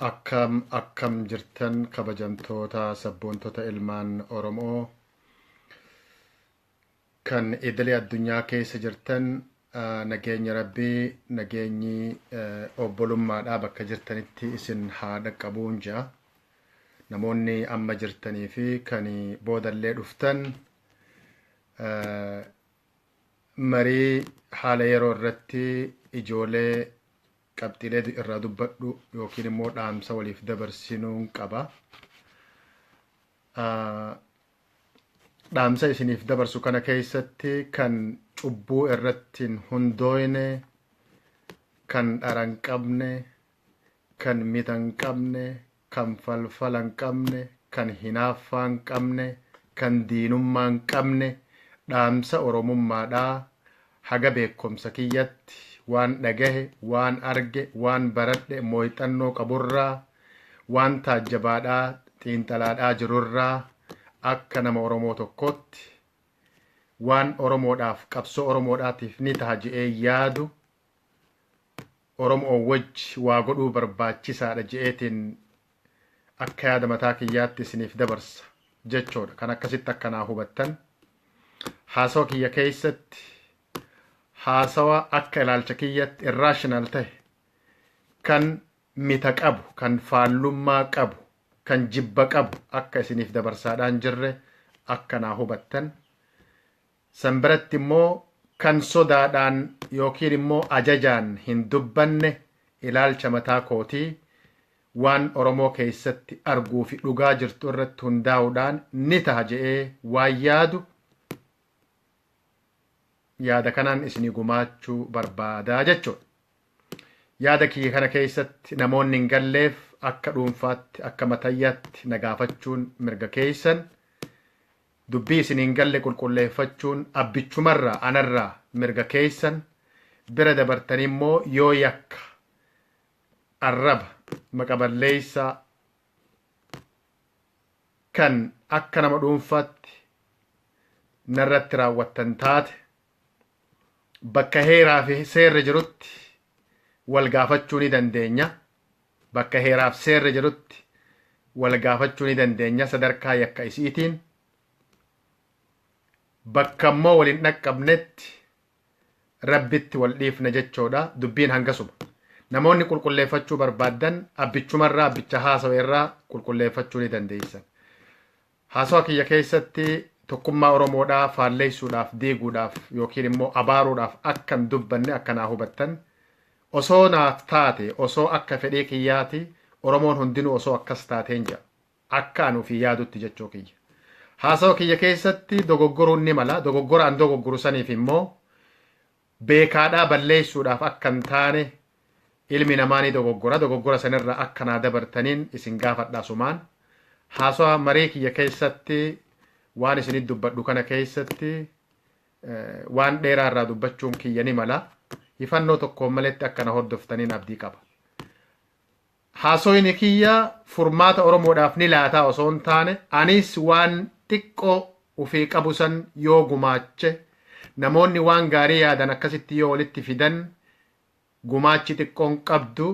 Akkam akkam jirtan, kabajamtoota sabboontota ilmaan Oromoo kan idilee addunyaa keessa jirtan, nageenya Rabbii, nageenyi obbolummaadhaa bakka jirtanitti isin haa dhaqqabuun ja'a. Namoonni amma jirtanii fi kan boodallee dhuftan, marii haala yeroo irratti ijoolee qabxiilee irraa dubbadhu yookiin immoo dhaamsa waliif dabarsinuun qaba. Dhaamsa isiniif dabarsu kana keessatti kan cubbuu irratti hin hundooyne, kan dhara hin qabne, kan mita hin qabne, kan falfala hin qabne, kan hinaaffaa hin qabne, kan diinummaa hin qabne, dhaamsa Oromummaadhaa haga beekumsa kiyyatti waan dhagahe, waan arge, waan baradhe, mooyxannoo qaburraa, waan taajjabaadhaa, xiinxalaadhaa jirurraa, akka nama Oromoo tokkootti waan Oromoodhaaf, qabsoo Oromoodhaatiif ni taha je'ee yaadu, Oromoo wajji waa godhuu barbaachisaadha je'eetiin akka yaada mataa kiyyaatti isiniif dabarsa jechuudha. Kan akkasitti akkanaa hubattan, haasawa kiyya keessatti haasawa akka ilaalcha kiyyatti irrational ta'e, kan mita qabu, kan faallummaa qabu, kan jibba qabu akka isiniif dabarsaadhaan jirre akkanaa hubattan. San biratti immoo kan sodaadhaan yookiin immoo ajajaan hin dubbanne, ilaalcha mataa kootii waan Oromoo keessatti arguu fi dhugaa jirtu irratti hundaa'uudhaan ni taha je'ee waan yaadu, yaada kanaan isinii gumaachuu barbaadaa jechuudha. Yaada kiyya kana keessatti namoonni hin galleef akka dhuunfaatti, akka matayyaatti na gaafachuun mirga keessan. Dubbii isin hin galle qulqulleeffachuun abbichumarraa anarraa mirga keessan. Bira dabartanii immoo yoo yakka, arraba, maqaballeessaa kan akka nama dhuunfaatti narratti raawwattan taate, bakka heeraa fi seerri jirutti wal gaafachuu ni dandeenya. Bakka heeraaf seerri jirutti wal gaafachuu ni dandeenya sadarkaa yakka isiitiin. Bakka immoo wal hin dhaqqabnetti Rabbitti wal dhiifna jechoodha. Dubbiin hangasuma. Namoonni qulqulleeffachuu barbaaddan abbichumarraa, abbicha haasawe irraa qulqulleeffachuu ni dandeessan. Haasawa kiyya keessatti tokkummaa Oromoodhaa faalleessuudhaaf, diiguudhaaf yookiin immoo abaaruudhaaf akka hin dubbanne akkanaa hubattan. Osoo naaf taate, osoo akka fedhii kiyyaati Oromoon hundinuu osoo akkas taateen jedha. Akka ani ofii yaadutti jechuu kiyya. Haasawa kiyya keessatti dogoggoruun ni mala. Dogoggora an dogoggoru saniif immoo beekaadhaa balleessuudhaaf akka hin taane, ilmi namaa ni dogoggora. Dogoggora sanirraa akka naa dabartaniin isin gaafadha sumaan. Haasawa marii kiyya keessatti waan isinit dubbadhu kana keessatti waan dheeraa irraa dubbachuun kiyya ni mala. Hifannoo tokkoon maletti akka na hordoftaniin abdii qaba. Haasoyni kiyya furmaata Oromoodhaaf ni laataa osoo hin taane, anis waan xiqqoo ufii qabu san yoo gumaache, namoonni waan gaarii yaadan akkasitti yoo walitti fidan, gumaachi xiqqoon qabdu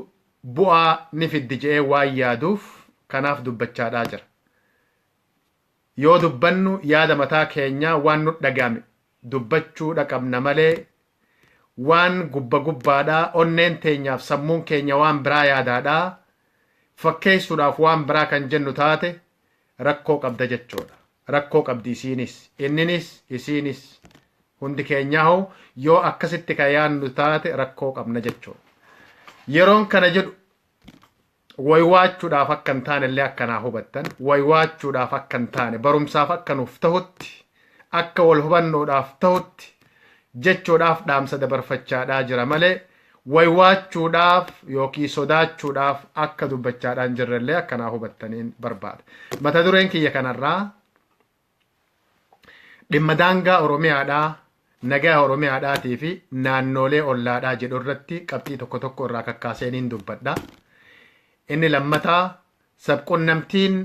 bu'aa ni fiddi je'ee waan yaaduuf kanaaf dubbachaadhaa jira. Yoo dubbannu yaada mataa keenyaa waan nu dhaga'ame dubbachuudha qabna malee, waan gubba gubbaadhaa onneen teenyaaf sammuun keenya waan biraa yaadaadhaa fakkeessuudhaaf waan biraa kan jennu taate, rakkoo qabda jechuudha. Rakkoo qabdi isiinis, inninis, isiinis, hundi keenyaa yoo akkasitti kan yaadnu taate rakkoo qabna jechuudha. Yeroon kana jedhu waywaachuudhaaf akka hin taane illee akkanaa hubattan, waywaachuudhaaf akka hin taane, barumsaaf akka nuuf tahutti, akka wal hubannoodhaaf tahutti jechuudhaaf dhaamsa dabarfachaadhaa jira malee, waywaachuudhaaf yookiin sodaachuudhaaf akka dubbachaadhaan jirrellee akkanaa hubattaniin barbaada. Mata dureen kiyya kanarraa dhimma daangaa Oromiyaadhaa, nagaa Oromiyaadhaatii fi naannoolee ollaadhaa jedhu irratti qabxii tokko tokko irraa kakkaaseeniin dubbadha. Inni lammataa, sabqunnamtiin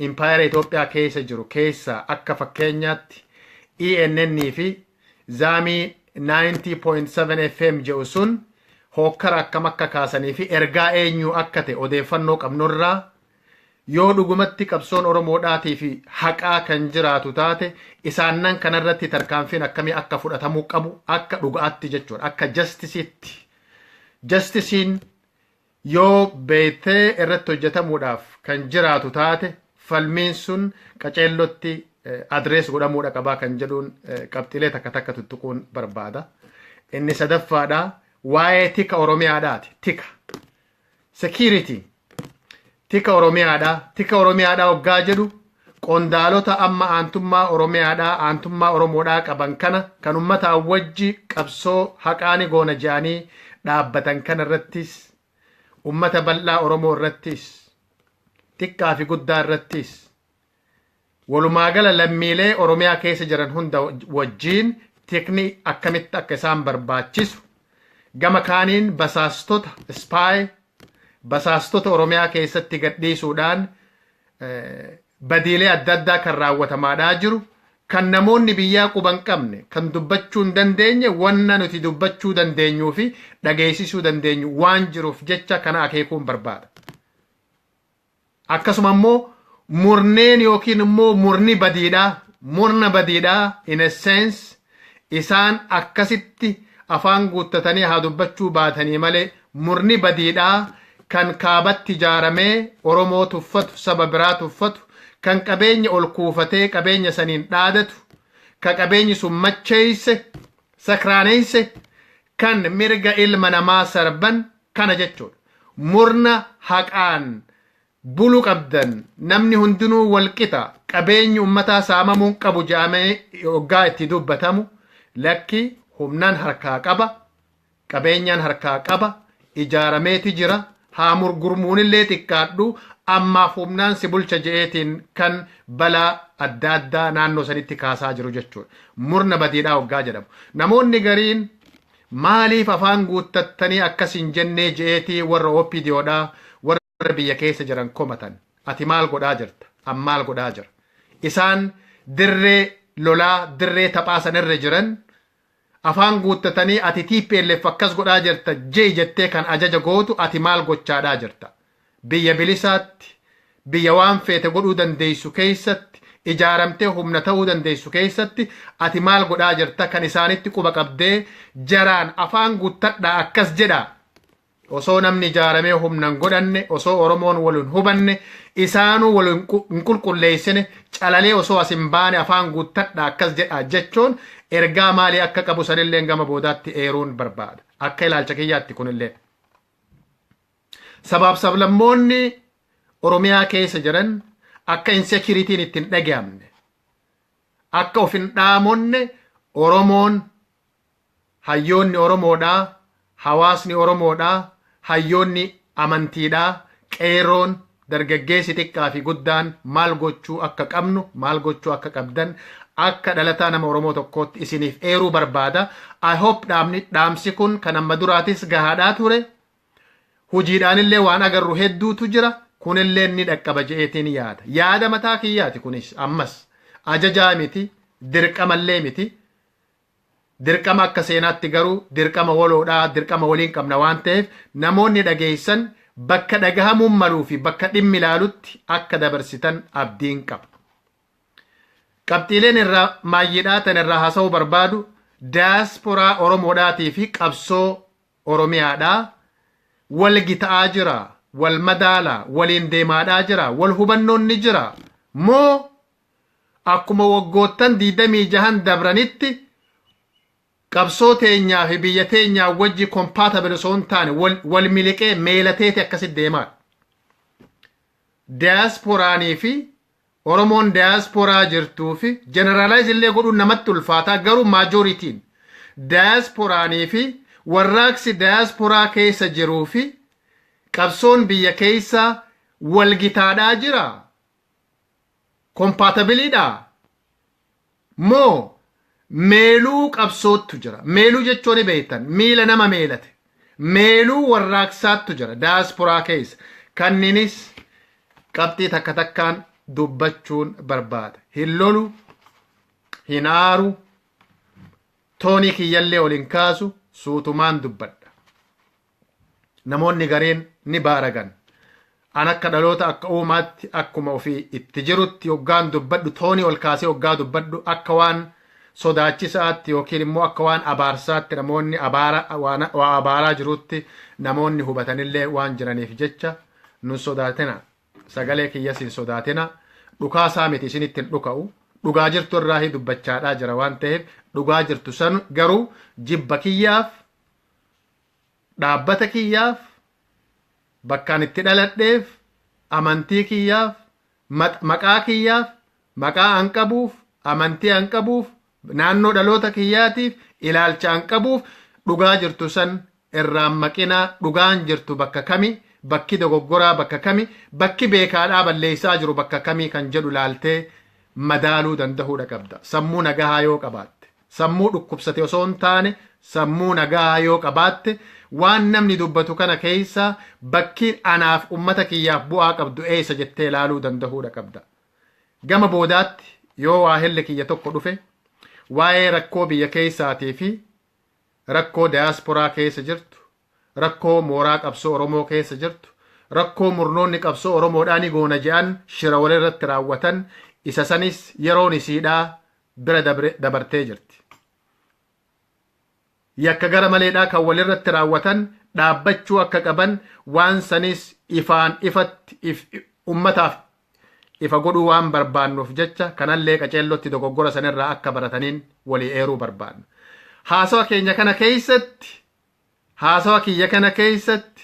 impaayera Itoophiyaa keessa jiru keessaa akka fakkeenyaatti ENN fi Zaamii 90.7 FM jedhu sun Hokkara akkam akka kaasanii fi ergaa eenyu akka ta'e odeeffannoo qabnurraa, yoo dhugumatti qabsoon Oromoodhaatii fi haqaa kan jiraatu taate, isaannan kanarratti tarkaanfiin akkamii akka fudhatamuu qabu akka dhugaatti jechuudha, akka justiceitti. Justiceiin yoo beektee irratti hojjetamuudhaaf kan jiraatu taate, falmiin sun qaceellotti address godhamuudha qabaa kan jedhuun qabxiilee takka takka tuttuquun barbaada. Inni sadaffaadha, waa'ee tika Oromiyaadhaati. Tika. Security. Tika Oromiyaadhaa. Tika Oromiyaadhaa hoggaa jedhu, qondaalota amma aantummaa Oromiyaadhaa, aantummaa Oromoodhaa qaban kana, kan uummataa wajji qabsoo haqaani goona jedhanii dhaabbatan kana irrattis, ummata bal'aa Oromoo irrattis, xiqqaa fi guddaa irrattis, walumaagala lammiilee Oromiyaa keessa jiran hunda wajjiin tikni akkamitti akka isaan barbaachisu, gama kaaniin basaastota, spy, basaastota Oromiyaa keessatti gadhiisuudhaan badiilee adda addaa kan raawwatamaadhaa jiru, kan namoonni biyyaa quban qabne, kan dubbachuu hin dandeenye, wanna nuti dubbachuu dandeenyuu fi dhageessisuu dandeenyu waan jiruuf jecha kana akeekuun barbaada. Akkasuma immoo murneen yookiin immoo murni badiidhaa, murna badiidhaa, in a sense isaan akkasitti afaan guuttatanii haa dubbachuu baatanii malee, murni badiidhaa kan kaabatti ijaaramee Oromoo tuffatu, saba biraa tuffatu, kan qabeenya ol kuufatee qabeenya saniin dhaadatu, ka qabeenyi sun macheeyse, sakraaneeyse, kan mirga ilma namaa sarban kana jechuudha. Murna haqaan bulu qabdan, namni hundinuu walqixa, qabeenyi ummataa saamamuun qabu jedhamee hoggaa itti dubbatamu, lakki, humnaan harkaa qaba, qabeenyaan harkaa qaba, ijaarameeti jira, haa murgurmuunillee xiqqaadhu, ammaaf humnaan si bulcha je'eetiin kan balaa adda addaa naannoo sanitti kaasaa jiru jechuudha. Murna badiidhaa hoggaa jedhamu. Namoonni gariin maaliif afaan guuttattanii akkas hin jennee je'eetii warra OPDOdhaa, warra biyya keessa jiran komatan. Ati maal godhaa jirta? An maal godhaa jira? Isaan dirree lolaa, dirree taphaa sanirra jiran afaan guuttatanii ati TPLF akkas godhaa jirta jee jettee kan ajaja gootu, ati maal gochaadhaa jirta? Biyya bilisaatti, biyya waan feete godhuu dandeessu keessatti, ijaaramtee humna ta'uu dandeessu keessatti ati maal godhaa jirta kan isaanitti quba qabdee jaraan afaan guuttadhaa akkas jedhaa? Osoo namni ijaaramee humna hin godhanne, osoo Oromoon wal hin hubanne, isaanuu wal hin qulqulleessine, calalee osoo as hin baane afaan guuttadhaa akkas jedhaa jechuun ergaa maalii akka qabu sanillee gama boodaatti eeruun barbaada. Akka ilaalcha kiyyaatti kunillee. Sabaaf sablammoonni Oromiyaa keessa jiran akka insecurityn itti hin dhaga'amne, akka of hin dhaamonne, Oromoon, hayyoonni Oromoodhaa, hawaasni Oromoodhaa, hayyoonni amantiidhaa, qeerroon, dargaggeessi xiqqaa fi guddaan maal gochuu akka qabnu, maal gochuu akka qabdan akka dhalataa nama Oromoo tokkootti isiniif eeruu barbaada. I hope dhaamni dhaamsi kun kan amma duraatis gahaadhaa ture. Hojiidhaanillee waan agarru hedduutu jira. Kunillee ni dhaqqaba je'eetiin yaada. Yaada mataa kiyyaati kunis, ammas ajajaa miti, dirqamallee miti. Dirqama akka seenaatti garuu dirqama waloodhaa, dirqama waliin qabna waan ta'eef, namoonni dhageessan bakka dhagahamuun maluu fi bakka dhimmi ilaalutti akka dabarsitan abdiin qaba. Qabxiileen irraa maayyiidhaa tan irraa haasa'uu barbaadu, daasporaa Oromoodhaatii fi qabsoo Oromiyaadhaa wal gita'aa jira, wal madaalaa, waliin deemaadhaa jira, wal hubannoon ni jira moo akkuma waggoottan 26n dabranitti qabsoo teenyaa fi biyya teenyaa wajji compatible osoo hin taane wal miliqee meelateeti akkasitti deemaa? Diyaasporaanii fi Oromoon diyaasporaa jirtuu fi, generalize illee godhuun namatti ulfaataa, garuu majorityn diyaasporaanii fi warraaqsi diyaasporaa keessa jiruu fi qabsoon biyya keessaa walgitaadhaa jira, compatibleiidha moo meeluu qabsoottu jira? Meeluu jechuun beektan, miila nama meelate, meeluu warraaqsaattu jira diyaasporaa keessa. Kanniinis qabxii takka takkaan dubbachuun barbaada. Hin lolu, hin aaru, toonii kiyyallee ol hin kaasu, suutumaan dubbadha. Namoonni gareen ni baaragan. An akka dhaloota akka uumaatti akkuma ofii itti jirutti hoggaan dubbadhu, toonii ol kaasee hoggaa dubbadhu, akka waan sodaachisaatti yookiin immoo akka waan abaarsaatti, namoonni waa abaaraa jirutti namoonni hubatanillee waan jiraniif jecha, nun sodaatina. Sagalee kiyyas hin sodaatina. Dhukaasaa miti, isinitti hin dhuka'u. Dhugaa jirtu irraa dubbachaadhaa jira waan ta'eef, dhugaa jirtu san garuu jibba kiyyaaf, dhaabbata kiyyaaf, bakkaan itti dhaladheef, amantii kiyyaaf, maqaa kiyyaaf, maqaa an qabuuf, amantii an qabuuf, naannoo dhaloota kiyyaatiif, ilaalcha an qabuuf, dhugaa jirtu san irraan maqinaa. Dhugaan jirtu bakka kami, bakki dogoggoraa bakka kami, bakki beekaadhaa balleessaa jiru bakka kamii kan jedhu laaltee madaaluu danda'uudha qabda. Sammuu nagahaa yoo qabaatte, sammuu dhukkubsate osoo hin taane, sammuu nagahaa yoo qabaatte, waan namni dubbatu kana keessa bakki anaaf ummata kiyyaaf bu'aa qabdu eessa jettee ilaaluu danda'uudha qabda. Gama boodaatti yoo waa helli kiyya tokko dhufe, waa'ee rakkoo biyya keessaatii fi rakkoo diyaasporaa keessa jirtu, rakkoo mooraa qabsoo Oromoo keessa jirtu, rakkoo murnoonni qabsoo Oromoodhaa ni goona je'an shira walirratti raawwatan, isa sanis yeroon isiidhaa bira dabartee jirti. Yakka gara maleedhaa kan walirratti raawwatan dhaabbachuu akka qaban, waan sanis ifaan ifatti ummataaf ifa godhuu waan barbaannuuf jecha, kanallee qaceellotti dogoggora sanirraa akka barataniin walii eeruu barbaanna. Haasawa keenya kana keessatti, haasawa kiyya kana keessatti,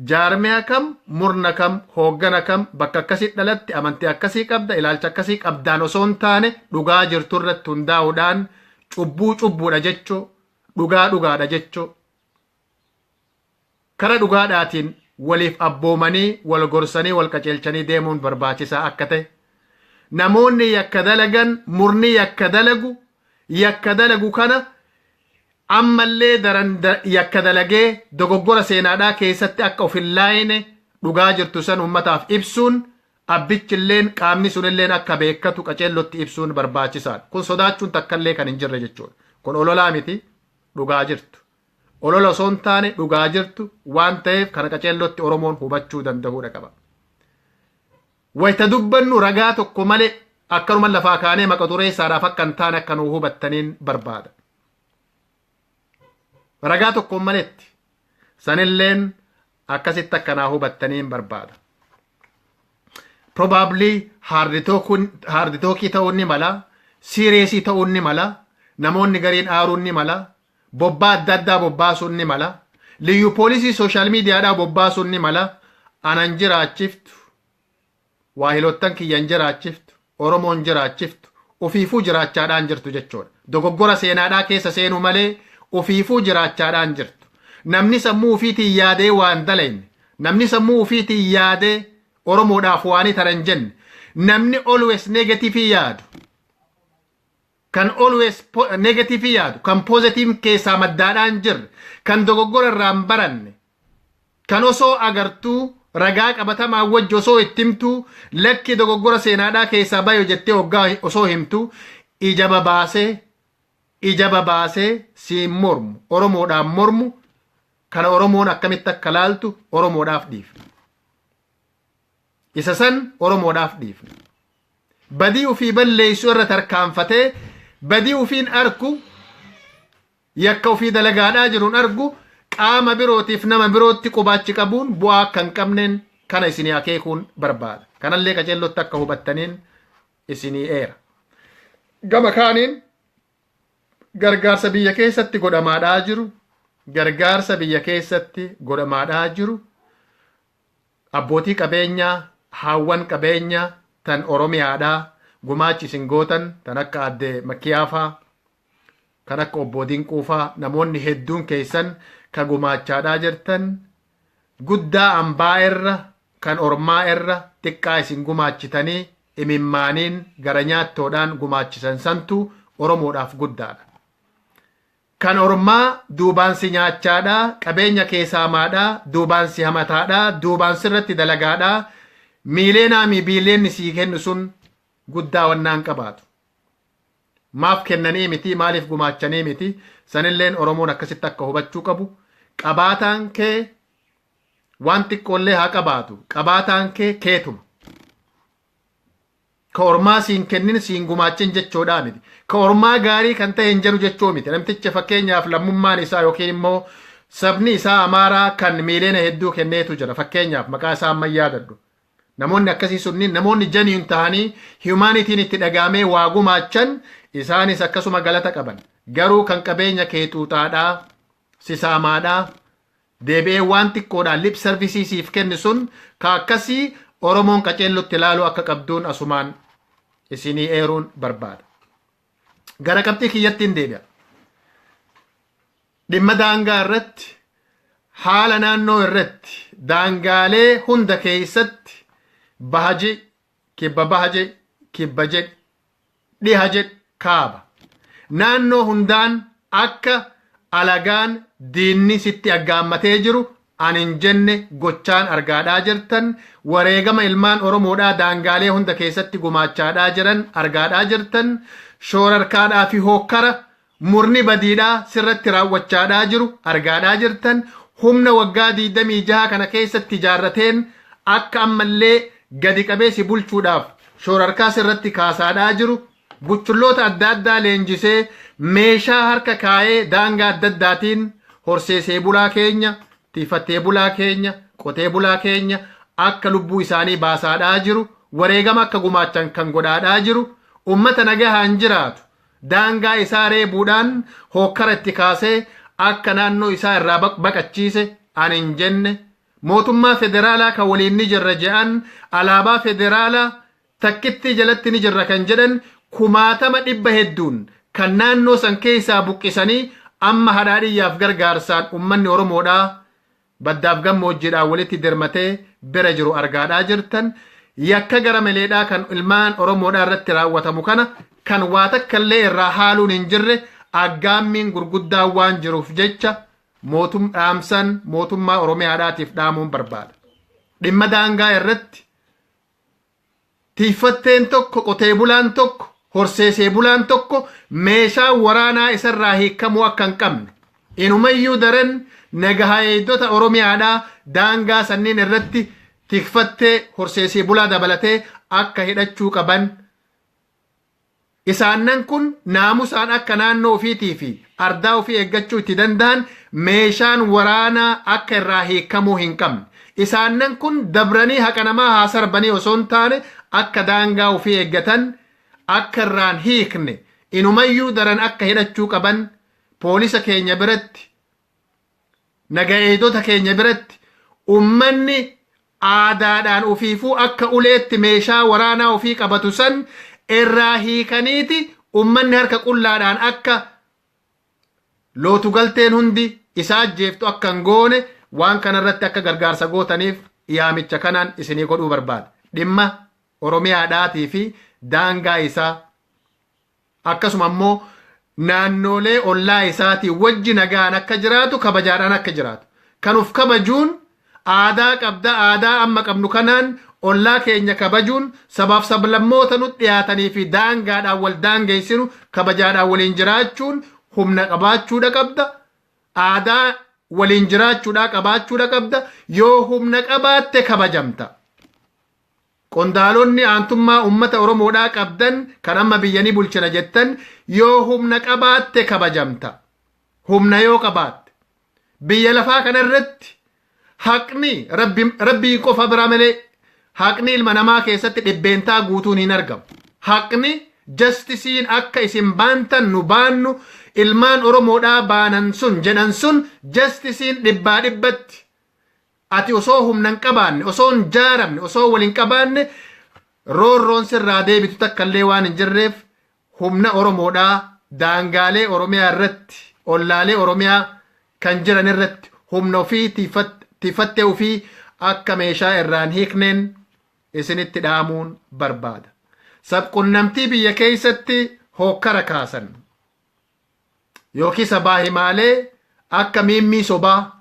jaarmiyaa kam, murna kam, hooggana kam, bakka akkasii dhalatti, amantii akkasii qabda, ilaalcha akkasii qabdaan osoo hin taane, dhugaa jirtu irratti hundaa'uudhaan cubbuu cubbuudha jechuu, dhugaa dhugaadha jechuu, kara dhugaadhaatiin waliif abboomanii, wal gorsanii, wal qajeelchanii deemuun barbaachisaa akka ta'e, namoonni yakka dalagan, murni yakka dalagu, yakka dalagu kana ammallee daran yakka dalagee dogoggora seenaadhaa keessatti akka of hin laayine, dhugaa jirtu san ummataaf ibsuun, abbichilleen qaamni sunilleen akka beekatu qaceellotti ibsuun barbaachisaadha. Kun sodaachuun takkallee kan hin jirre jechuudha. Kun ololaa miti, dhugaa jirtu. Olola osoo hin taane dhugaa jirtu waan ta'eef, kana qaceellotti Oromoon hubachuu danda'uudha qaba. Wayita dubbannu ragaa tokko malee akkanuma lafaa kaanee maqa xureessaadhaaf akka hin taane akka nu hubattaniin barbaada. Ragaa tokkoon maletti sanilleen akkasitti akkanaa hubattaniin barbaada. Probably hard talkii ta'uun ni mala, seriousii ta'uun ni mala, namoonni gariin aaruun ni mala, bobbaa adda addaa bobbaasuun ni mala, liyyu poolisii social mediadhaa bobbaasuun ni mala. Anan jiraachiftu, waahilottan kiyyan jiraachiftu, Oromoon jiraachiftu, ofiifuu jiraachaadhaan jirtu jechuudha. Dogoggora seenaadhaa keessa seenuu malee ofiifuu jiraachaadhaan jirtu. Namni sammuu ofiitiin yaadee waan dalayne, namni sammuu ofiitiin yaadee Oromoodhaaf waan taran jenne, namni always negative yaadu, kan always negative yaadu, kan positive keessaa maddaadhaan jirre, kan dogoggora irraa hin baranne, kan osoo agartuu ragaa qabatamaa wajji osoo itti himtuu, lakki dogoggora seenaadhaa keessaa bayo jettee hoggaa osoo himtu ija babaasee siin mormu, Oromoodhaan mormu, kana Oromoon akkamitti akka laaltu Oromoodhaaf dhiifne. Isa san Oromoodhaaf dhiifne. Badii ufii balleessu irra tarkaanfatee, badii ufiin arku, yakka ufii dalagaadhaa jiruun argu, qaama birootiif nama birootti qubaachi qabuun bu'aa akka hin qabneen kana isinii akeekuun barbaada. Kanallee qaceellotti akka hubattaniin isinii eera. Gama kaaniin gargaarsa biyya keessatti godhamaadhaa jiru, gargaarsa biyya keessatti godhamaadhaa jiru, abbootii qabeenyaa, haawwan qabeenyaa tan Oromiyaadhaa gumaachi isin gootan, tan akka aadde Makkiyaafaa, kan akka obbo Dinquufaa, namoonni hedduun keessan ka gumaachaadhaa jirtan, guddaa ambaa irra kan ormaa irra xiqqaa isin gumaachitanii imimmaaniin gara nyaattoodhaan gumaachisan santu Oromoodhaaf guddaadha. Kan ormaa duubaan si nyaachaadhaa, qabeenya keessaamaadhaa, duubaan si hamataadhaa, duubaan sirratti dalagaadhaa, miileenaa mi biileenni sii kennu sun guddaa wannaan qabaatu. Maaf kennanii miti, maaliif gumaachanii miti, sanilleen Oromoon akkasitti akka hubachuu qabu. Qabaataan kee Waan xiqqoollee haa qabaatu, qabaataan kee keetuma. Ka ormaa siin kennin siin gumaachin jechoodhaa miti. Ka ormaa gaarii kan ta'e hin jedhu jechoo miti. Namticha fakkeenyaaf lammummaan isaa yookiin immoo sabni isaa Amaaraa kan miiliyoona hedduu kenneetu jira. Fakkeenyaaf maqaa isaa amma yaadadhu. Namoonni akkasii sunniin, namoonni janiin ta'anii humanityn itti dhagaamee waa gumaachan, isaanis akkasuma galata qaban. Garuu kan qabeenya kee xuuxaadhaa, sisaamaadhaa, deebi'ee waan xiqqoodhaan lip service siif kenni sun ka akkasii Oromoon qaceellutti ilaaluu akka qabduun asumaan isinii eeruun barbaada. Gara qabxii kiyyatti hin deebi'a. Dhimma daangaa irratti, haala naannoo irratti, daangaalee hunda keessatti, baha jedhi, kibba baha jedhi, kibba jedhi, dhiha jedhi, kaaba. Naannoo hundaan akka alagaan diinni sitti aggaammatee jiru ani hin jenne, gochaan argaadhaa jirtan, wareegama ilmaan Oromoodhaa daangaalee hunda keessatti gumaachaadhaa jiran argaadhaa jirtan, shoorarkaadhaa fi hookkara murni badiidhaa sirratti raawwachaadhaa jiru argaadhaa jirtan, humna waggaa 26 kana keessatti ijaarrateen akka ammallee gadi qabee si bulchuudhaaf shoorarkaa sirratti kaasaadhaa jiru, buchulloota adda addaa leenjisee meeshaa harka kaayee daangaa adda addaatiin horseesee bulaa keenya, tiifattee bulaa keenya, qotee bulaa keenya akka lubbuu isaanii baasaadhaa jiru, wareegama akka gumaachan kan godhaadhaa jiru, ummata nagahaan jiraatu daangaa isaa reebuudhaan hookkara itti kaasee akka naannoo isaa irraa baqachiise ani hin jenne. Mootummaa federaalaa kan waliin ni jirra je'an, alaabaa federaalaa takkitti jalatti ni jirra kan jedhan, kumaatama dhibba hedduun kan naannoo san keessaa buqqisanii amma hadhaadhiyyaaf gargaarsaan ummanni Oromoodhaa baddaaf gammoojjiidhaan walitti dirmatee bira jiru argaadhaa jirtan, yakka gara maleedhaa kan ilmaan Oromoodhaa irratti raawwatamu kana kan waa takka illee irraa haaluun hin jirre, aggaammiin gurguddaan waan jiruuf jecha mootum dhaamsan mootummaa Oromiyaadhaatiif dhaamuun barbaada. Dhimma daangaa irratti tiifatteen tokko, qotee bulaan tokko, horseesee bulaan tokko meeshaa waraanaa isarraa hiikamuu akka hin qabne, inumayyuu daran nagaha eegdota Oromiyaadhaa daangaa sanniin irratti tikfattee horseesee bulaa dabalatee akka hidhachuu qaban, isaannan kun naamusaan akka naannoo ofiitii fi ardaa ofii eeggachuu itti danda'an meeshaan waraanaa akka irraa hiikamuu hin qabne, isaannan kun dabranii haqa namaa haa sarbanii osoo hin taane akka daangaa ofii eeggatan akka irraan hiikne, inumayyuu daran akka hidhachuu qaban, poolisa keenya biratti, naga eegdota keenya biratti ummanni aadaadhaan ofiifuu akka uleetti meeshaa waraanaa ofii qabatu san irraa hiikaniiti ummanni harka qullaadhaan akka lootu galteen hundi isaa ajjeeftu akka hin goone, waan kanarratti akka gargaarsa gootaniif yaamicha kanaan isinii godhuu barbaada. Dhimma Oromiyaadhaatii fi daangaa isaa, akkasuma immoo naannoolee ollaa isaatii wajji nagaan akka jiraatu, kabajaadhaan akka jiraatu. Kan uf kabajuun aadaa qabda, aadaa amma qabnu kanaan ollaa keenya kabajuun, sabaaf sablammoota nutti dhiyaatanii fi daangaadhaan wal daangeessinu kabajaadhaan waliin jiraachuun humna qabaachuudha qabda. Aadaa waliin jiraachuudhaa qabaachuudha qabda. Yoo humna qabaatte kabajamta. Qondaalonni aantummaa uummata Oromoodhaa qabdan kan amma biyya ni bulchina jettan, yoo humna qabaatte kabajamta. Humna yoo qabaatte. Biyya lafaa kanarratti haqni rabbiin qofa bira malee haqni ilma namaa keessatti dhibbeentaa guutuun hin argamu. Haqni justiceiin akka isin baantan nu baannu, ilmaan Oromoodhaa baanan sun jedhan sun, justiceiin dhibbaa dhibbatti ati osoo humna hin qabaanne, osoo hin jaaramne, osoo wal hin qabaanne roorroon sirraa deebitu takka illee waan hin jirreef, humna Oromoodhaa daangaalee Oromiyaa irratti, ollaalee Oromiyaa kan jiran irratti humna ofii tiifattee ofii akka meeshaa irraan hiikneen isinitti dhaamuun barbaada. Sabqunnamtii biyya keessatti hookkara kaasan yookiin sabaa himaalee akka miimmii sobaa,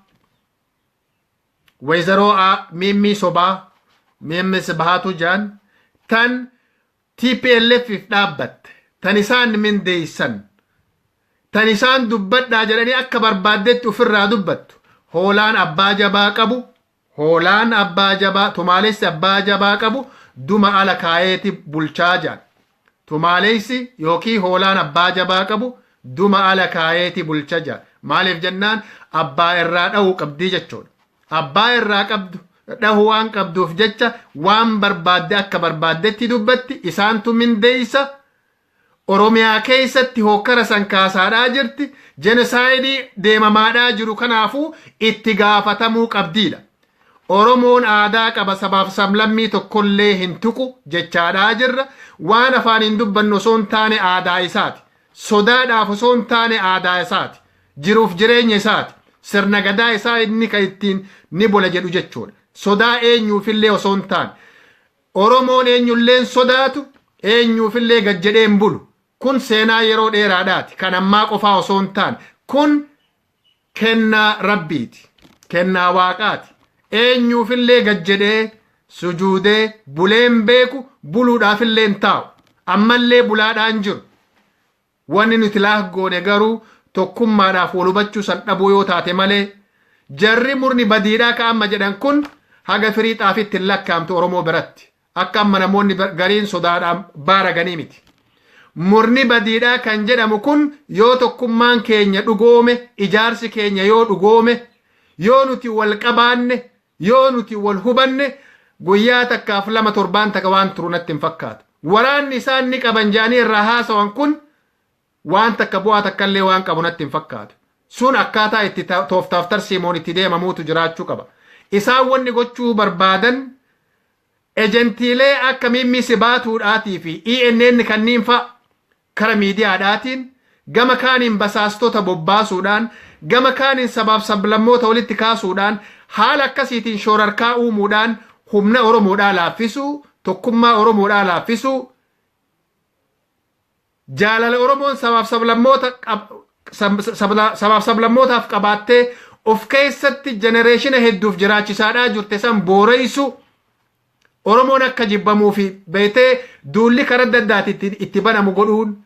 Wayzaroo miimmii sobaa, miimmi bahaatu jaan tan TPLF dhaabbatte, tan isaan mindeeysan, tan isaan dubbadhaa jedhanii akka barbaaddetti ofirraa dubbattu, hoolaan abbaa jabaa qabu Hoolaan abbaa jabaa, tumaalessi abbaa jabaa qabu duma ala kaayeeti bulchaa jedhan. Tumaalessi yookiin hoolaan abbaa jabaa qabu duma ala kaayeeti bulcha jedhan. Maaliif jennaan, abbaa irraa dhahuu qabdii jechuudha. Abbaa irraa qabdu dhahuu waan qabduuf jecha waan barbaadde akka barbaaddetti dubbatti. Isaantu mindeeysa. Oromiyaa keessatti hokkara san kaasaadhaa jirti. Genocide deemamaadhaa jiru kanaafuu itti gaafatamuu qabdiidha. Oromoon aadaa qaba, sabaaf sablammii tokkollee hin tuqu jechaadhaa jirra. Waan afaan hin dubbannu osoo hin taane aadaa isaati. Sodaadhaaf osoo hin taane aadaa isaati. Jiruuf jireenya isaati. Sirna gadaa isaa inni kan ittiin ni bola jedhu jechuudha. Sodaa eenyuufillee osoo hin taane. Oromoon eenyulleen sodaatu, eenyuufillee gad jedhee hin bulu. Kun seenaa yeroo dheeraadhaati. Kan ammaa qofaa osoo hin taane. Kun kennaa Rabbiiti. Kennaa Waaqaati. Eenyuufillee gad jedhee sujuudee buleen beeku, buluudhaafillee hin taa'u. Ammallee bulaadhaan jiru. Wanni nuti laaf goone garuu tokkummaadhaaf wal hubachuu san dhabuu yoo taate malee, jarri murni badiidhaa ka amma jedhan kun haga firii xaafitti hin lakkaa'amtu Oromoo biratti. Akka amma namoonni gariin sodaadhaan baaraganii miti. Murni badiidhaa kan jedhamu kun yoo tokkummaan keenya dhugoome, ijaarsi keenya yoo dhugoome, yoo nuti wal qabaanne, yoo nuti wal hubanne, guyyaa takkaaf lama, torbaan takka waan turu natti hin fakkaatu. Waraanni isaan ni qaban jedhanii irraa haasawan kun waan takka bu'aa takkallee waan qabu natti hin fakkaatu. Sun akkaataa itti tooftaaf tarsiimoon itti deemamuutu jiraachuu qaba. Isaan wanni gochuu barbaadan ejentiilee akka Mimmii Sibaatuudhaatii fi ENN kanneen fa'a kara miidiyaadhaatiin, gama kaaniin basaastota bobbaasuudhaan, gama kaaniin sabaaf sablammoota walitti kaasuudhaan, haala akkasiitiin shoorarkaa uumuudhaan humna Oromoodhaa laaffisuu, tokkummaa Oromoodhaa laaffisuu, jaalala Oromoon sabaaf sablammootaaf qabaattee of keessatti generation hedduuf jiraachisaadhaa jirte san booreessu, Oromoon akka jibbamuu fi beetee duulli karaa adda addaati itti banamu godhuun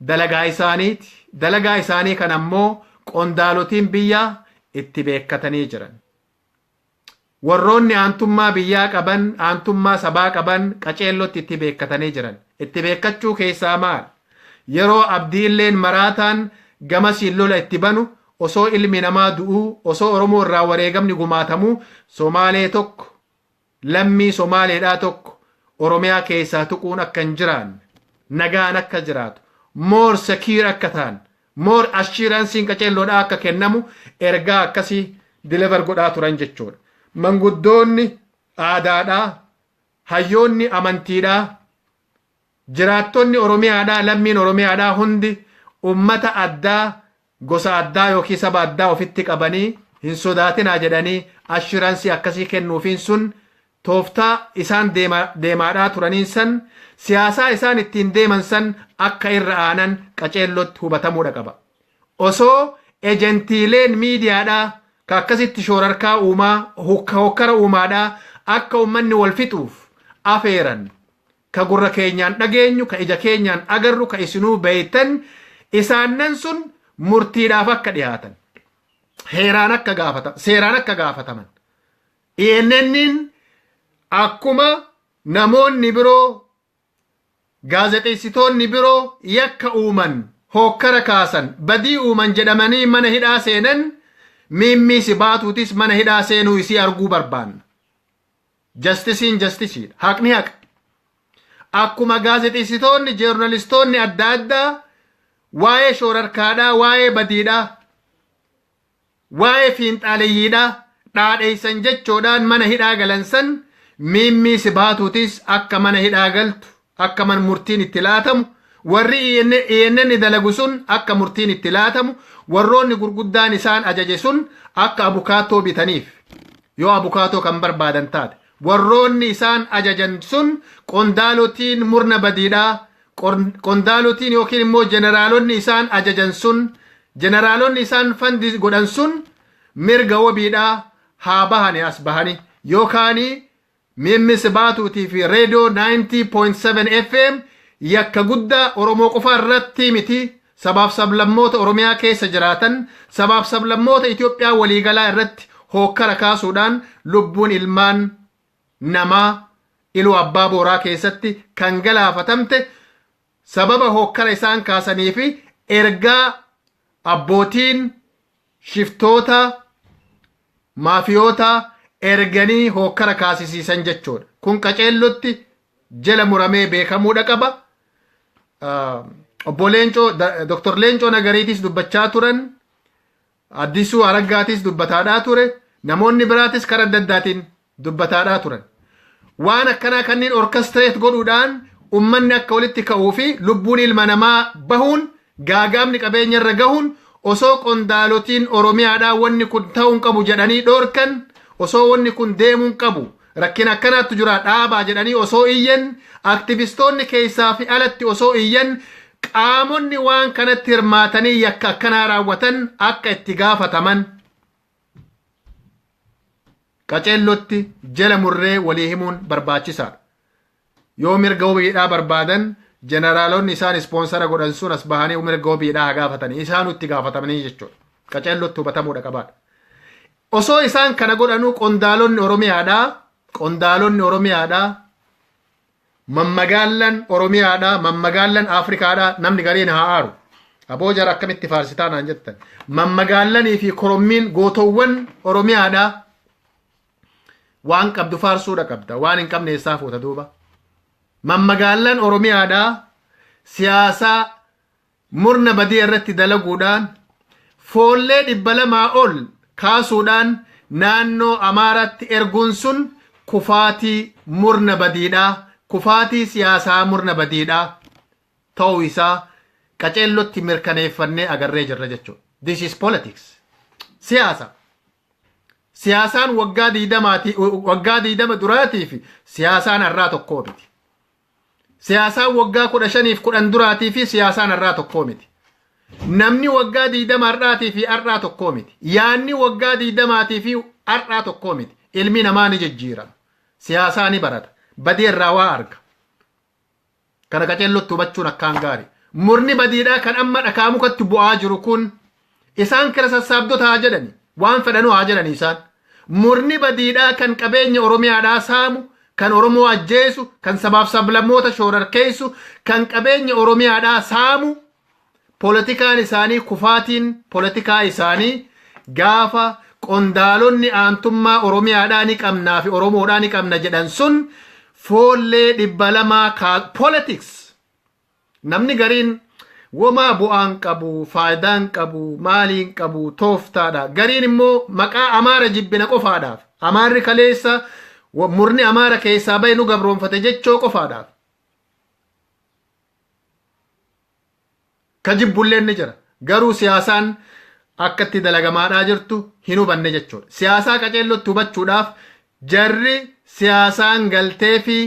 dalagaa isaaniiti. Dalagaa isaanii kan ammoo qondaalotiin biyyaa itti beekkatanii jiran. Warroonni aantummaa biyyaa qaban, aantummaa sabaa qaban qaceellotti itti beekkatanii jiran. Itti beekkachuu keessaa maal? Yeroo Abdii Illeen maraataan gamasiin lola itti banu, osoo ilmi namaa du'uu, osoo Oromoo irraa wareegamni gumaatamuu, Somaalee tokko, lammii Somaaleedhaa tokko Oromiyaa keessaa tuquun akka hin jiraanne, nagaan akka jiraatu, more secure akka ta'an, more assurance'n qaceelloodhaa akka kennamu ergaa akkasii deliver godhaa turan jechuudha. Manguddoonni aadaadhaa, hayyoonni amantiidhaa, jiraattonni Oromiyaadhaa, lammiin Oromiyaadhaa hundi ummata addaa, gosa addaa yookiin saba addaa ofitti qabanii hin sodaatinaa jedhanii assurance akkasii kennuufiin sun tooftaa isaan deemaadhaa turaniin san, siyaasaa isaan ittiin deeman san akka irra aanan qaceellotti hubatamuudha qaba. Osoo ejentiileen miidiyaadhaa ka akkasitti shoorarkaa uumaa, hokkara uumaadhaa akka ummanni wal fixuuf afeeran, ka gurra keenyaan dhageenyu, ka ija keenyaan agarru, ka isinuu beeytan, isaannan sun murtiidhaaf akka dhiyaatan, heeraan akka gaafata, seeraan akka gaafataman. ENN'n akkuma namoonni biroo, gaazexeessitoonni biroo yakka uuman, hokkara kaasan, badii uuman jedhamanii mana hidhaa seenan, Miimmii Sibaatuutis mana hidhaa seenuu isii arguu barbaanna. Justice'n justice'dha. Haqni haqa. Akkuma gaazexeessitoonni, journalistoonni adda addaa waa'ee shoorarkaadhaa, waa'ee badiidhaa, waa'ee fiinxaaleyyiidhaa dhaadheessan jechoodhaan mana hidhaa galan san, Miimmii Sibaatuutis akka mana hidhaa galtu, akka man murtiin itti laatamu, warri ENN dalagu sun akka murtiin itti laatamu, warroonni gurguddaan isaan ajaje sun akka abukaattoo bitaniif yoo abukaatoo kan barbaadan taate, warroonni isaan ajajan sun, qondaalotiin murna badiidhaa, qondaalotiin yookiin immoo jeneraalonni isaan ajajan sun, jeneraalonni isaan fund godhan sun mirga wabiidhaa haa bahani, as bahani yookaanii Miimmi Sibaatuutii fi Reediyoo 90.7 FM yakka guddaa Oromoo qofa irratti miti, sabaaf sablammoota Oromiyaa keessa jiraatan, sabaaf sablammoota Itoophiyaa waliigalaa irratti Hookkara kaasuudhaan lubbuun ilmaan namaa Iluu Abbaa Booraa keessatti kan galaafatamte sababa hookkara isaan kaasanii fi ergaa abbootiin shiftoota maafiyoota erganii hookkara kaasisiisan jechuudha. Kun qaceellotti jala muramee beekamuudha qaba. Obbo Leencoo, Dr. Leencoo Nagariitis dubbachaa turan, Addisuu Araggaatis dubbataadhaa ture, namoonni biraatis karaa adda addaatiin dubbataadhaa turan. Waan akkanaa kanneen orchestrate godhuudhaan ummanni akka walitti ka'uu fi lubbuun ilma namaa bahuun, gaagaamni qabeenya irra gahuun, osoo qondaalotiin Oromiyaadhaa wanni kun ta'uu hin qabu jedhanii dhoorkan, osoo wanni kun deemuu hin qabu, rakkina akkanaattu jira dhaabaa jedhanii osoo iyyan, aktivistoonni keessaa fi alatti osoo iyyan, qaamonni waan kanatti hirmaatanii yakka akkanaa raawwatan akka itti gaafataman qaceellotti jala murree walii himuun barbaachisaadha. Yoo mirga wabiidhaa barbaadan, jeneraalonni isaan sponsor godhan sun as bahanii mirga wabiidhaa haa gaafatanii, isaan itti gaafatamanii jechuudha. Qaceellotti hubatamuudha qabaadha. Osoo isaan kana godhanuu qondaalonni Oromiyaadhaa, mammagaallan Oromiyaadhaa, mammagaallan Afrikaadhaa, namni gariin haa aaru. Aboo jara akkamitti faarsitaa naan jettan. Mammagaallanii fi korommiin gootowwan Oromiyaadhaa, waan qabdu faarsuudha qabda. Waan hin qabne eessaa fuuta duuba? Mammagaallan Oromiyaadhaa siyaasaa murna badii irratti dalaguudhaan foollee 200 ol kaasuudhaan naannoo Amaaraatti erguun sun kufaatii murna badiidhaa, kufaatii siyaasaa murna badiidhaa ta'uu isaa qaceellotti mirkaneeffannee agarree jirra jechuudha. This is politics. Siyaasa. Siyaasaan waggaa 20ti, waggaa 20 duraatii fi siyaasaan har'aa tokkoo miti. Siyaasaan waggaa 15f 10 duraatii fi siyaasaan har'aa tokkoo miti. Namni waggaa 20 har'aatii fi har'aa tokkoo miti. Yaanni waggaa 20-tii fi har'aa tokkoo miti. Ilmi namaa ni jijjiirama. Siyaasaa ni barata. Badii irraa waa arga. Kana qaceellotti hubachuun akkaan gaarii. Murni badiidhaa kan amma dhakaa mukatti bu'aa jiru kun, isaan kira sassaabdota haa jedhani. Waan fedhanuu haa jedhani isaan. Murni badiidhaa kan qabeenya Oromiyaadhaa saamu, kan Oromoo ajjeesu, kan sabaaf sablammoota shoorarkeessu, kan qabeenya Oromiyaadhaa saamu, poolitikaan isaanii, kufaatiin poolitikaa isaanii gaafa qondaalonni aantummaa Oromiyaadhaa ni qabnaa fi Oromoodhaa ni qabna jedhan sun foollee 200 politics. Namni gariin womaa bu'aan qabu, faayidaan qabu, maaliin qabu, tooftaadha. Gariin immoo maqaa Amaara jibbina qofaadhaaf, Amaarri kaleessa murni Amaara keessaa bahe nu gabroonfate jechoo qofaadhaaf ka jibbulleen ni jira. Garuu siyaasaan akka itti dalagamaadhaa jirtu hin hubanne jechuudha. Siyaasaa qaceellotti hubachuudhaaf jarri siyaasaan galtee fi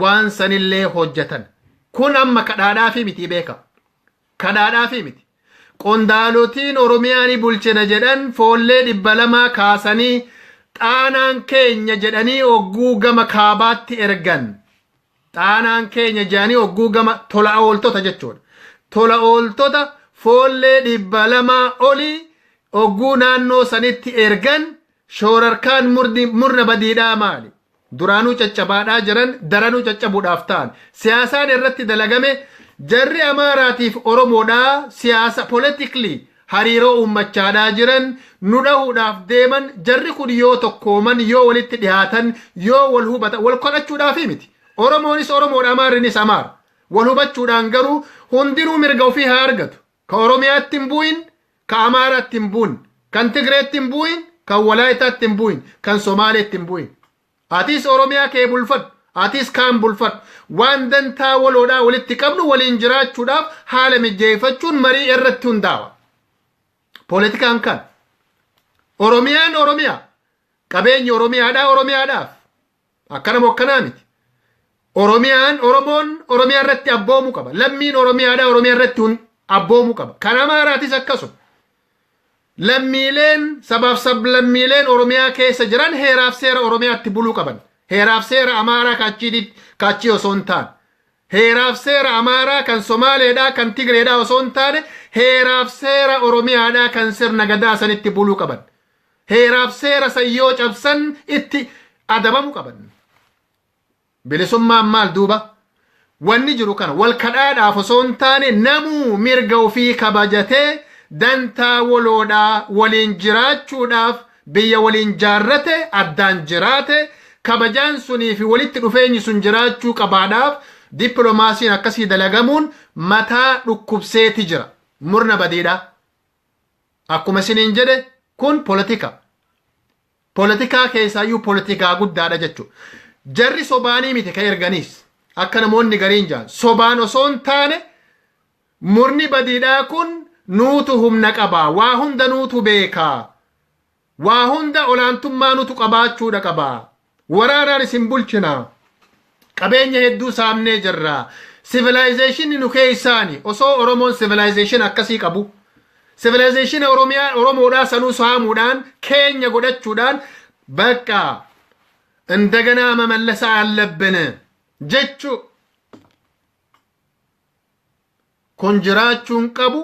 waan sanillee hojjetan. Kun amma kadhaadhaa fi miti, beeka. Kadhaadhaa fi miti. Qondaalotiin Oromiyaa ni bulchina jedhan foollee 200 kaasanii xaanaan keenya jedhanii ogguu gama kaabaatti ergan. Xaanaan keenya jedhanii ogguu gama tola ooltota jechuudha. Tola ooltota foollee 200 olii ogguu naannoo sanitti ergan, shoorarkaan murna badiidhaa maali? Duraanuu caccabaadhaa jiran daranuu caccabuudhaaf ta'an. Siyaasaan irratti dalagame, jarri Amaaraatiif Oromoodhaa siyaasa politically hariiroo uummachaadhaa jiran nu dhahuudhaaf deeman. Jarri kun yoo tokkooman, yoo walitti dhihaatan, yoo wal hubatan, wal kadhachuudhaafi miti. Oromoonis Oromoodha, Amaarinis Amaara. Wal hubachuudhaan garuu hundinuu mirga ofii haa argatu. Ka Oromiyaatti hin bu'in, ka Amaaraatti hin bu'in, kan Tigreetti hin bu'in, kan Walaayitaatti hin bu'in, kan Somaaleetti hin bu'in. Atis Oromiyaa kee bulfadhu. Atis kaan bulfadhu. Waan dantaa waloodhaa walitti qabnu waliin jiraachuudhaaf haala mijeeffachuun marii irratti hundaa'a. Poolitikaan kan. Oromiyaan Oromiyaa. Qabeenyi Oromiyaadhaa Oromiyaadhaaf. Akkana moo akkanaa miti? Oromiyaan, Oromoon Oromiyaa irratti abboomuu qaba. Lammiin Oromiyaadhaa Oromiyaa irratti abboomuu qaba. Kan Amaaraatis akkasuma. Lammiileen sabaaf sablammiileen Oromiyaa keessa jiran heeraaf seera Oromiyaatti buluu qaban. Heeraaf seera Amaaraa kaachii osoo hin taane. Heeraaf seera Amaaraa, kan Somaaleedhaa, kan Tigreedhaa osoo hin taane, heeraaf seera Oromiyaadhaa kan sirna gadaa sanitti buluu qaban. Heeraaf seera san yoo cabsan itti adabamu qaban. Bilisummaan maal duuba? Wanni jiru kana wal kadhaadhaaf osoo hin taane, namuu mirga ofii kabajatee dantaa waloodhaa waliin jiraachuudhaaf biyya waliin jaarrate, addaan jiraate, kabajaan sunii fi walitti dhufeenyi sun jiraachuu qabaadhaaf dippiloomaasiin akkasii dalagamuun mataa dhukkubseeti jira. Murna badiidha. Akkuma isiniin jedhe, kun polotika. Polotikaa keessaayyuu polotikaa guddaadha jechuudha. Jarri sobaanii miti ka erganiis. Akka namoonni gariin jaan sobaan osoo hin taane, murni badiidhaa kun nuutu humna qabaa, waa hunda nuutu beekaa, waa hunda olaantummaa nutu qabaachuudha qabaa, waraanaan isin bulchinaa, qabeenya hedduu saamnee jirra, civilization nu keessaani. Osoo Oromoon civilization akkasii qabu, civilization Oromiyaa Oromoodhaa sanuu saamuudhaan keenya godhachuudhaan bakka እንደገና መመለስ አለብን jechu kun jiraachuun qabu.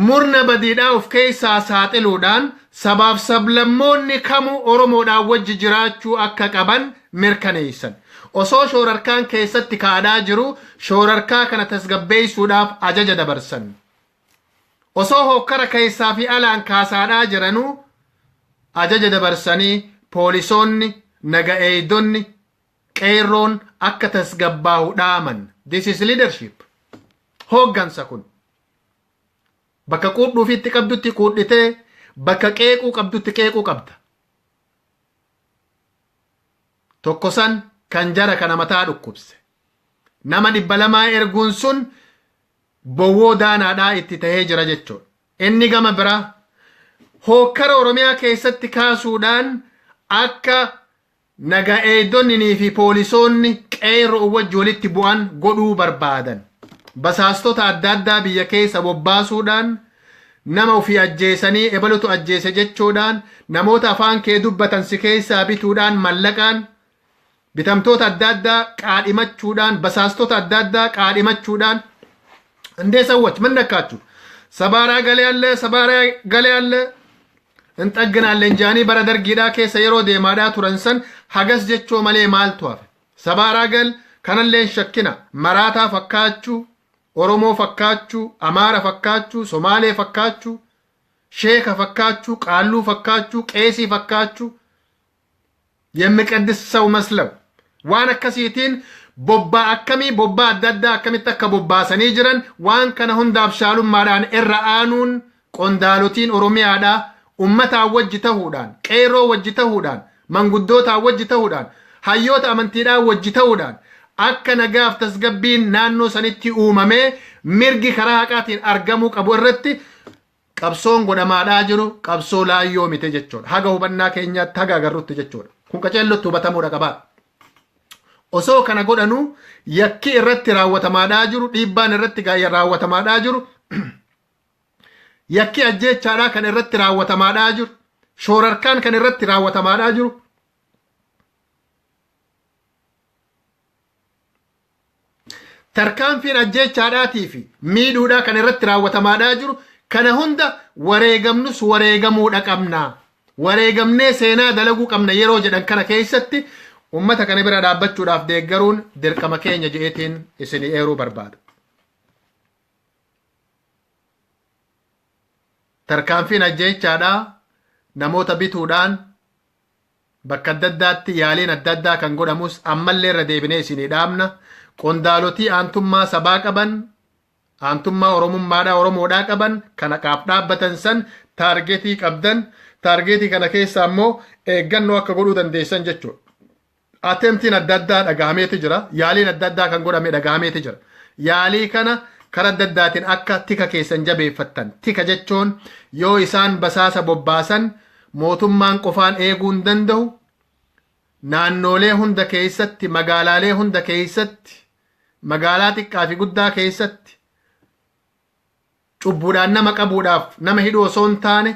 Murna badiidhaa of keessaa saaxiluudhaan sabaaf sablammoonni kamuu Oromoodhaan wajji jiraachuu akka qaban mirkaneessan. Osoo shoorarkaan keessatti kaadhaa jiru, shoorarkaa kana tasgabbeessuudhaaf ajaja dabarsan. Osoo hokkara keessaa fi alaan kaasaadhaa jiranuu ajaja dabarsanii poolisoonni, naga eeydonni, qeerroon akka tasgabbaa'u dhaaman. This is leadership. Hooggansa kun. Bakka quudhuufitti qabdutti quudhitee, bakka qeequu qabdutti qeequu qabda. Tokko san kan jara kana mataa dhukkubse. Nama 200 erguun sun bowwoo daanaadhaa itti tahee jira jechuudha. Inni gama biraa hookkara Oromiyaa keessatti kaasuudhaan akka naga eegdonnii fi poolisoonni qeerroo wajji walitti bu'an godhuu barbaadan. Basaastota adda addaa biyya keessa bobbaasuudhaan, nama ofii ajjeesanii ebalutu ajjeese jechuudhaan, namoota afaan kee dubbatan si keessaa bituudhaan, mallaqaan bitamtoota adda addaa qaadhimachuudhaan, basaastota adda addaa qaadhimachuudhaan እንዴ ሰዎች ምን ነካችሁ? ሰባራ ገሌ አለ፣ ሰባራ ገሌ አለ፣ እንጠግናለን jaanii bara dargiidhaa keessa yeroo deemaadhaa turan san hagas jechoo malee maaltu hafe? Sabaaraa gal kanalleen shakkina. Maraataa fakkaachuu, Oromoo fakkaachuu, Amaara fakkaachuu, Somaalee fakkaachuu, sheeka fakkaachuu, qaalluu fakkaachuu, qeesii fakkaachuu, የሚቀድስ ሰው መስለው waan akkasiitiin bobbaa akkamii, bobbaa adda addaa akkamitti akka bobbaasanii jiran, waan kana hundaaf shaalummaadhaan irra aanuun qondaalotiin Oromiyaadhaa ummataa wajji tahuudhaan, qeerroo wajji tahuudhaan, manguddootaa wajji tahuudhaan, hayyoota amantiidhaa wajji tahuudhaan akka nagaaf tasgabbiin naannoo sanitti uumamee mirgi karaa haqaatiin argamuu qabu irratti qabsoon godhamaadhaa jiru qabsoo laayyoo mite jechuudha. Haga hubannaa keenyaatti, haga agarrutti jechuudha. Kun qaceellotti hubatamuudha qabaa. Osoo kana godhanuu yakki irratti raawwatamaadhaa jiru, dhiibbaan irratti raawwatamaadhaa jiru, yakki ajjeechaadhaa kan irratti raawwatamaadhaa jiru, shoorarkaan kan irratti raawwatamaadhaa jiru, tarkaanfiin ajjeechaadhaatii fi miidhuudhaa kan irratti raawwatamaadhaa jiru, kana hunda wareegamnus wareegamuudha qabna. Wareegamnee seenaa dalaguu qabna yeroo jedhan kana keessatti ummata kana bira dhaabbachuudhaaf deeggaruun dirqama keenya je'eetiin isinii eeruu barbaada. Tarkaanfiin ajjeechaadhaa namoota bituudhaan bakka adda addaatti yaaliin adda addaa kan godhamus ammallee irra deebinee isinii dhaabna. Qondaalotii aantummaa sabaa qaban, aantummaa Oromummaadhaa, Oromoodhaa qaban, kana qaaf dhaabbatan san target qabdan, target kana keessa ammoo eeggannoo akka godhuu dandeessan jechuudha. Attemptiin adda addaa dhagahameeti jira. Yaaliin adda addaa kan godhame dhagahameeti jira. Yaalii kana karaa adda addaatiin akka tika keessan jabeeffattan. Tika jechuun yoo isaan basaasa bobbaasan mootummaan qofaan eeguu hin danda'u. Naannoolee hunda keessatti, magaalaalee hunda keessatti, magaalaa xiqqaa fi guddaa keessatti cubbuudhaan nama qabuudhaaf nama hidhuu osoo hin taane,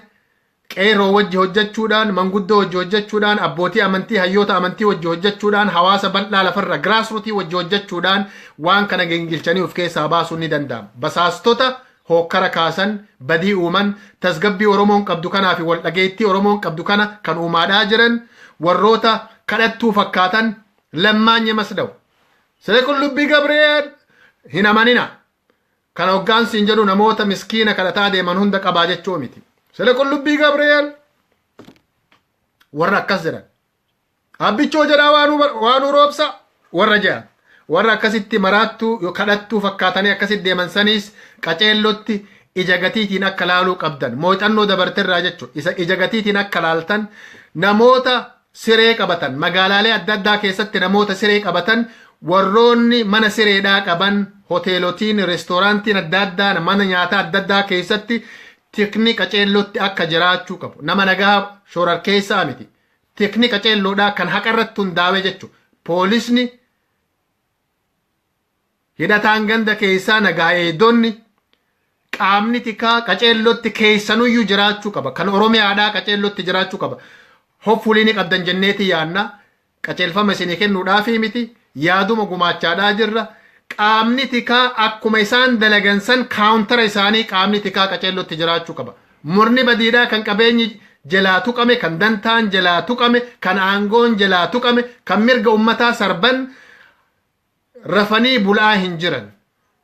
qeerroo wajji hojjechuudhaan, manguddoo wajji hojjechuudhaan, abbootii amantii, hayyoota amantii wajji hojjechuudhaan, hawaasa bal'aa lafarra grassroot wajji hojjechuudhaan waan kana gingilchanii of keessaa baasuun ni danda'ama. Basaastota Hookkara kaasan, badii uuman, tasgabbii Oromoon qabdu kanaa fi wal dhageettii Oromoon qabdu kana kan uumaadhaa jiran, warroota kadhattuu fakkaatan lammaanye masda'u. Sile Qullubbii Gabri'eel hin amanina. Kana hoggaansi hin jedhu namoota miskiina kadhataa deeman hunda qabaa jechuu miti. Sile Qullubbii Gabri'eel warra akkas jedhan. Abbichoo jedhaa waanuu roobsa warra jedhan. Warra akkasitti maraattuu kadhattuu fakkaatanii akkasitti deeman saniis qaceellotti ija gatiitiin akka laaluu qabdan. Muuxannoo dabarterraa jechuudha. Isa ija gatiitiin akka laaltan, namoota siree qabatan magaalaalee adda addaa keessatti, namoota siree qabatan, warroonni mana sireedhaa qaban, hoteelotiin, reestooraantiin adda addaa, mana nyaataa adda addaa keessatti tikni qaceellotti akka jiraachuu qabu. Nama nagaa shorarkeessaa miti. Tikni qaceelloodhaa kan haqa irratti hundaa'e jechuudha. Poolisni hidhataan ganda keessaa, nagaa eegdonni, qaamni tikaa qaceellotti keessanuyyuu jiraachuu qaba. Kan Oromiyaadhaa qaceellotti jiraachuu qaba. Hopefully ni qabdan jenneeti yaanna. Qaceelfama isinii kennuudhaafi miti. Yaaduma gumaachaadhaa jirra. Qaamni tikaa akkuma isaan dalagan san counter isaanii qaamni tikaa qaceellotti jiraachuu qaba. Murni badiidhaa kan qabeenyi jalaa tuqame, kan dantaan jalaa tuqame, kan aangoon jalaa tuqame, kan mirga ummataa sarban rafanii bulaa hin jiran.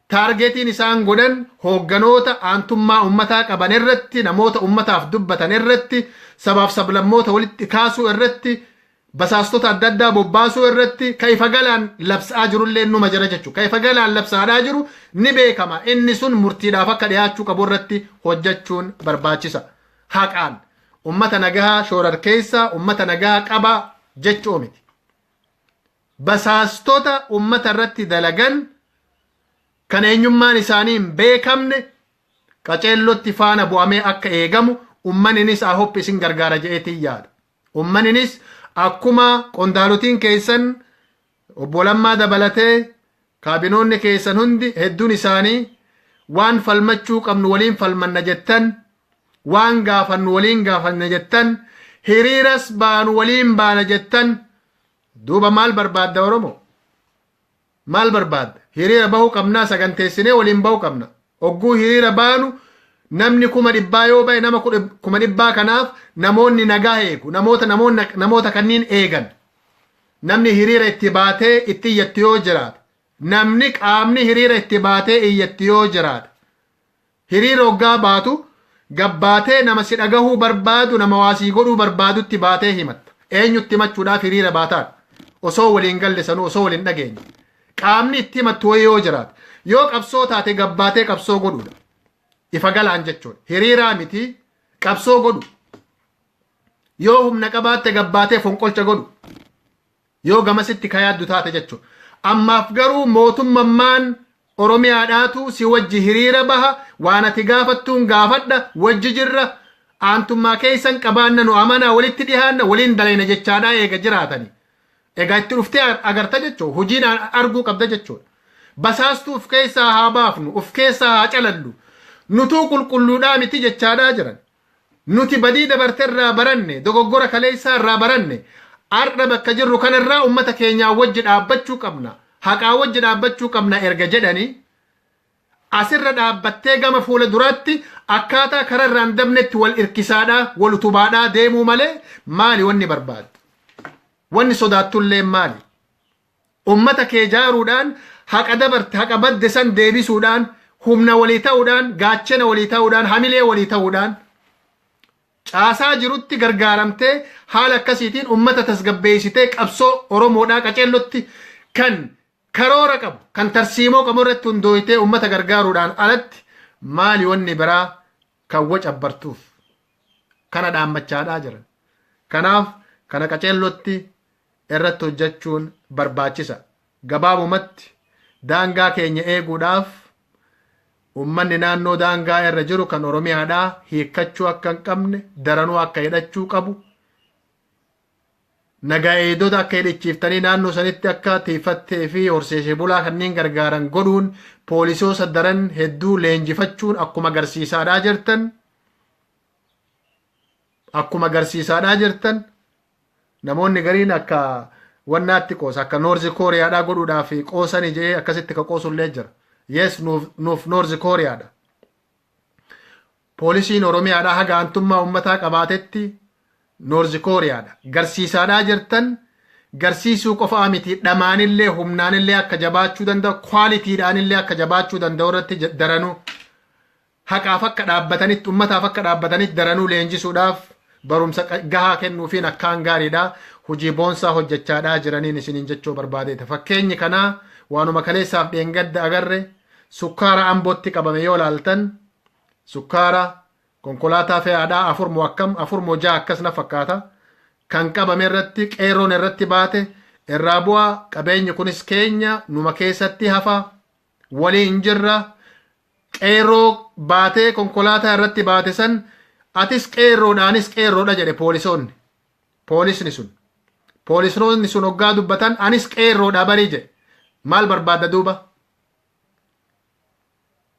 Targetiin isaan godhan hoogganoota aantummaa ummataa qaban irratti, namoota ummataaf dubbatan irratti, sabaaf sablammoota walitti kaasuu irratti, basaastota adda addaa bobbaasuu irratti ka ifa galaan labsaa jirullee numa jira jechuudha. Ka ifa galaan labsaadhaa jiru ni beekama. Inni sun murtiidhaaf akka dhiyaachuu qabu irratti hojjechuun barbaachisa. Haqaan ummata nagaa shoorarkeessa, ummata nagaa qaba jechuu miti. Basaastota ummata irratti dalagan kan eenyummaan isaanii hin beekamne qaceellotti faana bu'amee akka eegamu ummaninis ahop isin gargaara je'eetiin yaada. Ummaninis akkuma qondaalotiin keessan obbo Lammaa dabalatee kaabinoonni keessan hundi hedduun isaanii waan falmachuu qabnu waliin falmanna jettan, waan gaafannu waliin gaafanna jettan, hiriiras baanu waliin baana jettan, duuba maal barbaadda Oromoo? Maal barbaadda? Hiriira bahuu qabnaa, saganteessinee waliin bahuu qabna. Ogguu hiriira baanu namni 100,000 yoo bahe, nama 100,000 kanaaf namoonni nagaa eegu, namoota kanneen eegan, namni hiriira itti baatee itti iyyattu yoo jiraate, namni qaamni hiriira itti baatee iyyattu yoo jiraate, hiriira hoggaa baatu gabbaatee nama si dhagahuu barbaadu, nama waasii godhuu barbaadutti baatee himatta. Eenyutti himachuudhaaf hiriira baataadha? Osoo waliin galle sanuu, osoo waliin dhageenye, qaamni itti himattu wayii yoo jiraate, yoo qabsoo taate gabbaatee qabsoo godhuudha. Ifa galaan jechuudha. Hiriiraa miti, qabsoo godhu. Yoo humna qabaatte gabbaatee fonqolcha godhu. Yoo gamasitti kayaaddu taate jechuudha. Ammaaf garuu mootummaan Oromiyaadhaatu si wajji hiriira baha, waan ati gaafattuun gaafadha, wajji jirra, aantummaa keessan qabaanna, nu amanaa, walitti dhihaanna, waliin dalayna jechaadhaa eega jiraatani. Egaa itti dhuftee agarta jechuudha. Hojiin arguu qabda jechuudha. Basaastuu of keessaa haa baafnu, of keessaa haa calallu. Nutuu qulqulluudhaa miti jechaadhaa jiran. Nuti badii dabarterraa baranne, dogoggora kaleessaa irraa baranne, har'a bakka jirru kanarraa ummata keenyaa wajji dhaabbachuu qabna. Haqaa wajji dhaabbachuu qabna erga jedhanii, asirra dhaabbattee gama fuula duraatti akkaataa kararraan dabnetti wal irkisaadhaa, wal utubaadhaa deemuu malee maali wanni barbaaddu? Wanni sodaattullee maali? Ummata kee jaaruudhaan, haqa dabarte, haqa badde san deebisuudhaan, humna walii ta'uudhaan, gaachana walii ta'uudhaan, hamilee walii ta'uudhaan, caasaa jirutti gargaaramtee haala akkasiitiin ummata tasgabbeessitee qabsoo Oromoodhaa qaceellotti kan karoora qabu, kan tarsiimoo qabu irratti hundooytee ummata gargaaruudhaan alatti maali wanni biraa kan wacabbartuuf? Kana dhaammachaadhaa jiran. Kanaaf kana qaceellotti irratti hojjechuun barbaachisa. Gabaabumatti daangaa keenya eeguudhaaf ummanni naannoo daangaa irra jiru kan Oromiyaadhaa hiikkachuu akka hin qabne, daranuu akka hidhachuu qabu, nagaa eegdota akka hidhachiiftanii naannoo sanitti akka tiifattee fi horsiisee bulaa kanneen gargaaran godhuun, poolisoota daran hedduu leenjifachuun akkuma agarsiisaadhaa jirtan, namoonni gariin akka wannaatti qoosa, akka North Kooriyaadhaa godhuudhaaf qoosanii jedhee akkasitti ka qoosullee jira. Yes, nuuf North Kooriyaadha. Poolisiin Oromiyaadhaa haga aantummaa uummataa qabaatetti Noorzi Kooriyaadha. Garsiisaadhaa jirtan garsiisuu qofaa miti, dhamaanillee humnaanillee akka jabaachuu danda'u, qualitydhaanillee akka jabaachuu danda'u irratti daranuu haqaaf akka dhaabbatanitti, ummataaf akka dhaabbatanitti daranuu leenjisuudhaaf barumsa gahaa kennuufiin akkaan gaariidha. Hojii boonsaa hojjechaadhaa jiraniin isiniin jechuu barbaadeeta. Fakkeenyi kanaa waanuma kaleessaaf dheengadda agarre. Sukkaara Ambootti qabame yoo laaltan, sukkaara konkolaataa fe'aadhaa afur moo akkam, afur moo ja'a akkas na fakkaata, kan qabame irratti qeerroon irratti baate irraa bu'aa, qabeenyi kunis keenya, numa keessatti hafa, waliin jirra. Qeerroo baatee konkolaataa irratti baate san atis qeerroodhaanis qeerroodha jedhe poolisoonni. Poolisni sun, poolisoonni sun hoggaa dubbatan anis qeerroodha barii jedhe. Maal barbaadda duuba?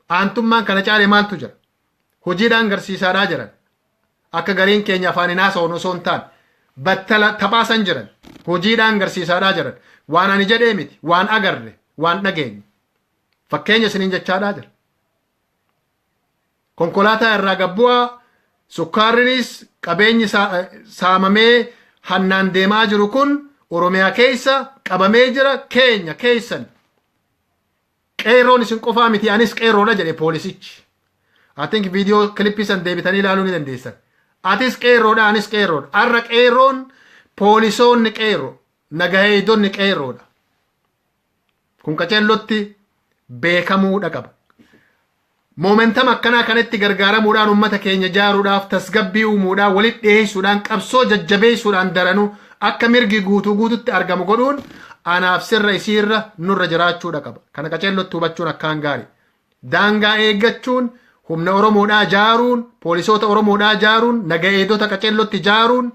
Aantummaan kana caale maaltu jira? Hojiidhaan garsiisaadhaa jiran. Akka gariin keenya afaan hin haasa'uun osoo hin taane, battala taphaasan jiran, hojiidhaan garsiisaadhaa jiran. Waan ani jedhee miti, waan agarre, waan dhageenye fakkeenya isiniin jechaadhaa jira. Konkolaataa irraa gabbu'aa, sukkaarrinis qabeenyi saamamee hannaan deemaa jiru kun Oromiyaa keessa qabamee jira, keenya keessan. Qeerroon isin qofaa miti, anis qeerroodha jedhe poolisichi. I think viidiyoo clippii san deebitanii ilaaluu ni dandeessan. Atis qeerroodha, anis qeerroodha. Arra qeerroon, poolisoonni qeerroo, nagaheeydonni qeerroodha. Kun qaceellotti beekamuudha qaba. Momentum akkanaa kanatti gargaaramuudhaan uummata keenya ijaaruudhaaf, tasgabbii uumuudhaan, walitti dhiyeessuudhaan, qabsoo jajjabeessuudhaan daranuu akka mirgi guutuu guututti argamu godhuun anaaf sirra, isiirra, nurra jiraachuudha qaba. Kana qaceellotti hubachuun akkaan gaarii. Daangaa eeggachuun, humna Oromoodhaa ijaaruun, poolisoota Oromoodhaa ijaaruun, naga eegdota qaceellotti ijaaruun,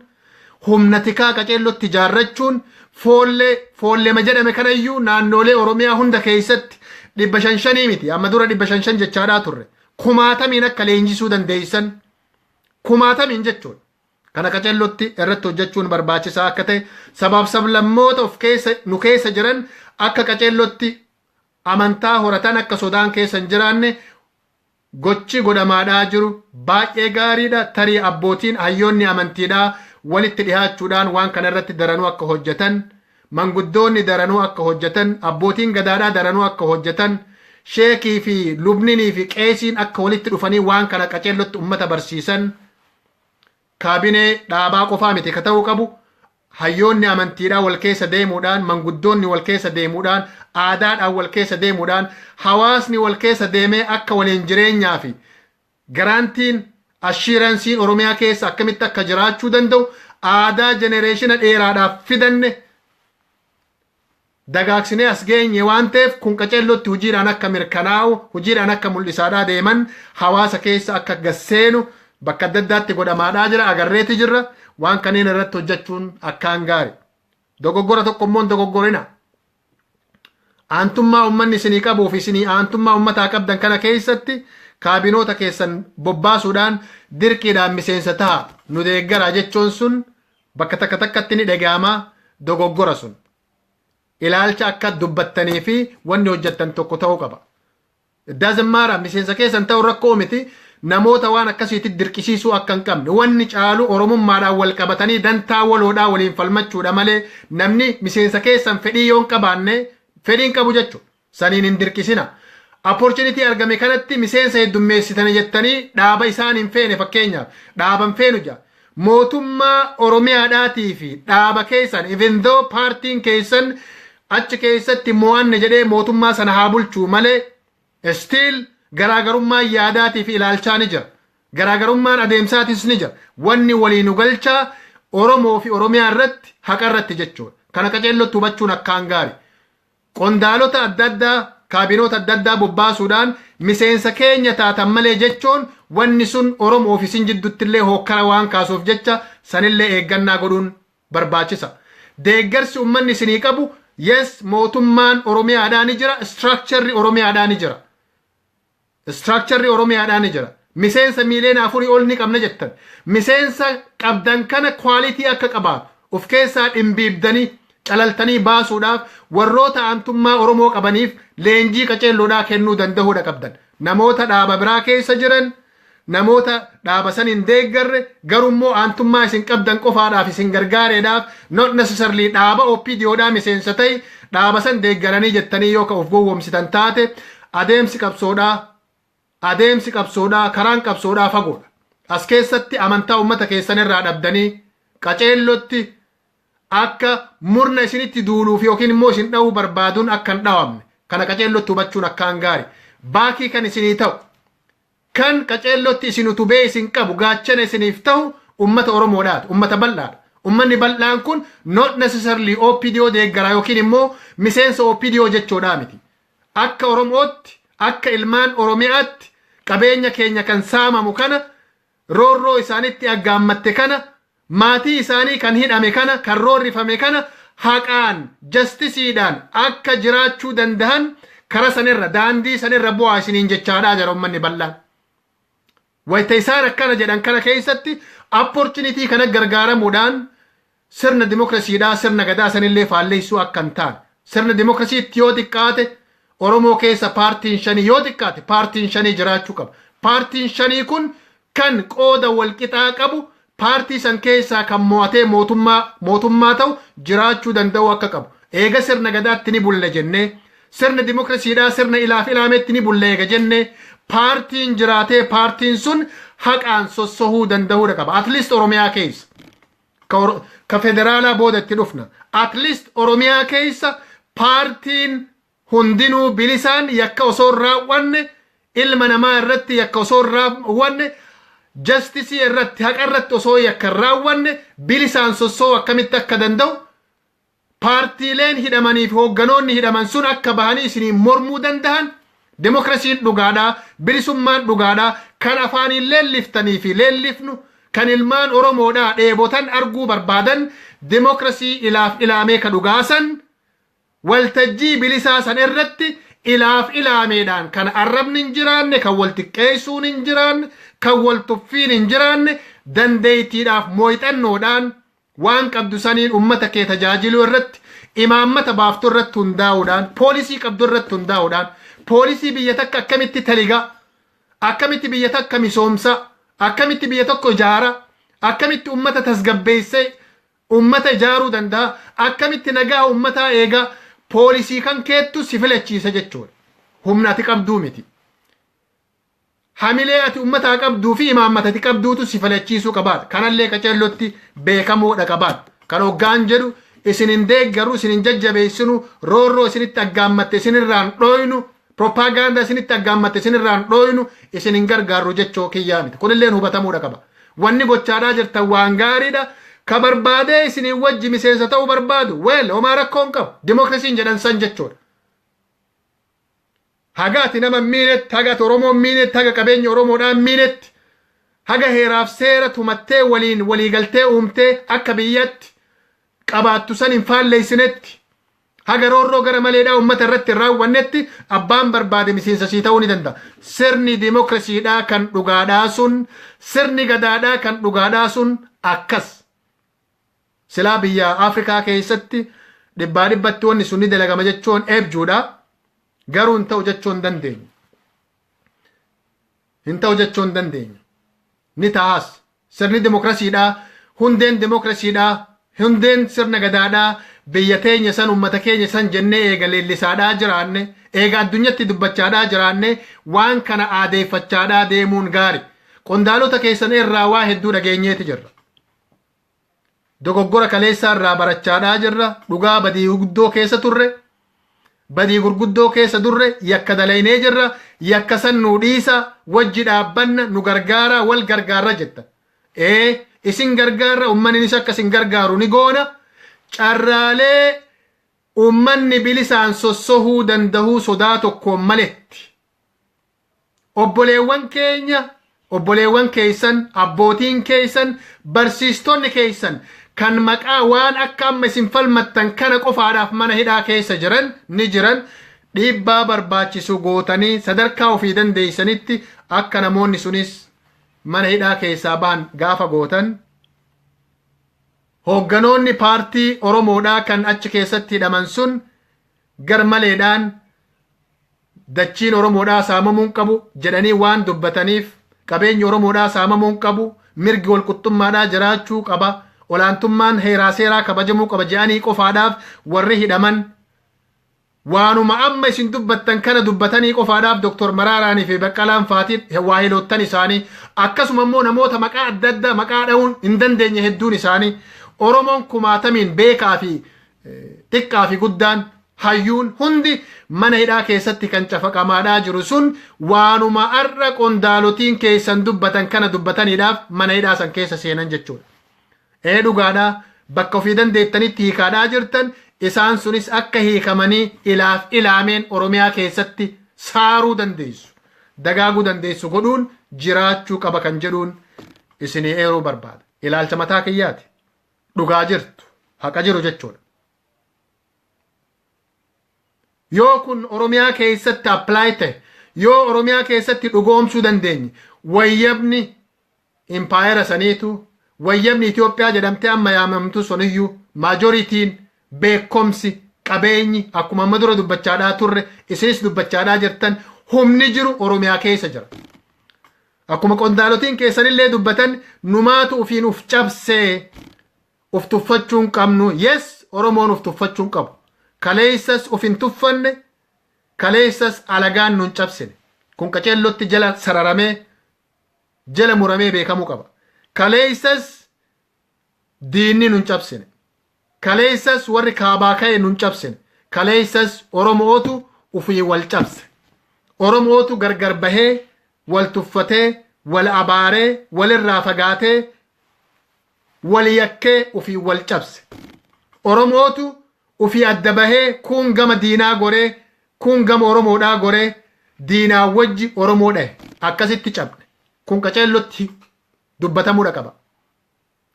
humna tikaa qaceellotti ijaarrachuun, foollee foolleema jedhame kanayyuu naannoolee Oromiyaa hunda keessatti 500 5 miti, amma dura 500 5 jechaadhaa turre, kumaatamiin akka leenjisuu dandeessan, kumaatamiin jechuudha. Kana qaceellotti irratti hojjechuun barbaachisaa akka ta'e, sabaaf sablammoota of keessa nu keessa jiran akka qaceellotti amantaa horatan, akka sodaan keessa hin jiraanne gochi godhamaadhaa jiru baay'ee gaariidha. Tarii abbootiin hayyoonni amantiidhaa walitti dhihaachuudhaan waan kana irratti daranuu akka hojjetan, manguddoonni daranuu akka hojjetan, abbootiin gadaadhaa daranuu akka hojjetan, sheekii fi lubninii fi qeesiin akka walitti dhufanii waan kana qaceellotti ummata barsiisan, kaabinee dhaabaa qofaa miti ka ta'uu qabu. Hayyoonni amantiidhaa wal keessa deemuudhaan, manguddoonni wal keessa deemuudhaan, aadaadhaan wal keessa deemuudhaan, hawaasni wal keessa deemee akka waliin jireenyaa fi guaranteen, assuranceiin Oromiyaa keessa akkamitti akka jiraachuu danda'u, aadaa generation dheeraadhaaf fidanne dagaagsinee as geenye waan ta'eef, kun qaceellotti hojiidhaan akka mirkanaa'u, hojiidhaan akka mul'isaadhaa deeman, hawaasa keessa akka gasseenu bakka adda addaatti godhamaadhaa jira, agarreeti jirra. Waan kanneen irratti hojjechuun akkaan gaari. Dogoggora tokko immoo hin dogoggorina. Aantummaa uummanni isinii qabuu fi isinii aantummaa uummataa qabdan kana keessatti kaabinoota keessan bobbaasuudhaan dirqiidhaan miseensa ta'a, nu deeggaraa jechuun sun bakka takka takkatti ni dhaga'ama. Dogoggora sun. Ilaalcha akka dubbattanii fi wanni hojjettan tokko ta'uu qaba. Doesn't miseensa keessan ta'u rakkoo miti. Namoota waan akkasiitti dirqisiisuu akka hin qabne, wanni caalu oromummaadhaan wal qabatanii dantaa waloodhaa waliin falmachuudha malee, namni miseensa keessan fedhii yoo hin qabaanne fedhii hin qabu jechuudha. Saniin hin dirqisina. Opportunity argame kanatti miseensa heddummeessitanii jettanii dhaaba isaan hin feene, fakkeenyaaf dhaaba hin feenu jaa. Mootummaa Oromiyaadhaatii fi dhaaba keessan, even though paartiin keessan achi keessatti mo'anne jedhee mootummaa sana haa bulchuu malee, still garaagarummaan yaadaatii fi ilaalchaa ni jira. Garaagarummaan adeemsaatis ni jira. Wanni waliin nu galchaa Oromoo fi Oromiyaa irratti, haqa irratti jechuudha. Kana qaceellotti hubachuun akkaan gaari. Qondaalota adda addaa, kaabinoota adda addaa bobbaasuudhaan miseensa keenya taatan malee jechuun, wanni sun Oromoo fi isin jidduutti illee hookkara waan kaasuuf jecha sanillee eeggannaa godhuun barbaachisa. Deeggarsi uummanni isinii qabu, yes, mootummaan Oromiyaadhaa ni jira, structureri Oromiyaadhaa ni jira. Structureri Oromiyaadhaa ni jira. Miseensa 4 miiliyoona ol ni qabna jettan. Miseensa qabdan kana quality akka qabaatu of keessaa dhimbiibdanii calaltanii baasuudhaaf warroota aantummaa Oromoo qabaniif leenjii qaceelloodhaa kennuu danda'uudha qabdan. Namoota dhaaba biraa keessa jiran, Namoota dhaaba san hin deeggarre, garummoo aantummaa isin qabdan qofaadhaaf isin gargaareedhaaf, not necessarily dhaaba OPDOdhaa miseensa ta'e dhaaba san deeggaranii jettanii yoo ka of gowwoomsitan taate, adeemsi qabsoodhaa, karaan qabsoodhaa fagoodha. As keessatti amantaa uummata keessan irraa dhabdanii qaceellotti akka murna isinitti duuluuf yookiin immoo isin dha'uu barbaaduun akka hin dhawamne kana qaceellotti hubachuun akkaan gaari. Baakii kan isinii ta'u, kan qaceellotti isin utubee isin qabu, gaachana isiniif ta'u ummata Oromoodhaati, ummata bal'aadha. Ummanni bal'aan kun not necessarily OPDO deeggaraa yookiin immoo miseensa OPDO jechuudhaa miti. Akka Oromootti, akka ilmaan Oromiyaatti qabeenya keenya kan saamamu kana, roorroo isaanitti aggaammatte kana, maatii isaanii kan hidhame kana, kan roorrifame kana haqaan, justiceiidhaan akka jiraachuu danda'an kara sanirra, daandii sanirra bu'aa isiniin jechaadhaa jira ummanni bal'aan. Wayita isaan akkana jedhan kana keessatti opportunity kana gargaaramuudhaan sirna dimokiraasiidhaa, sirna gadaa sanillee faalleessuu akka hin taane, sirna dimokiraasiitti yoo xiqqaate Oromoo keessa paartiin shanii, yoo xiqqaate paartiin shanii jiraachuu qaba. Paartiin shanii kun kan qooda walqixaa qabu, paartii san keessaa kan mo'atee mootummaa ta'u jiraachuu danda'u akka qabu. Eega sirna gadaatti ni bulle jennee, sirna dimokiraasiidhaa, sirna ilaaf ilaametti ni bulle eega jennee, paartiin jiraatee paartiin sun haqaan sossohuu danda'uudha qaba. At least Oromiyaa keessa. Ka federaalaa booda itti dhufna. At least Oromiyaa keessa paartiin hundinuu bilisaan yakka osoo hin raawwanne, ilma namaa irratti yakka osoo hin raawwanne, justice irratti, haqa irratti osoo yakka hin raawwanne bilisaan sossoo akkamitti akka danda'u, paartiileen hidhamanii fi hoogganoonni hidhaman sun akka bahanii isiniin mormuu danda'an, demokrasiin dhugaadhaa, bilisummaan dhugaadhaa kan afaaniin leelliftanii fi leellifnu, kan ilmaan Oromoodhaa dheebotan arguu barbaadan, demokrasii ilaaf ilaamee ka dhugaasan waltajjii bilisaa san irratti ilaaf ilaameedhaan, kan arrabni hin jiraanne, kan wal xiqqeessuun hin jiraanne, kan wal tuffiin hin jiraanne, dandeettiidhaaf mooyxannoodhaan waan qabdu saniin ummata kee tajaajiluu irratti, imaammata baaftuu irratti hundaa'uudhaan, policy qabdu irratti hundaa'uudhaan, policy biyya takka akkamitti taligaa, akkamitti biyya takka misoomsa, akkamitti biyya tokko ijaara, akkamitti ummata tasgabbeessee ummata ijaaruu danda'a, akkamitti nagaa ummataa eegaa, policy kan keettu si filachiisa jechuudha. Humna ati qabduu miti. Hamilee ati ummataa qabduu fi imaammata ati qabduutu si filachiisuu qabaata. Kanallee qaceellotti beekamoodha qabaata. Kan hoggaan jedhu isin hin deeggaru, isin hin jajjabeessinu, roorroo isinitti aggaammatte isinirraan dhooynu, propagaandaa isinitti aggaammatte isinirraan dhooynu, isin hin gargaarru jechoo kiyyaa miti. Kunilleen hubatamuudha qaba. Wanni gochaadhaa jirtan waan gaariidha. Ka barbaadee isinii wajji miseensa ta'uu barbaadu, well, homaa rakkoo hin qabu. Dimokiraasiin jedhan san jechuudha. Haga ati nama miinetti, haga ati Oromoo miinetti, haga qabeenya Oromoodhaan miinetti, haga heeraaf seera tumattee waliin waliigaltee uumtee akka biyyatti qabaattu san hin faalleessinetti, haga roorroo gara maleedhaa uummata irratti hin raawwannetti abbaan barbaade miseensa sii ta'uu ni danda'a. Sirni dimokiraasiidhaa kan dhugaadhaa sun, sirni gadaadhaa kan dhugaadhaa sun akkas. Silaa biyya Afrikaa keessatti dhibbaa dhibbatti wanni sun ni dalagama jechuun eebjuudha. Garuu hin ta'u jechuu hin dandeenyu. Hin ta'u jechuu hin dandeenyu. Ni ta'as. Sirni dimokiraasiidhaa, hundeen dimokiraasiidhaa, hundeen sirna gadaadhaa biyya teenya san, ummata keenya san jennee eega leellisaadhaa jiraanne, eega addunyatti dubbachaadhaa jiraanne, waan kana aadeeffachaadhaa deemuun gaari. Qondaalota keessan irraa waa hedduu dhageenyeeti jirra. Dogoggora kaleessaa irraa barachaadhaa jirra. Dhugaa badii guddoo keessa turre. Badii gurguddoo keessa turre, yakka dalaynee jirra. Yakka san nu dhiisa, wajji dhaabbanna, nu gargaara, wal gargaarra jetta. Ee, isin gargaarra, ummannis akka isin gargaaru ni goona. Carraalee ummanni bilisaan sossohuu dandahuu sodaa tokkoon maletti. Obboleewwan keenya, obboleewwan keessan, abbootiin keessan, barsiistonni keessan kan maqaa waan akka amma isin falmattan kana qofaadhaaf mana hidhaa keessa jiran ni jiran. Dhiibbaa barbaachisu gootanii sadarkaa ofii dandeessanitti akka namoonni sunis mana hidhaa keessaa bahan gaafa gootan, hoogganoonni paartii Oromoodhaa kan achi keessatti hidhaman sun gar maleedhaan dachiin Oromoodhaa saamamuun qabu jedhanii waan dubbataniif Qabeenyi Oromoodhaa saamamuu hin qabu. Mirgi walqixxummaadhaa jiraachuu qaba. Olaantummaan heeraa seeraa kabajamuu qaba je'anii qofaadhaaf warri hidhaman, waanuma amma isin dubbattan kana dubbatanii qofaadhaaf Dr. Maraaraanii fi Baqqalaan Faatiin waahiloottan isaanii, akkasuma immoo namoota maqaa adda addaa maqaa dha'uun hin dandeenye hedduun isaanii, Oromoon kumaatamiin beekaa fi xiqqaa fi guddaan, hayyuun hundi mana hidhaa keessatti kan cafaqamaadhaa jiru sun waanuma har'a qondaalotiin keessan dubbatan kana dubbataniidhaaf mana hidhaa san keessa seenan jechuudha. Ee, dhugaadhaa, bakka ofii dandeettanitti hiikaadhaa jirtan. Isaan sunis akka hiikamanii ilaaf ilaameen Oromiyaa keessatti saaruu dandeessu, dagaaguu dandeessu godhuun jiraachuu qaba kan jedhuun isinii eeruu barbaada. Ilaalcha mataa kiyyaati. Dhugaa jirtu, haqa jiru jechuudha. Yoo kun Oromiyaa keessatti apply ta'e, yoo Oromiyaa keessatti dhugoomsuu dandeenye, wayyabni impaayera saniitu, wayyabni Itoophiyaa jedhamtee amma yaamamtu suniyyuu, majorityn, beekomsi, qabeenyi, akkuma amma dura dubbachaadhaa turre, isinis dubbachaadhaa jirtan, humni jiru Oromiyaa keessa jira. Akkuma qondaalotiin keessanillee dubbatan, numaatu ufiin uf cabsee, uf tuffachuu hin qabnu. Yes, Oromoon uf tuffachuu hin qabu. Kaleessas uf hin tuffanne, kaleessas alagaan nun cabsine. Kun qaceellotti jala sararamee, jala muramee beekamuu qaba. Kaleessas diinni nun cabsine. Kaleessas warri kaabaa ka'e nun cabsine. Kaleessas Oromootu ufii wal cabse. Oromootu gargar bahee, wal tuffatee, wal abaaree, walirraa fagaatee, wal yakkee ufii wal cabse. Oromootu ufii adda bahee, kuun gama diinaa goree, kuun gama Oromoodhaa goree, diinaa wajji Oromoo dhahe. Akkasitti cabne. Kun qaceellotti dubbatamuudha qaba.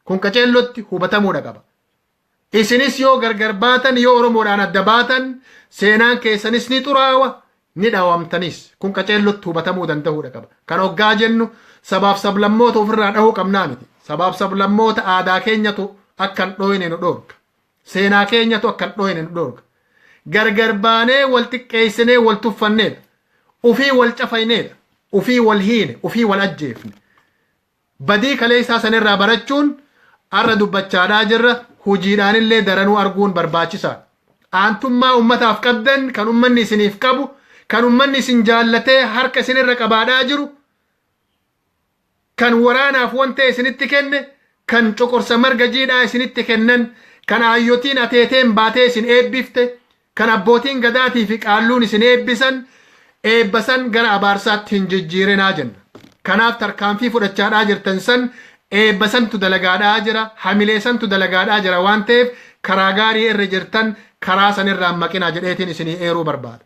Kun qaceellotti hubatamuudha qaba. Isinis yoo gargar baatan, yoo Oromoodhaan adda baatan, seenaan keessanis ni xuraawa, ni dhawamtanis. Kun qaceellotti hubatamuu danda'uudha qaba. Kan hoggaa jennu sabaaf sablammoota ofirraa dhahuu qabnaa miti. Sabaaf sablammoota aadaa keenyatu akka hin dhooyne nu dhoorga. Seenaa keenyatu akka hin dhooyne nu dhoorga. Gargar baanee wal xiqqeessinee wal tuffanneedha. Ufii wal cafayneedha. Ufii wal hiine, ufii wal ajjeefne. Badii kaleessaa sanirraa barachuun har'a dubbachaadhaa jirra. Hojiidhaanillee daranuu arguun barbaachisaadha. Aantummaa ummataaf qabdan, kan ummanni isiniif qabu, kan ummanni isin jaallatee harka isinirra qabaadhaa jiru, kan waraanaaf wanta isinitti kenne, kan coqorsa marga jiidhaa isinitti kennan, kan aayyotiin ateeteen baatee isin eebbifte, kan abbootiin gadaatii fi qaalluun isin eebbisan, eebbasan gara abaarsaatti hin jijjiirinaa jenna. Kanaaf tarkaanfii fudhachaadhaa jirtan san eebba santu dalagaadhaa jira, hamilee santu dalagaadhaa jira waan ta'eef, karaa gaarii irra jirtan, karaa sanirraa maqinaa jedheetiin isinii eeruu barbaada.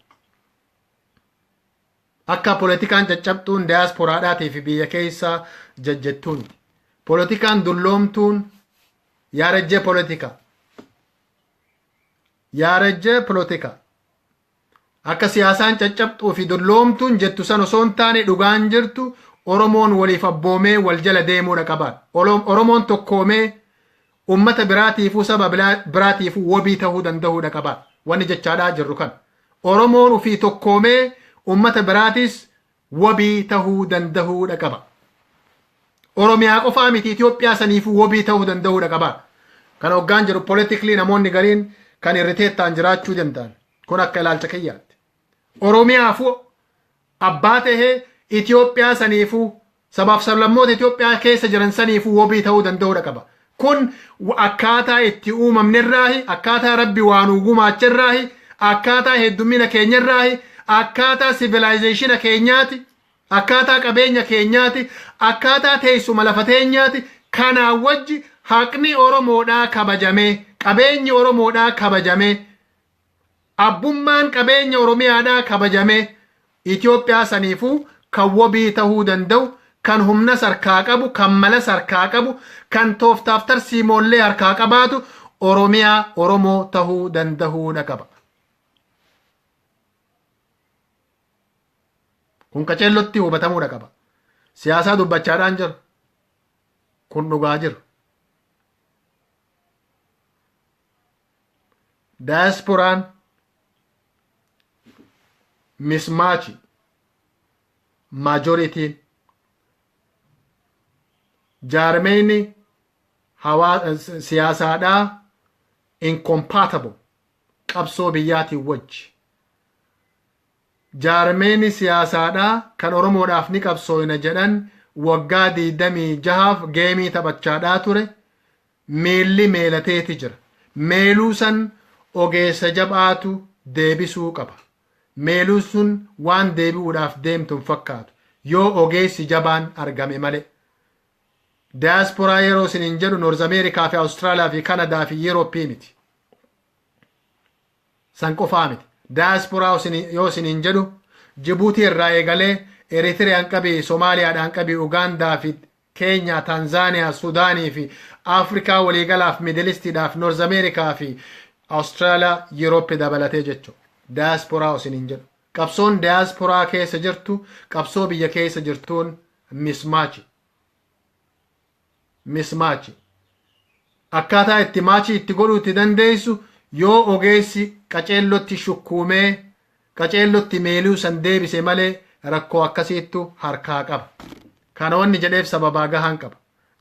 Akka poolitikaan caccabxuun diyaasporaadhaatii fi biyya keessa jajjettuun. Poolitikaan dulloomtuun ያረጀ ፖለቲካ፣ ያረጀ ፖለቲካ. Akka siyaasaan caccabxuu fi dulloomtuun jettu san osoo hin taane, dhugaan jirtu Oromoon waliif abboomee wal jala deemuudha qabaadha. Oromoon tokkoomee ummata biraatiifuu, saba biraatiifuu wabii ta'uu danda'uudha qabaadha. Wanni jechaadhaa jirru kan. Oromoon ufii tokkoomee ummata biraatis wabii tahuu danda'uudha qaba. Oromiyaa qofaa miti, Itoophiyaa saniifuu wabii ta'uu danda'uudha qaba. Kana hoggaan jiru politically namoonni gariin kan irritate ta'an jiraachuu danda'an. Kun akka ilaalcha kiyyaatti. Oromiyaafuu abbaa tahee Itoophiyaa saniifuu, sabaaf sablammoota Itoophiyaa keessa jiran saniifuu wabii ta'uu danda'uudha qaba. Kun akkaataa itti uumamnerraahi, akkaataa Rabbi waa nuu gumaacherraahi, akkaataa heddummina keenyarraahi, akkaataa civilization keenyaati, akkaataa qabeenya keenyaati, akkaataa teessuma lafa teenyaati. Kanaa wajji haqni Oromoodhaa kabajamee, qabeenyi Oromoodhaa kabajamee, abbummaan qabeenya Oromiyaadhaa kabajamee, Itoophiyaa saniifuu kan wabii tahuu danda'u, kan humna harkaa qabu, kan mala harkaa qabu, kan tooftaaf tarsiimoollee harkaa qabaatu Oromiyaa, Oromoo tahuu danda'uudha qaba. Kun qaceellotti hubatamuudha qaba. Siyaasaa dubbachaadhaan jiru. Kun dhugaa jiru. Daayasporaan mismatch majorityn Jaarmeyni siyaasaadhaa incompatible qabsoo biyyaatiin wajji. Jaarmeyni siyaasaadhaa kan Oromoodhaaf ni qabsooyna jedhan waggaa 26f geemii taphachaadhaa ture, meelli meelateeti jira. Meeluu san ogeessa jabaatu deebisuu qaba. Meeluun sun waan deebi'uudhaaf deemtu hin fakkaatu, yoo ogeessi jabaan argame malee. Diyaasporaa yeroo isiniin jedhu North Ameerikaa fi Awustiraaliyaa fi Kanadaa fi Yurooppii miti. San qofaa miti. Diyaasporaa yoo isiniin jedhu Jibuutii irraa eegalee Eritiriyaan qabii, Somaaliyaadhaan qabii, Ugaandaa fi Keenyaa, Taanzaaniyaa, Sudaanii fi Afrikaa waliigalaaf, Middle Eastiidhaaf, North Ameerikaa fi Awustiraaliyaa, Yurooppii dabalatee jechuudha. Diyaasporaa isiniin jedhu. Qabsoon diyaasporaa keessa jirtu qabsoo biyya keessa jirtuun mismatch. Mismatch. Akkaataa itti match itti godhuu itti dandeessu yoo ogeessi qaceellotti shukkuumee qaceellotti meeluu san deebise malee, rakkoo akkasiittu harkaa qaba. Kana wanni jedheef sababaa gahaan qaba.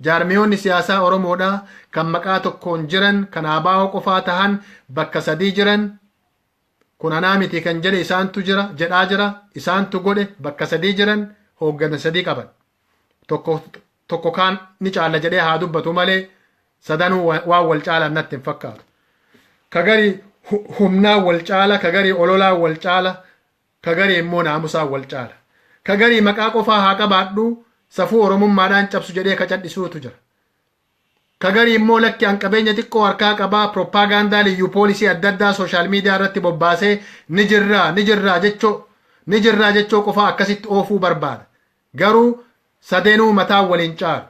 Jaarmiyoonni siyaasaa Oromoodhaa kan maqaa tokkoon jiran, kan ABO qofaa tahan, bakka sadii jiran, kun anaa miti kan jedhe, isaantu jira jedhaa jira, isaantu godhe. Bakka sadii jiran, hooggana sadii qaban. Tokko tokko kaan ni caalla jedhee haa dubbatu malee, sadanuu waan wal caalan natti hin fakkaatu. Kagarii humnaan wal caala, kagarii ololaan wal caala, kagarii immoo naamusaan wal caala. Kagarii maqaa qofaa haa qabaadhu, safuu Oromummaadhaan cabsu jedhee ka cadhisuutu jira. Kagarii immoo lakki, an qabeenya xiqqoo harkaa qabaa, propaagaandaa liyyuu poolisii adda addaa social media irratti bobbaasee ni jirraa, ni jirraa jechoo, ni jirraa jechoo qofaa akkasitti oofuu barbaada. Garuu sadeenuu mataa waliin caalu.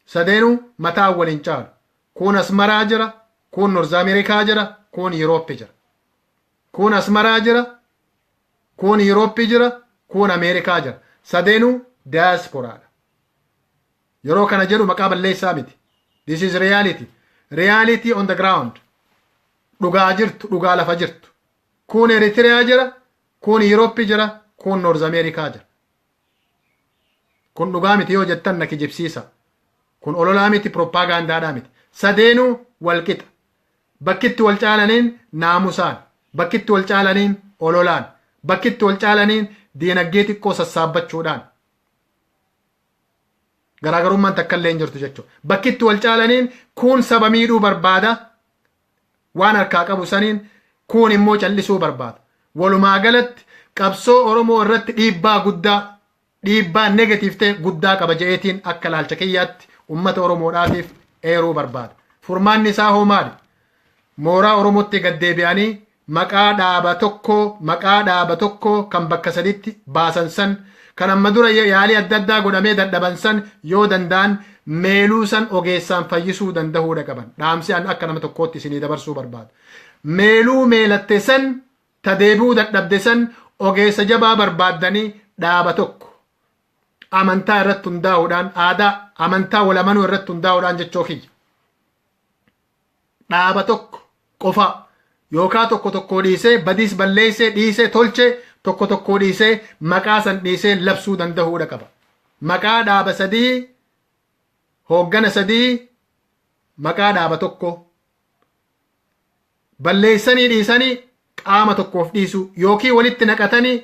Sadeenuu mataa waliin caalu. Kun Asmaraa jira, kun North Ameerikaa jira, kun Yurooppii jira. Kun Asmaraa jira, kun Yurooppii jira, kun Ameerikaa jira. Sadeenuu diyaasporaadha. Yeroo kana jedhu maqaa balleessaa miti. This is reality. Reality on the ground. Dhugaa jirtu, dhugaa lafa jirtu. Kun Eritiriyaa jira, kun Yurooppii jira, kun North Ameerikaa jira. Kun dhugaa miti yoo jettan na kijibsiisa. Kun ololaa miti, propaagandaadhaa miti. Sadeenuu wal qixa. Bakkitti wal caalaniin naamusaan, bakkitti wal caalaniin ololaan, bakkitti wal caalaniin diinagdee xiqqoo sassaabbachuudhaan. Garaagarummaan takka illee hin jirtu jechuudha. Bakkitti wal caalaniin kun saba miidhuu barbaada, waan harkaa qabu saniin, kun immoo callisuu barbaada. Walumaa galatti qabsoo Oromoo irratti dhiibbaa guddaa, dhiibbaa negative ta'e guddaa qaba je'eetiin akka laalcha kiyyaatti uummata Oromoodhaatiif eeruu barbaada. Furmaanni isaa hoo maali? Mooraa Oromootti gad deebi'anii maqaa dhaaba tokkoo, maqaa dhaaba tokkoo kan bakka saditti baasan san, kan amma dura yaalii adda addaa godhamee dadhaban san, yoo danda'an meeluu san ogeessaan fayyisuu danda'uudha qaban. Dhaamsi an akka nama tokkootti isinii dabarsuu barbaada. Meeluu meelatte san, ta deebi'uu dadhabde san, ogeessa jabaa barbaaddanii dhaaba tokko amantaa irratti hundaa'uudhaan, aadaa amantaa wal amanuu irratti hundaa'uudhaan jechoo kiyya. Dhaaba tokko qofa yookaan tokko tokko dhiisee, badiis balleessee dhiisee, tolchee tokko tokko dhiisee, maqaa san dhiisee labsuu danda'uudha qaba. Maqaa dhaaba sadii, hooggana sadii, maqaa dhaaba tokko balleessanii dhiisanii qaama tokkoof dhiisuu yookiin walitti naqatanii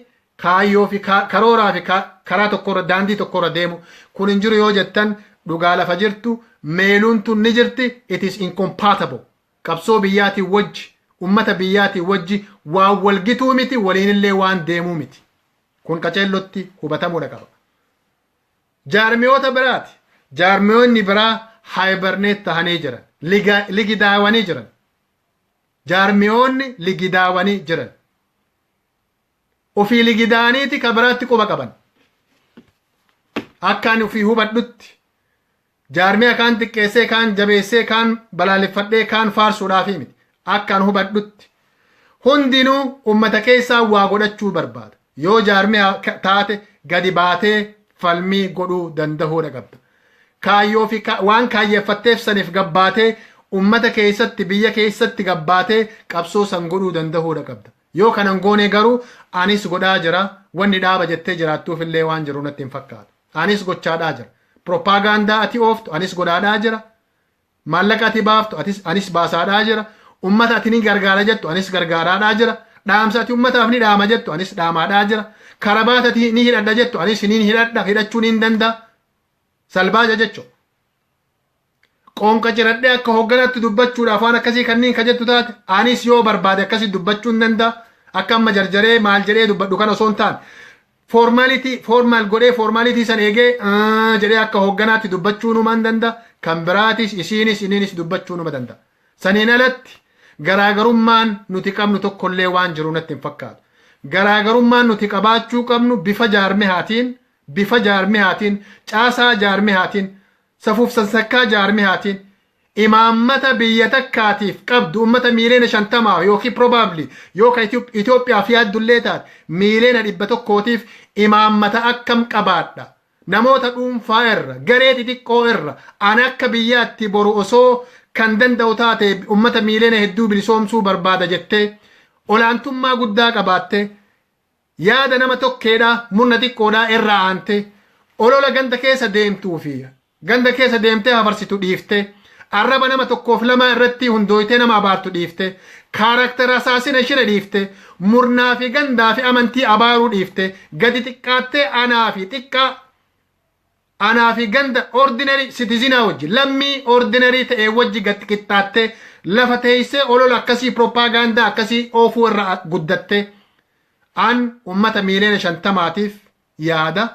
kaayyoo fi karooraa fi karaa tokkorra, daandii tokkorra deemu. Kun hin jiru yoo jettan, dhugaa lafa jirtu, meeluun tun ni jirti. It is incompatible. Qabsoo biyyaatiin wajji, ummata biyyaatiin wajji waan walgituu miti, waliinillee waan deemuu miti. Kun qaceellotti hubatamuudha qaba. Jaarmiyoota biraati. Jaarmiyoonni biraa hibernate tahanii jiran, ligidaawanii jiran. Jaarmiyoonni ligidaawanii jiran, ofii ligidaaniiti ka biraatti quba qaban. Akka ani ofii hubadhutti, jaarmiyaa kaan xiqqeessee, kaan jabeessee, kaan balaaleffadhee, kaan faarsuudhaafi miti, akka an hubadhutti hundinuu ummata keessaa waa godhachuu barbaada. Yoo jaarmiyaa taate gadi baatee falmii godhuu danda'uudha qabda. Kaayyoo fi waan kaayyeeffatteef saniif gabbaatee, ummata keessatti, biyya keessatti gabbaatee qabsoo san godhuu danda'uudha qabda. Yoo kanan goone garuu, anis godhaa jira, wanni dhaaba jettee jiraattuuf illee waan jiru natti hin fakkaatu. Anis gochaadhaa jira. Propaagandaa ati ooftu anis godhaadhaa jira. Maallaqa ati baaftu atis anis baasaadhaa jira. Ummata ati ni gargaara jettu anis gargaaraadhaa jira. Dhaamsa ati ummataaf ni dhaama jettu anis dhaamaadhaa jira. Karabaata ati ni hidhadha jettu anis ni hidhadha, hidhachuu ni danda'a. Salbaaja jechuudha. Qoonqa ciradhee akka hoogganatti dubbachuudhaaf waan akkasii kanneen ka jettu taate, anis yoo barbaade akkasii dubbachuu hin danda'a. Akka amma jarjaree maal jedhee dubbadhu kana osoo hin taane, formality formal godhee, formality san eegee jedhee akka hoogganaatti dubbachuu numa hin danda'a. Kan biraatis isiinis iniinis dubbachuu numa danda'a. Saniin alatti garaagarummaan nuti qabnu tokkollee waan jiru natti hin fakkaatu. Garaagarummaan nuti qabaachuu qabnu bifa jaarmihaatiin, caasaa jaarmihaatiin, safuuf sansakkaa jaarmihaatiin, imaammata biyya takkaatiif qabdu, ummata 50 miiliyoona yookiin probably yookaan Itoophiyaaf yaaddullee taate 100 miiliyoona imaammata akkam qabaadha. Namoota dhuunfaa irra, garee xixiqqoo irra, ani akka biyyaatti boru osoo kan danda'u taate ummata miiliyoona hedduu bilisoomsuu barbaada jettee olaantummaa guddaa qabaatte, yaada nama tokkeedhaa, murna xiqqoodhaa irraa aante, olola ganda keessa deemtuu fi ganda keessa deemtee hafarsitu dhiifte, arraba nama tokkoof lama irratti hundooytee nama abaartu dhiifte, character assassination dhiifte, murnaa fi gandaa fi amantii abaaruu dhiifte, gadi xiqqaattee anaa fi xiqqaa, anaa fi ganda ordinary citizenaa wajji, lammii ordinary ta'ee wajji gad qixxaattee lafa teessee olola akkasii, propaagaandaa akkasii oofuu irra guddatte, an ummata 50 miiliyoona yaada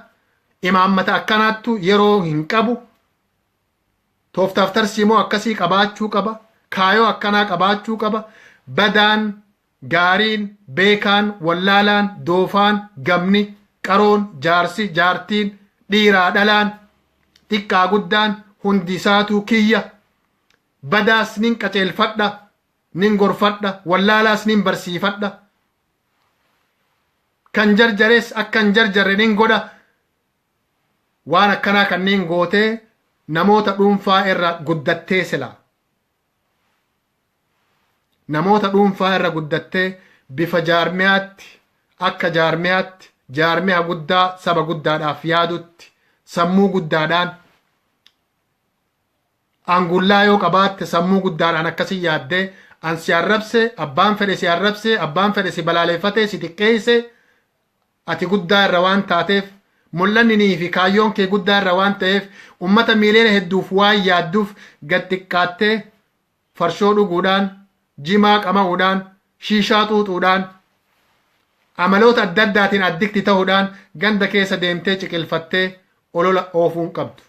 imaammata akkanaattu yeroo hin qabu, tooftaaf tarsiimoo akkasii qabaachuu qaba, kaayoo akkanaa qabaachuu qaba, badaan gaariin, beekaan wallaalaan, doofaan gamni, qaroon jaarsi jaartiin, dhiiraa dhalaan, xiqqaa guddaan hundi isaatuu kiyya. Badaas nin qaceelfadha, nin gorfadha, wallaalaas nin barsiifadha, kan jarjares akka hin jarjarre nin godha. Waan akkanaa kanneen gootee namoota dhuunfaa irra guddattee, sila namoota dhuunfaa irra guddattee bifa jaarmiyaatti, akka jaarmiyaatti, jaarmiyaa guddaa saba guddaadhaaf yaadutti, sammuu guddaadhaan, aangullaa yoo qabaatte, sammuu guddaadhaan akkasii yaaddee, an si arrabse, abbaan fedhe si arrabse, abbaan fedhe si balaaleffate, si xiqqeesse, ati guddaa irra waan taateef, mul'anni fi kaayyoon kee guddaa irra waan ta'eef, ummata miiliyoona hedduuf waan yaadduuf, gad xiqqaattee farshoo dhuguudhaan, jimaa qama'uudhaan, shiishaa xuuxuudhaan, amaloota adda addaatiin addict ta'uudhaan ganda keessa deemtee ciqilfattee olola oofuun qabdu.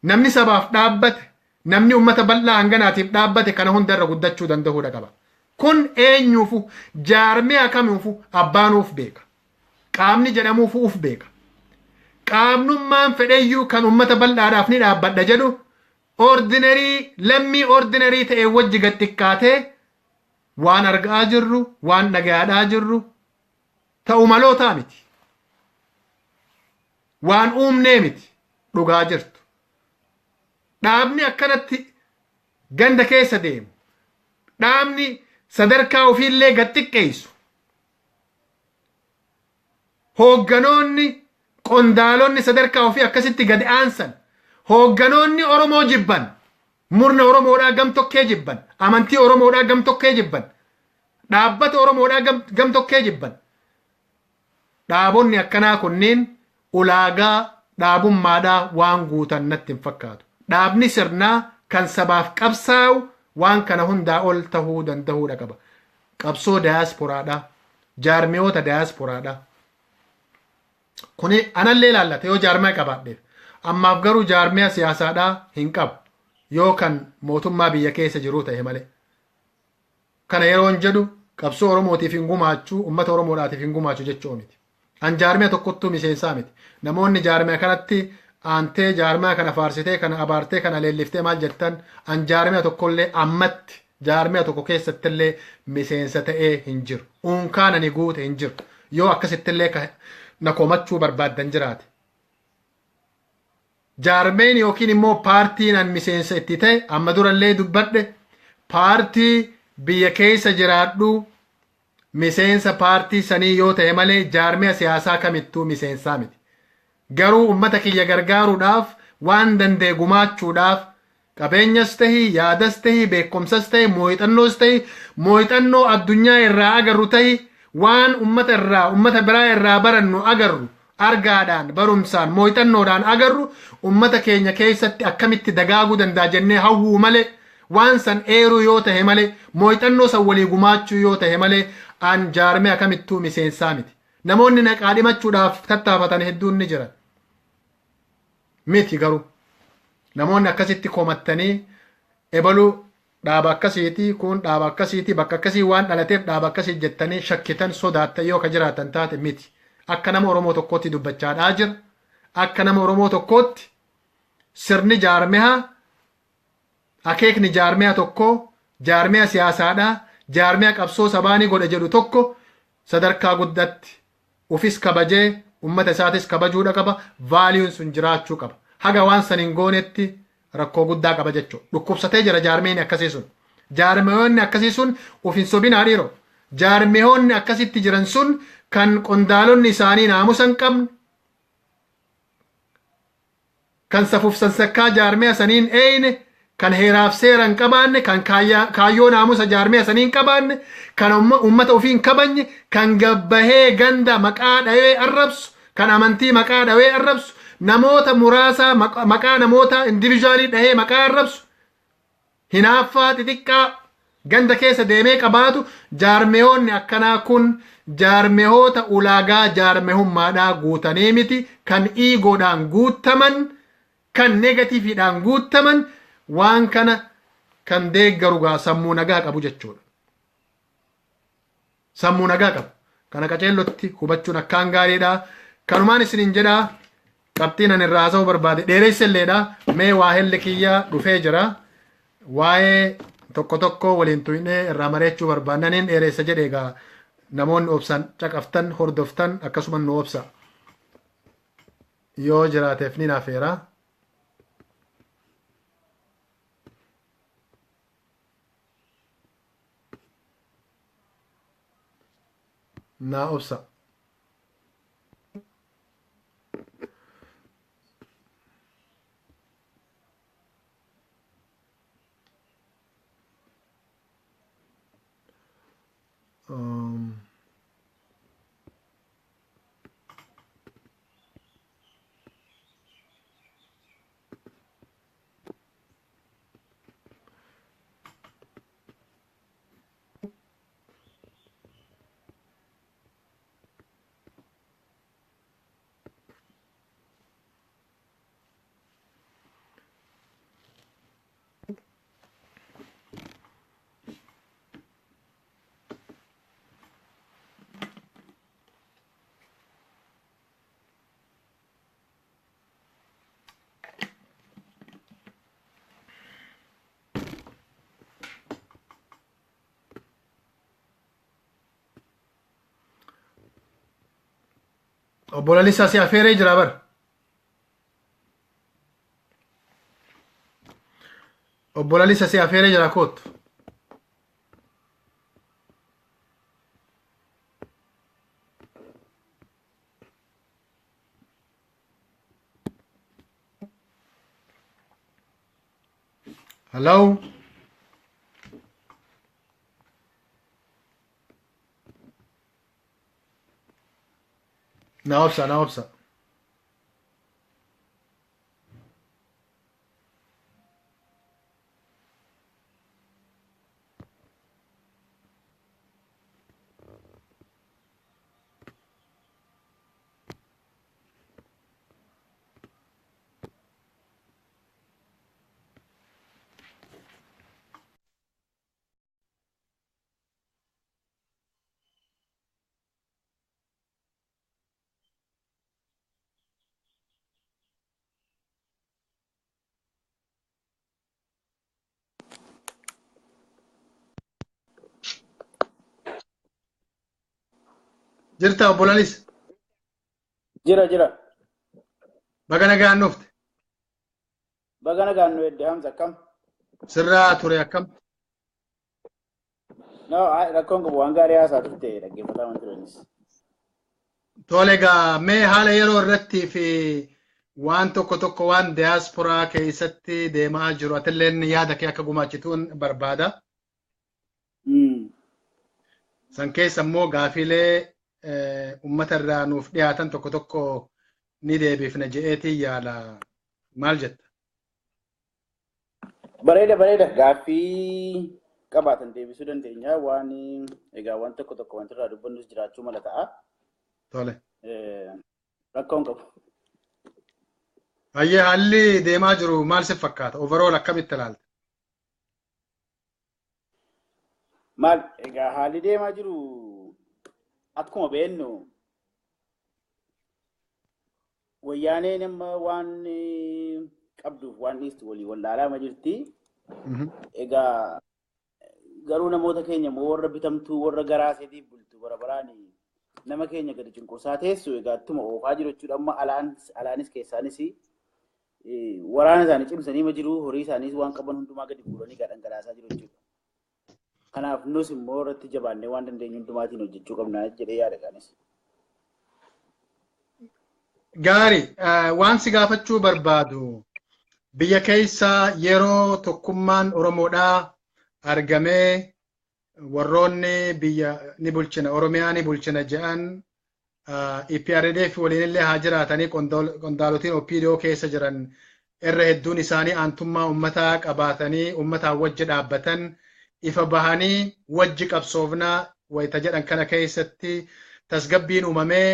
Namni sabaaf dhaabbate, namni ummata bal'aa hanganaatiif dhaabbate, kana hunda irra guddachuu danda'uudha qaba. Kun eenyuufu, jaarmiyaa kamiifu, abbaanuuf beeka. Qaamni jedhamuufu uf beeka. Qaamnummaan fedheyyuu kan ummata bal'aadhaaf ni dhaabbadha jedhu ordinary lammii ordinary ta'e wajji gad xiqqaatee waan argaa jirru, waan dhagaadhaa jirru ta'u malootaa miti. Waan uumnee miti, dhugaa jirtu. Dhaabni akkanatti ganda keessa deemu, dhaabni sadarkaa ofiillee gad xiqqeessu, hoogganoonni, qondaalonni sadarkaa ofii akkasitti gad aansan, hoogganoonni Oromoo jibban, murna Oromoodhaa gam tokkee jibban, amantii Oromoodhaa gam tokkee jibban, dhaabbata Oromoodhaa gam tokkee jibban, dhaabonni akkanaa kunneen ulaagaa dhaabummaadhaa waan guutan natti hin fakkaatu. Dhaabni sirnaa kan sabaaf qabsaa'u waan kana hundaa ol tahuu danda'uudha qaba. Qabsoo daayasporaadhaa, jaarmiyoota daayasporaadhaa. Kuni anallee ilaallata yoo jaarmiyaa qabaadheef. Ammaaf garuu jaarmiyaa siyaasaadhaa hin qabu. Yoo kan mootummaa biyya keessa jiruu ta'e malee. Kana yeroon jedhu qabsoo Oromootiif hin gumaachuu, uummata Oromoodhaatiif hin gumaachuu jechuu miti. An jaarmiyaa tokkottuu miseensaa miti. Namoonni jaarmiyaa kanatti aantee jaarmiyaa kana faarsitee, kana abaartee, kana leelliftee maal jettan, an jaarmiyaa tokkollee ammatti jaarmiyaa tokko keessattillee miseensa ta'ee hin jiru. Unkaan ani guute hin jiru. Yoo akkasittillee na komachuu barbaaddan jiraate. Jaarmeen yookiin immoo paartiin an miseensa itti ta'e, amma durallee dubbadhe, paartii biyya keessa jiraadhu miseensa paartii sanii yoo ta'e malee jaarmiyaa siyaasaa kamittuu miseensaa miti. Garuu ummata kiyya gargaaruudhaaf waan danda'e gumaachuudhaaf qabeenyas tahi, yaadas tahi, beekumsas tahi, muuxannoos tahi, muuxannoo addunyaa irraa agarru tahi, waan ummata irraa ummata biraa irraa barannu agarru argaadhaan, barumsaan, muuxannoodhaan agarru ummata keenya keessatti akkamitti dagaaguu danda'a jennee hawwuu malee, waan san eeruu yoo tahe malee, muuxannoo san walii gumaachuu yoo tahe malee, an jaarmee akkamittuu miseensaa miti. Namoonni naqaa dhimachuudhaaf tattaafatan hedduun ni jiran. Miti garuu. Namoonni akkasitti komattanii ebaluu dhaaba akkasiiti, kun dhaaba akkasiiti, bakka akkasii waan dhalateef dhaaba akkasii jettanii shakkitan, sodaattan yoo ka jiraatan taate miti. Akka nama Oromoo tokkootti dubbachaadhaa jira. Akka nama Oromoo tokkootti sirni jaarmehaa, akeekni jaarmeha tokkoo, jaarmeha siyaasaadhaa, jaarmeha qabsoo sabaanii godha jedhu tokko sadarkaa guddaatti ufis kabajee ummata isaatis kabajuudha qaba. Valueun sun jiraachuu qaba. Haga waan san hin goonetti rakkoo guddaa qaba jechuudha. Dhukkubsatee jira jaarmeen akkasii sun. Jaarmeyoonni akkasii sun uf hin sobinaa dhiiroo. Jaarmeyoonni akkasitti jiran sun kan qondaalonni isaanii naamusa hin qabne, kan safuuf sansakkaa jaarmeya saniin eeyne, kan heeraaf seera hin qabaanne, kan kaayyoo naamusa jaarmeya sanii hin qabaanne, kan ummata ofii hin kabajne, kan gabbahee ganda maqaa dhawee arrabsu, kan amantii maqaa dhawee arrabsu, namoota muraasa maqaa namoota individualii dhahee maqaa arrabsu, hinaaffaa xixiqqaa ganda keessa deemee qabaatu, jaarmeyoonni akkanaa kun jaarmeyoota ulaagaa jaarmehummaadhaa guutanii miti, kan egoodhaan guuttaman, kan negativeiidhaan guuttaman. Waan kana kan deeggaru gaa sammuu nagaa qabu jechuudha. Sammuu nagaa qabu. Kana qaceellotti hubachuun akkaan gaariidha. Kanumaan isiniin jedhaa, qabxiin ani irraa haasa'uu barbaade dheeressa illeedha. Mee waa helli kiyya dhufee jira. Waa'ee tokko tokko waliin tuqnee irraa mari'achuu barbaannaniin dheeressa jedhe. Egaa namoonni obsaan caqaftan, hordoftan, akkasuma nu obsa. Yoo jiraateef ni naafeera. Naa obsa. Obbo Lalisaa si afeeree jira bar. Obbo Lalisa si afeeree jira, kootu. Hello? Na obsa, na obsa. Jirta, obbo Lalis? Jira, jira. Baga nagaan dhufte. Baga nagaan nu edde. Hamza, akkam? Sirraa ture, akkam? No, rakkoon qabu, waan gaarii haasaa turte, dhaggeeffataa waan turanis. Tole egaa mee haala yeroo irratti fi waan tokko tokko waan diyaasporaa keessatti deemaa jiru atilleen yaada kee akka gumaachituun barbaada. San keessa immoo gaafiilee uummata irraa nuuf dhiyaatan tokko tokko ni deebifna je'eetii yaala. Maal jetta? Bareeda bareeda gaaffii qabaatan deebisuu dandeenya. Waan egaa waan tokko tokko wanti irraa dubbannus jiraachuu mala ta'a. Tole. Rakkoon qabu. Hayyee haalli deemaa jiru maal si fakkaata? Overall akkamitti ilaalta? Maal egaa haalli deemaa jiru akkuma beeknu wayyaaneen amma waan qabduuf waan dhiistu walii wallaalaa jirti. Egaa garuu namoota keenya immoo warra bitamtuu warra garaa isheetiif bultu bara baraan nama keenya gadi cunqursaa teessu egaa ittuma oofaa jiru jechuudha. Amma alaanis keessaanis waraana isaanii cimsanii ma jiru, horii isaaniis waan qaban hundumaa gadi guuranii dhangalaasaa jiru jechuudha. Kanaaf nus immoo irratti jabaannee waan dandeenyu hundumaatiin hojjechuu qabna jedhee yaada kaanis. Gaarii waan si gaafachuu barbaadu biyya keessa yeroo tokkummaan Oromoodhaa argamee warroonni biyya ni bulchina Oromiyaa ni bulchina jedhan EPRDF waliinillee haa jiraatanii qondaalotiin OPDO keessa jiran irra hedduun isaanii aantummaa uummataa qabaatanii uummataan wajji dhaabbatan ifa bahanii wajji qabsoofnaa wayita jedhan kana keessatti tasgabbiin uumamee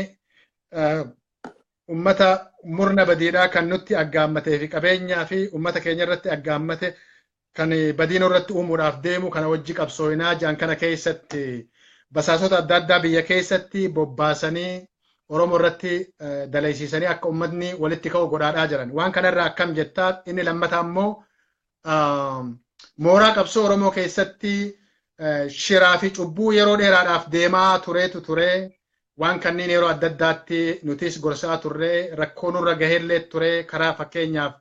ummata murna badiidhaa kan nutti aggaammatee fi qabeenyaa fi ummata keenya irratti aggaammate kan badiin irratti uumuudhaaf deemu kana wajji qabsoofinaa jedhan kana keessatti basaasota adda addaa biyya keessatti bobbaasanii Oromoo irratti dalaysiisanii akka uummatni walitti ka'u godhaadhaa jiran. Waan kanarraa akkam jettaa? Inni lammataa immoo mooraa qabsoo Oromoo keessatti shiraa fi cubbuu yeroo dheeraadhaaf deemaa tureetu ture. Waan kanneen yeroo adda addaatti nutis gorsaa turre, rakkoo nurra gaheellee ture. Karaa fakkeenyaaf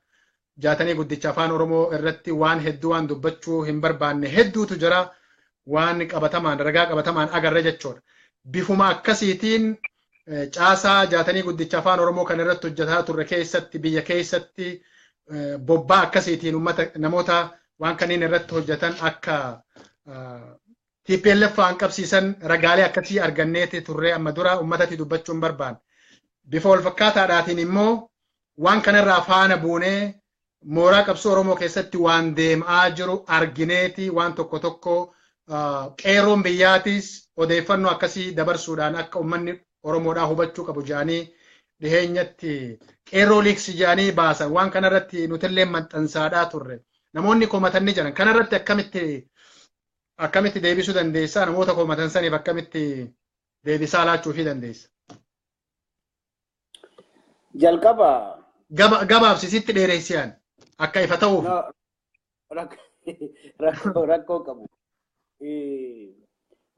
jaatanii guddicha afaan Oromoo irratti waan hedduu waan dubbachuu hin barbaanne hedduutu jira. Waan qabatamaan ragaa qabatamaan agarre jechuudha. Bifuma akkasiitiin caasaa jaatanii guddicha afaan Oromoo kan irratti hojjetaa turre keessatti biyya keessatti bobbaa akkasiitiin uummata namoota waan kanneen irratti hojjetan akka TPLF fa'aan qabsiisan ragaalee akkasii arganneeti turre amma dura uummatatti dubbachuu hin barbaanne. Bifa wal fakkaataadhaatiin immoo waan kanarraa faana buunee mooraa qabsoo Oromoo keessatti waan deemaa jiru argineeti waan tokko tokko qeerroon biyyaatis odeeffannoo akkasii dabarsuudhaan akka uummanni Oromoodhaa hubachuu qabu jedhanii dhiheenyatti qeerroo liiksi jedhanii baasan. Waan kanarratti nutillee maxxansaadhaa turre. Namoonni komatan ni jiran. Kanarratti akkamitti deebisuu dandeessaa? Namoota komatan saniif akkamitti deebisaa laachuufii dandeessa? Jalqaba. Gabaabsisitti dheereessiyaan akka ifa ta'uuf. Rakkoo qabu.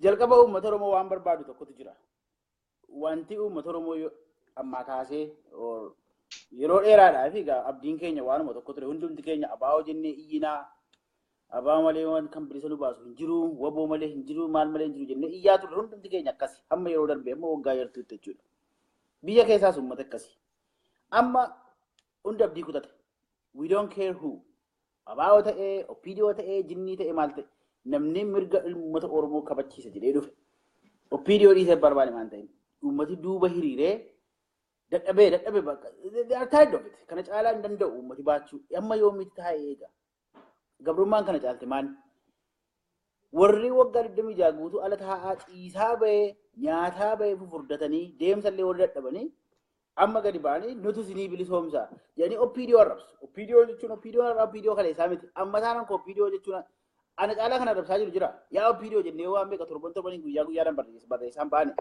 Jalqaba uummata Oromoo waan barbaadu tokkotu jira. Wanti uummata Oromoo ammaa kaasee yeroo dheeraadhaaf egaa abdiin keenya waanuma tokko ture. Hundumti keenya abaa'oo jennee iyyinaa, abaa malee waan kan bilisa nu baasu hin jiru, waboo malee hin jiru, maal malee hin jiru jennee iyyaa turre. Hundumti keenya akkasi hamma yeroo darbee amma waggaa yartuutti jechuudha. Biyya keessaas uummata akkasi. Amma hundi abdii kutate. We don't care who. Abaa'oo ta'ee, OPDO ta'ee, jinnii ta'ee maal ta'e namni mirga uummata Oromoo kabachiisa jedhee dhufe. OPDO dhiisee barbaade maal ta'e uummati duuba hiriiree dadhabee dadhabee bakka they are tired of it. Kana caalaa hin danda'u uummati baachuu. Amma yoomitti taa'ee eega. Gabrummaan kana caalte maal? Warri waggaa 26 guutuu ala taa'aa ciisaa bahee nyaataa bahee fufurdatanii deemsallee warri dadhabanii amma gadi ba'anii nuti isinii bilisoomsa jedhanii OPDO arrabsu. OPDO jechuun OPDO har'a OPDO kaleessaa miti. Amma taanaan koo OPDO jechuun ana caalaa kan arrabsaa jiru jira. Yaa OPDO jennee waan beeka torban torbaniin guyyaa guyyaadhaan barreessaan baane.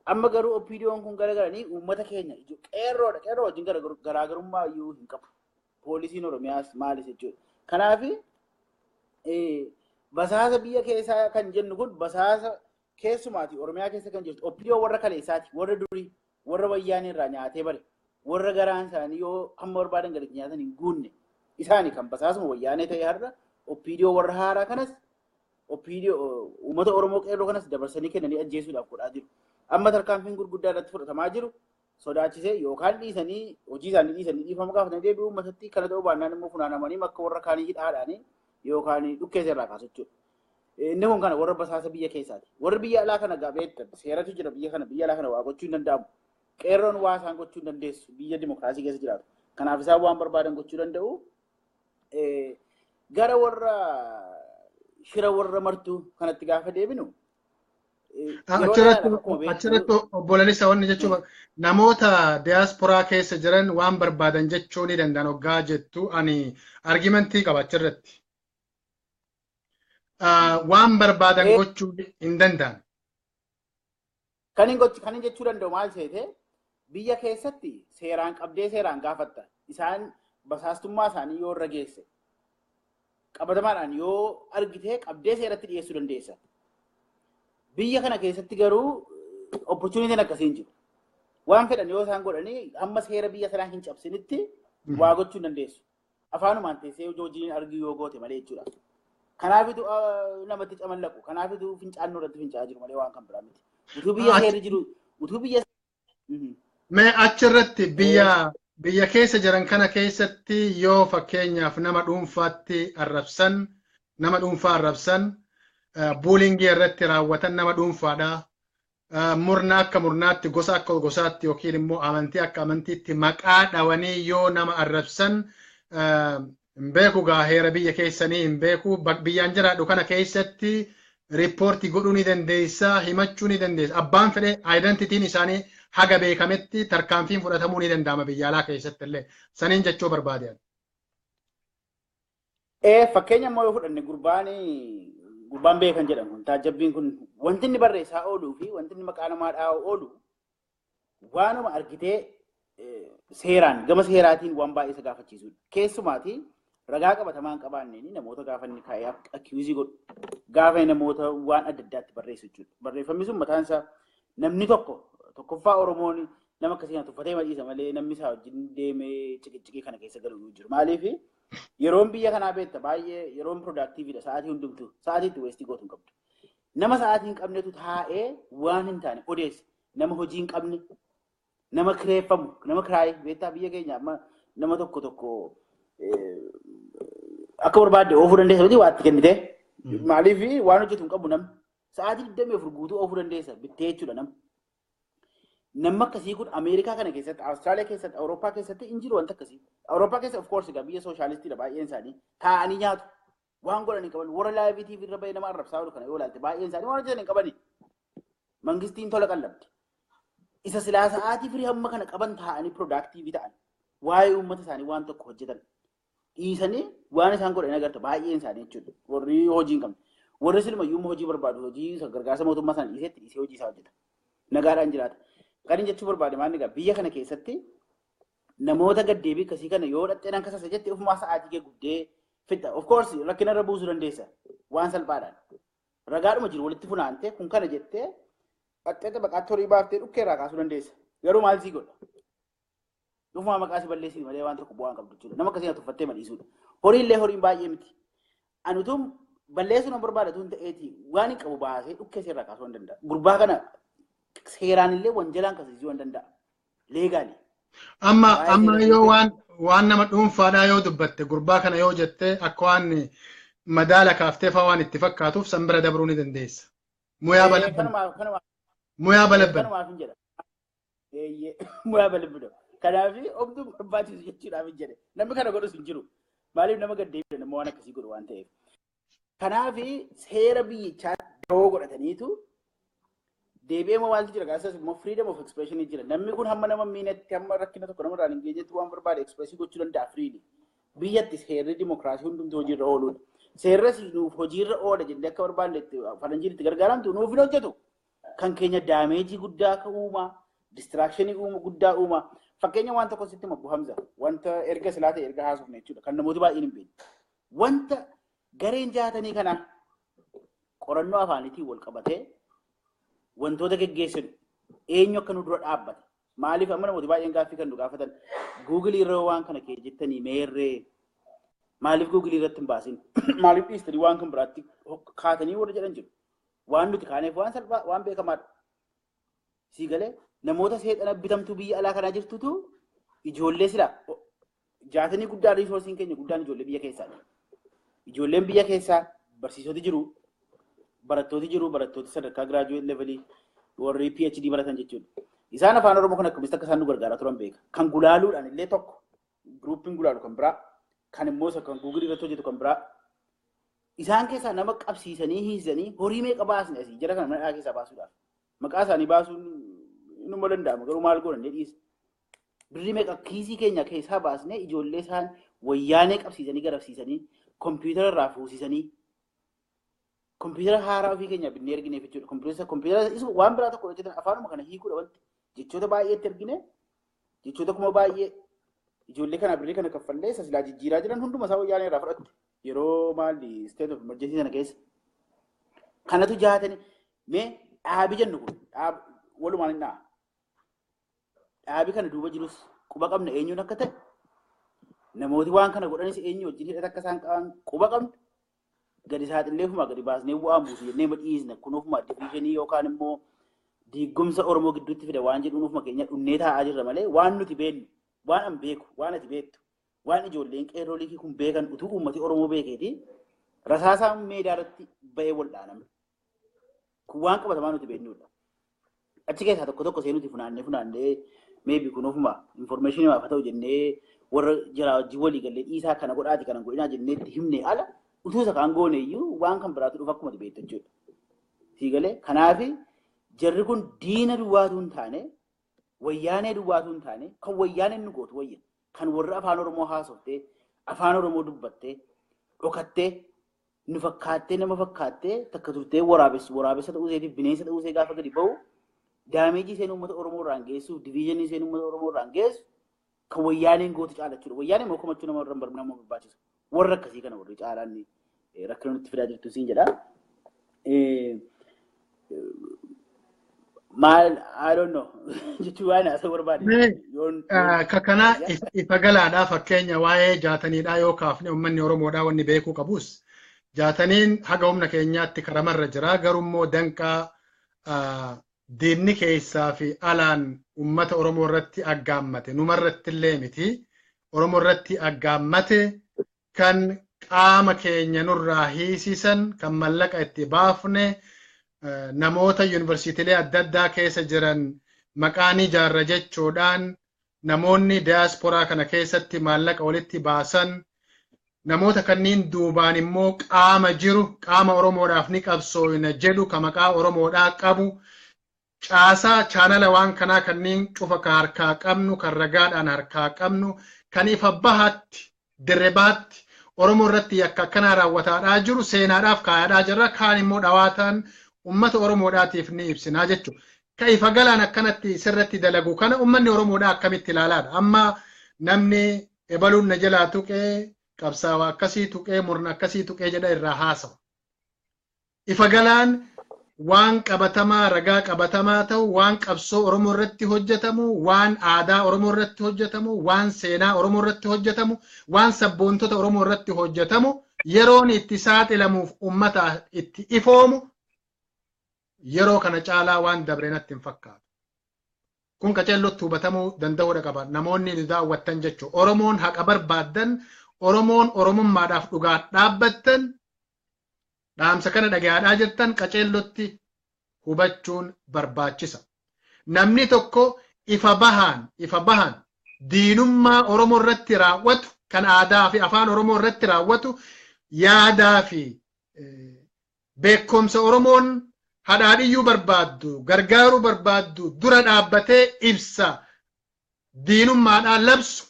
Amma garuu OPDOon kun garagaranii uummata keenya qeerroodha. Qeerroo wajjin garaagarummaa iyyuu hin qabu. Poolisiin Oromiyaas maalis jechuudha. Kanaaf basaasa biyya keessaa kan jennu kun basaasa keessumaati Oromiyaa keessa kan jirtu OPDO warra kaleessaati, warra durii, warra wayyaanee irraa nyaatee bare, warra garaan isaanii yoo hamma barbaadan gadi nyaatan hin guunne isaani kan basaasuma wayyaanee ta'e har'a OPDO warra haaraa kanas OPDO uummata Oromoo qeerroo kanas dabarsanii kennanii ajjeesuudhaaf godhaa jiru. Amma tarkaanfiin gurguddaa irratti fudhatamaa jiru sodaachisee yookaan dhiisanii hojii isaanii dhiisanii dhiifama gaafatanii deebi'uu uummatatti kana ta'uu baannaan immoo funaanamanii akka warra kaanii hidhaadhaanii yookaan dhukkeessa irraa kaasu jechuudha. Inni kun kana warra basaasa biyya keessaati. Warri biyya alaa kana gabeetta seeratu jira biyya kana biyya alaa kana waa gochuu hin danda'amu. Qeerroon waa isaan gochuu hin dandeessu biyya dimokiraasii keessa jiraatu. Kanaaf isaan waan barbaadan gochuu danda'u. Gara warra shira warra martuu kanatti gaafa deebinu. Achirratti obbo Lalisaa wanni jechuun namoota diyaasporaa keessa jiran waan barbaadan jechuu ni danda'an hoggaa jettu ani argumentii qaba achirratti. Waan barbaadan gochuu hin danda'an. Kan hin jechuu danda'u maal seete biyya keessatti seeraan qabdee seeraan gaafatta. Isaan basaastummaa isaanii yoo irra geesse qabatamaadhaan yoo argite qabdee seeratti dhiyeessuu dandeessa. Biyya kana keessatti garuu opportunitiin akkasii hin jiru. Waan fedhan yoo isaan godhanii hamma seera biyya sanaa hin cabsinitti waa gochuu hin dandeessu. Afaanumaan teessee hojiin argii yoo goote malee jechuudha. Kanaafitu namatti camallaqu. Kanaafitu fincaannoo irratti fincaa'aa jiru malee waan kan biraa miti. Utuu biyya seerri jiru utuu biyya. Mee achirratti biyya keessa jiran kana keessatti yoo fakkeenyaaf nama dhuunfaatti arrabsan nama dhuunfaa arrabsan buulingii irratti raawwatan nama dhuunfaadha. Murna akka murnaatti gosa akka gosaatti yookiin immoo amantii akka amantiitti maqaa dhawanii yoo nama arrabsan hin beeku gaa heera biyya keessanii hin beeku biyyaan jiraadhu kana keessatti riippoortii godhuu ni dandeessa himachuu ni dandeessa abbaan fedhe aayidentitiin isaanii haga beekametti tarkaanfiin fudhatamuu ni danda'ama biyya alaa keessatti illee saniin jechuu barbaade. Fakkeenya immoo yoo fudhanne gurbaan beekan jedhamu kun taajjabbiin kun wanti inni barreessaa ooluu fi wanti inni maqaa namaa dhaa'u oolu waanuma argitee seeraan gama seeraatiin waan baay'ee isa gaafachiisudha. Keessumaatii ragaa qabatamaa hin qabaanneen namoota gaafa inni kaa'ee akkiwuzii godhu gaafa namoota waan adda addaatti barreessu jechuudha. Barreeffamni sun mataan isaa namni tokko tokkoffaa Oromoon nama akkasii kana tuffatee madhiisa malee namni isaa wajjin deemee ciqiciqii kana keessa galu jiru. Maaliif yeroon biyya kanaa beekta baay'ee yeroon piroodaaktiiviidha sa'aatii hundumtuu sa'aatii itti weestii gootu hin qabdu. Nama sa'aatii hin qabnetu taa'ee waan hin taane odeessa. Nama hojii hin qabne nama kireeffamu nama kiraayee beektaa biyya keenya amma nama tokko tokko akka barbaadde oofuu dandeessa miti waa itti kennite. Maaliif waan hojjetu hin qabu namni. Sa'aatii 24 guutuu oofuu dandeessa bittee jechuudha nama. Namni akkasii kun Ameerikaa kana keessatti, Awustiraaliyaa keessatti, Awurooppaa keessatti hin jiru wanta akkasii. Awurooppaa keessa of course egaa biyya sooshaalistiidha baay'een isaanii taa'anii nyaatu. Waan godhan hin qaban warra laayivii irra bahee nama arrabsaa oolu kana yoo ilaalte baay'een isaanii waan hojjetan hin qabani. Mangistiin tola qallabdi. Isa silaa sa'aatii firii hamma kana qaban taa'anii piroodaaktiivii ta'an waa'ee uummata isaanii waan tokko hojjetan dhiisanii waan isaan godhan agarta baay'een isaanii jechuudha. Warri hojii hin qabne. Warri silumayyuu hojii barbaadu hojii gargaarsa mootummaa sana dhiisetti dhiisee hojii isaa hojjeta. Nagaadhaan jiraata. Kan inni jechuu barbaade maal egaa biyya kana keessatti namoota gaddeebii akkasii kana yoo dhaxxeen akka sasa jette ofumaa sa'aatii kee gubdee fixa. Of course rakkina irra buusuu dandeessa waan salphaadhaan. Ragaadhuma jiru walitti funaantee kun kana jettee dhaxxee baqaatti horii baaftee dhukkee irraa kaasuu dandeessa. Garuu maal sii godha? Dhufumaa maqaa si balleessii malee waan tokko bu'aa hin qabdu jechuudha. Nama akkasii tuffattee madhiisuudha. Horiillee horiin baay'ee miti. Ani utuu balleessuu nama barbaadatu hin ta'eeti waan hin qabu baasee dhukkee seerraa kaasuu hin danda'a. Gurbaa kana seeraan illee wanjalaan kaasisuu hin danda'a. Leegaali. Amma yoo waan nama dhuunfaadhaa yoo dubbatte gurbaa kana yoo jette akka waan madaala kaaftee fa'aa waan itti fakkaatuuf san bira dabruu ni dandeessa. Muyaa balabban. Muyaa balabban. Kanumaaf hin jedha. Muyaa balabban. Kanaaf obduu barbaachisu jechuudhaaf hin jedhe. Namni kana godhus hin jiru. Maaliif nama gaddeebiidha nama waan akkasii godhu waan ta'eef. Kanaaf seera biyyichaa dawoo godhataniitu deebi'ee maaltu jira gaasas immoo freedom of expression jira. Namni kun hamma nama miinetti hamma rakkina tokko namarraan hin geenyetti waan barbaade expressii gochuu danda'a freely. Biyyatti seerri dimokiraasii hundumtuu hojiirra ooluudha. Seerri nuuf hojiirra oola jennee akka barbaanne faranjiin itti gargaaramtu nuuf hin hojjetu. Kan keenya daameejii guddaa akka uumaa, distraakshinii guddaa uumaa. Fakkeenya waan tokko sitti mabbu Hamza wanta erga silaa ta'e erga haasofne jechuudha kan namooti baay'een hin beekne. Wanta gareen jaatanii kana qorannoo afaaniitiin wal qabatee wantoota geggeessinu eenyu akka nu dura dhaabbate. Maaliif amma namooti baay'een gaaffii kan nu gaafatan Google irra waan kana kee jettanii meerree maaliif Google irratti hin baasin maaliif dhiistanii waan kan biraatti kaatanii warra jedhan jiru. Waan nuti kaaneef waan salphaa waan beekamaadha. Sii galee namoota seexana bitamtuu biyya alaa kanaa jirtutu ijoollee sila jaatanii guddaa resourceiin keenya guddaan ijoollee biyya keessaadha. Ijoolleen biyya keessaa barsiisoti jiru, barattooti jiru, barattooti sadarkaa graduate levelii warri PhD baratan jechuudha. Isaan afaan Oromoo kan akkamitti akka isaan nu gargaaraa turan beeka. Kan gulaaluudhaan illee tokko groupiin gulaalu kan biraa, kan immoo isa kan Google irratti hojjetu kan biraa. Isaan keessaa nama qabsiisanii hiisanii horii meeqa baasne asii jara kana mana keessaa baasuudhaaf. Maqaa isaanii baasuun inuma danda'ama garuu maal goona illee dhiisa. Birrii meeqa kiisii keenya keessaa baasnee ijoollee isaan wayyaanee qabsiisanii garafsiisanii kompiitara irraa fuusisanii kompiitara haaraa ofii keenya binnee ergineef jechuudha. Kompiitara waan biraa tokko hojjetan afaanuma kana hiikuudha wanti jechoota baay'eetti ergine jechoota kuma baay'ee ijoollee kana birrii kana kaffallee isa silaa jijjiiraa jiran hunduma isaa wayyaanee irraa fudhatte yeroo maalli state of emergency sana keessa. Kanatu jaatanii mee dhaabi jennu kun walumaan hin dha'a. Dhaabi kana duuba jirus quba qabna eenyuun akka ta'e namooti waan kana godhanis eenyu wajjin hidhata akka isaan qaban quba qabna. Gadi saaxillee ofuma gadi baasnee bu'aan buusu jennee dhiisna kun ofuma divisionii yookaan immoo diigumsa Oromoo gidduutti fida waan jedhuun ofuma keenya dhunnee taa'aa jirra malee waan nuti beeknu waan an beeku waan ati beektu waan ijoolleen qeerroo liikii kun beekan utuu uummati Oromoo beekeeti rasaasaan meedaa irratti ba'ee wal dhaaname. Kun waan qabatamaa nuti beeknudha. Achi keessaa tokko tokko seenuti funaannee funaannee maybe kun ofuma information haa ta'u jennee warra jaraa wajjin walii gallee dhiisaa kana godhaati kana godhinaa jennee itti himne ala utuu isa kaan goone iyyuu waan kan biraatu dhufa akkuma beektu jechuudha. Sii galee kanaafi jarri kun diina duwwaatu hin taane wayyaanee duwwaatu hin taane kan wayyaaneen nu gootu wayya kan warra afaan Oromoo haasoftee afaan Oromoo dubbattee dhokattee nu fakkaattee nama fakkaattee takka turtee waraabessa ta'uu isheetiif bineensa ta'uu ishee gaafa gadi ba'u damageii isheen uummata Oromoo irraan geessuuf divisionii isheen uummata Oromoo irraan geessu kan wayyaaneen gootu caala jechuudha. Wayyaaneen immoo komachuu nama irra nama barbaachisa. Warra akkasii kana warri caalaan rakkina nutti fidaa jirtu siin jedha. Maal, I don't know jechuu waan haasa'uu barbaade. Ka kana ifa galaadhaa fakkeenya waa'ee jaataniidhaa yoo kaafne uummanni Oromoodhaa wanni beekuu qabus jaataniin haga humna keenyaatti karamarra jira garuu danqaa diinni keessaa fi alaan uummata Oromoo irratti aggaammate numarratti illee miti Oromoo irratti aggaammate kan qaama keenya nurraa hiisisan kan mallaqa itti baafne namoota yuunivarsiitiilee adda addaa keessa jiran maqaan ijaarra jechuudhaan namoonni diyaasporaa kana keessatti maallaqa walitti baasan namoota kanneen duubaan immoo qaama jiru qaama Oromoodhaaf ni qabsooyna jedhu ka maqaa Oromoodhaa qabu caasaa chaanala waan kanaa kanneen cufa ka harkaa qabnu kan ragaadhaan harkaa qabnu kan ifa bahaatti dirre bahaatti Oromoo irratti yakka akkanaa raawwataadhaa jiru seenaadhaaf kaayaadhaa jirra kaan immoo dhawaataan ummata Oromoodhaatiif ni ibsinaa jechuudha. Ka ifa galaan akkanatti sirratti dalagu kana ummanni Oromoodhaa akkamitti ilaalaadha. Amma namni ebaluun na jalaa tuqee qabsaawaa akkasii tuqee murna akkasii tuqee jedha irraa haasawa. Ifa galaan waan qabatamaa ragaa qabatamaa ta'u waan qabsoo Oromoo irratti hojjetamu waan aadaa Oromoo irratti hojjetamu waan seenaa Oromoo irratti hojjetamu waan sabboontota Oromoo irratti hojjetamu yeroon itti saaxilamuuf ummata itti ifoomu yeroo kana caalaa waan dabre natti hin fakkaatu. Kun qaceellotti hubatamuu danda'uudha qaba. Namoonni nu daawwattan jechuudha. Oromoon haqa barbaaddan, Oromoon Oromummaadhaaf dhugaa dhaabbattan, dhaamsa kana dhagaadhaa jirtan qaceellotti hubachuun barbaachisa. Namni tokko ifa bahaan diinummaa Oromoo irratti raawwatu kan aadaa fi afaan Oromoo irratti raawwatu yaadaa fi beekumsa Oromoon hadhaadhiyyuu barbaaddu gargaaruu barbaaddu dura dhaabbatee ibsa diinummaadhaan labsu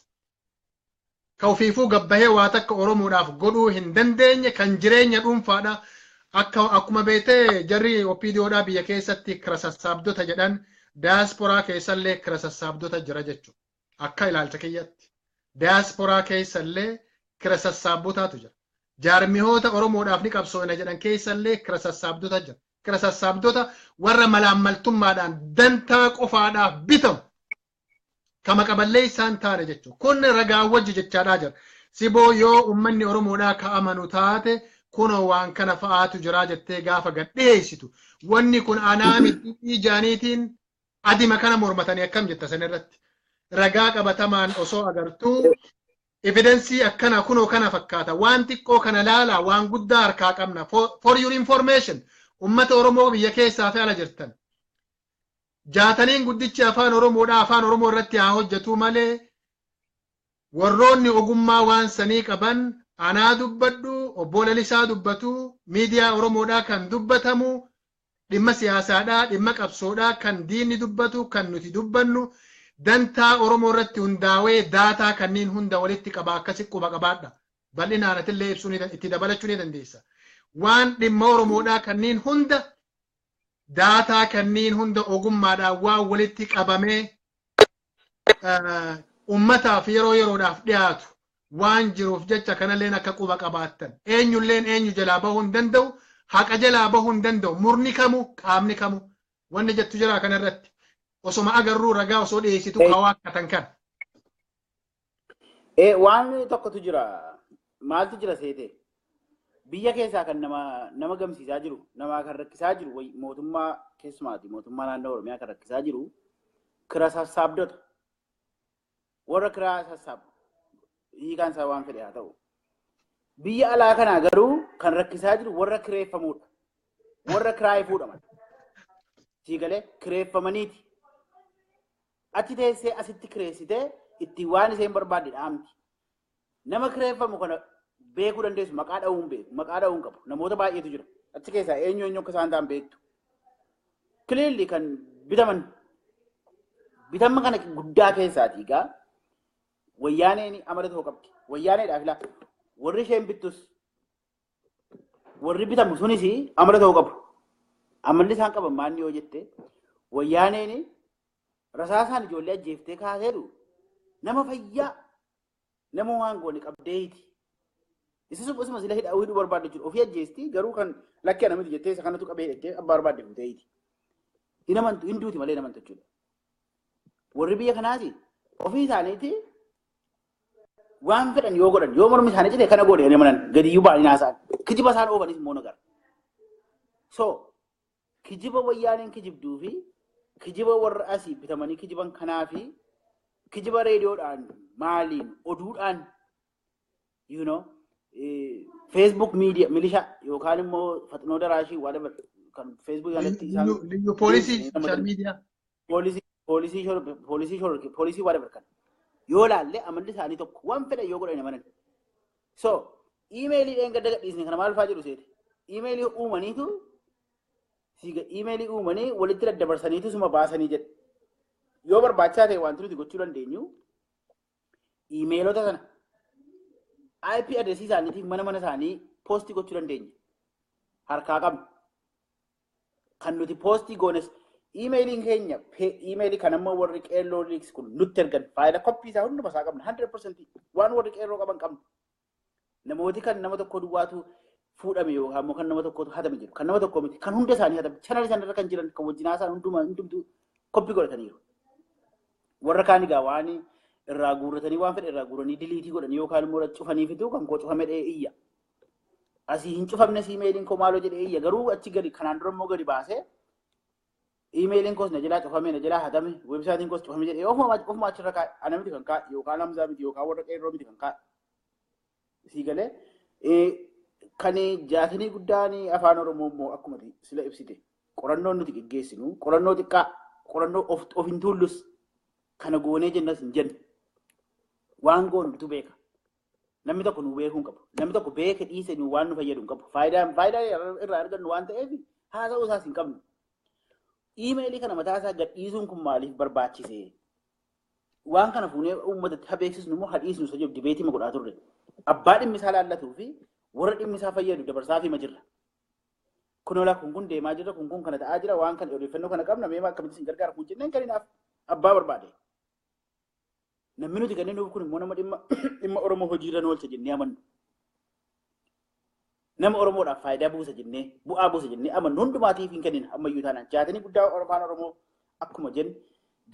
ka ofiifuu gabbahee waa takka Oromoodhaaf godhuu hin dandeenye kan jireenya dhuunfaadha akka akkuma beetee jarri OPDOdhaa biyya keessatti kira sassaabdota jedhan diyaasporaa keessallee kira sassaabdota jira jechuudha. Akka ilaalcha kiyyatti. Diyaasporaa keessallee kira sassaabdotaatu jira. Jaarmihoota Oromoodhaaf ni qabsoona jedhan keessallee kira sassaabdota jira. Kira sassaabdota warra malaammaltummaadhaan dantaa qofaadhaaf bitamu. Kama qaballee isaan taane jechuudha. Kun ragaa wajji jechaadhaa jira. Siboo yoo uummanni Oromoodhaa ka amanu taate kunoo waan kana fa'aatu jira jettee gaafa gad dhiyeessitu. Wanni kun anaa miti ijaaniitiin Adima kana mormatanii akkam jetta san irratti. Ragaa qabatamaan osoo agartuu evidensii akkana kunoo kana fakkaata. Waan xiqqoo kana laalaa, waan guddaa harkaa qabna. For your information, ummata Oromoo biyya keessaa fi ala jirtan. Jaataniin guddichi afaan Oromoodha, afaan Oromoo irratti haa hojjetu malee, warroonni ogummaa waan sanii qaban anaa dubbadhu, obbo Lalisaa dubbatu, miidiyaa Oromoodhaa kan dubbatamu dhimma siyaasaadhaa, dhimma qabsoodhaa, kan diinni dubbatu, kan nuti dubbannu dantaa Oromoo irratti hundaa'ee daataa kanneen hunda walitti qaba, akkasi quba qabaadha. Bal'inaan atillee ibsuu itti dabalachuu ni dandeessa. Waan dhimma Oromoodhaa kanneen hunda, daataa kanneen hunda ogummaadhaan waan walitti qabamee ummataaf yeroo yeroodhaaf dhiyaatu waan jiruuf jecha kanalleen akka quba qabaattan. Eenyulleen eenyu jalaa bahuu hin danda'u, haqa jalaa bahuu hin danda'u. Murni kamu, qaamni kamu, wanni jettu jira kanarratti. Osoma agarruu ragaa osoo dhiyeessitu kawaa akkatan kan. Waan tokkotu jira. Maaltu jira seete? Biyya keessaa kan nama gamsiisaa jiru, nama kan rakkisaa jiru, mootummaa keessumaati, mootummaa naannoo Oromiyaa kan rakkisaa jiru kira sassaabdota. Warra kiraa sassaabu hiikaan isaa waan fedhe haa ta'u. Biyya alaa kanaa garuu kan rakkisaa jiru warra kireeffamuudha. Warra kiraayee fuudhaman. Siigalee kireeffamaniiti. Achi teessee asitti kireessitee itti waan isheen barbaadde dhaamti. Nama kireeffamu kana beekuu dandeessu, maqaa dha'uun beeku, maqaa dha'uun qabu. Namoota baay'eetu jira. Achi keessaa eenyu eenyu akka isaan ta'an beektu. Clearly kan bitaman. Bitama kana guddaa keessaati egaa wayyaaneen amala tokko qabdi. Wayyaaneedhaaf ilaa warri isheen bittus warri bitamu sunis amala tokko qabu. Amalli isaan qaban maanni yoo jette, wayyaaneen rasaasaan ijoollee ajjeeftee kaaseedhu nama fayyaa, nama waan goone qabdeeti. Isa sun osuma sila hidhuu hidhuu barbaadde jechuudha. Ofii ajjeesti garuu kan lakkee namatti jettee isa kanatu qabee hidhattee abbaa barbaadde fuuteeti. Hin amantu, hin duuti malee hin amantu jechuudha. Warri biyya kanaati ofii isaaniiti waan fedhan yoo godhan, yoo mormi isaanii cite kana godhe hin amanan, gadiyyuu ba'anii haasa'an. Kijiba isaan oofanis immoo nagara. So kijiba wayyaaneen kijibduu fi kijiba warra asii bitamanii kijiban kanaa fi kijiba reediyoodhaan maaliin oduudhaan Facebook media milishaa yookaan immoo Faxinoo Daraashii whatever kan Facebook irratti isaan Liyyu poolisii social media. Poolisii whatever kan yoo laalle amalli isaanii tokko, waan fedhan yoo godhan amanan. So iimeelii dheengadda gadhiisne kana maal fa'aa jedhu seete? Iimeelii uumaniitu iimeelii uumanii walitti daddabarsaniitu suma baasanii jedhe. Yoo barbaachisaa ta'e wanti nuti gochuu dandeenyu iimeelota sana IP adresii isaaniitiif mana mana isaanii poostii gochuu dandeenya. Harkaa qabna. Kan nuti poostii goones iimeeliin keenya, iimeelii kan amma warri qeerroo leaks kun nutti ergan faayila koppii isaa hunduma isaa qabna, 100% waan warri qeerroo qaban qabna. Namooti kan nama tokko duwwaatu fuudhame yookaan immoo kan nama tokkotu hatame jiru. Kan nama tokko miti, kan hunda isaanii hatame, chanalii isaanii irra kan jiran kan wajjin haasa'an hunduma hundumtuu koppii godhataniiru. Warra kaan egaa waan irraa guurratanii, waan fedhe irraa guuranii diliitii godhanii yookaan immoo cufanii fituu kan koo cufame dhee iyya. Asii hin cufamne iimeeliin koo maaloo jedhee iyya, garuu achi gadi kanaan dura immoo gadi baasee iimeeliin koos na jalaa cufame, na jalaa hatame, weebsaayitiin koos cufame jedhee ofuma achirra kaa'e. Ana miti kan kaa'e, yookaan Hamzaa miti, yookaan warra qeerroo miti kan kaa'e. Sii galee kan jaatanii guddaan afaan Oromoo immoo akkuma sila ibsite qorannoon nuti geggeessinu qorannoo xiqqaa, qorannoo of hin tuullus, kana goonee jennas hin jennu. Waan goonu nutu beeka. Namni tokko nu beekuu hin qabu. Namni tokko beeke dhiise nu waan nu fayyadu hin qabu. Faayidaa irraa argannu waan ta'eef haasa'uu isaas hin qabnu. Iimeelii kana mataa isaa gadhiisuun kun maaliif barbaachise? Waan kana fuunee uummatatti haa beeksisnu immoo haa dhiisnu isa jedhu dibeetii godhaa turre. Abbaa dhimmi isaa laallatuu fi warra dhimmi isaa fayyadu dabarsaa fi majirra. Kunoolaa kun kun deemaa jira, kun kun kana ta'aa jira, waan kana odeeffannoo kana qabna, meema akkamitti isin gargaara kun jenneen kan abbaa barbaade. Namni nuti kenninuuf kun immoo nama dhimma Oromoo hojiirra nu oolcha jennee amannu. Nama Oromoodhaaf faayidaa buusa jennee, bu'aa buusa jennee amannu hundumaatiif hin kennina ammayyuu taanaan. Jaatanii guddaa afaan Oromoo akkuma jennu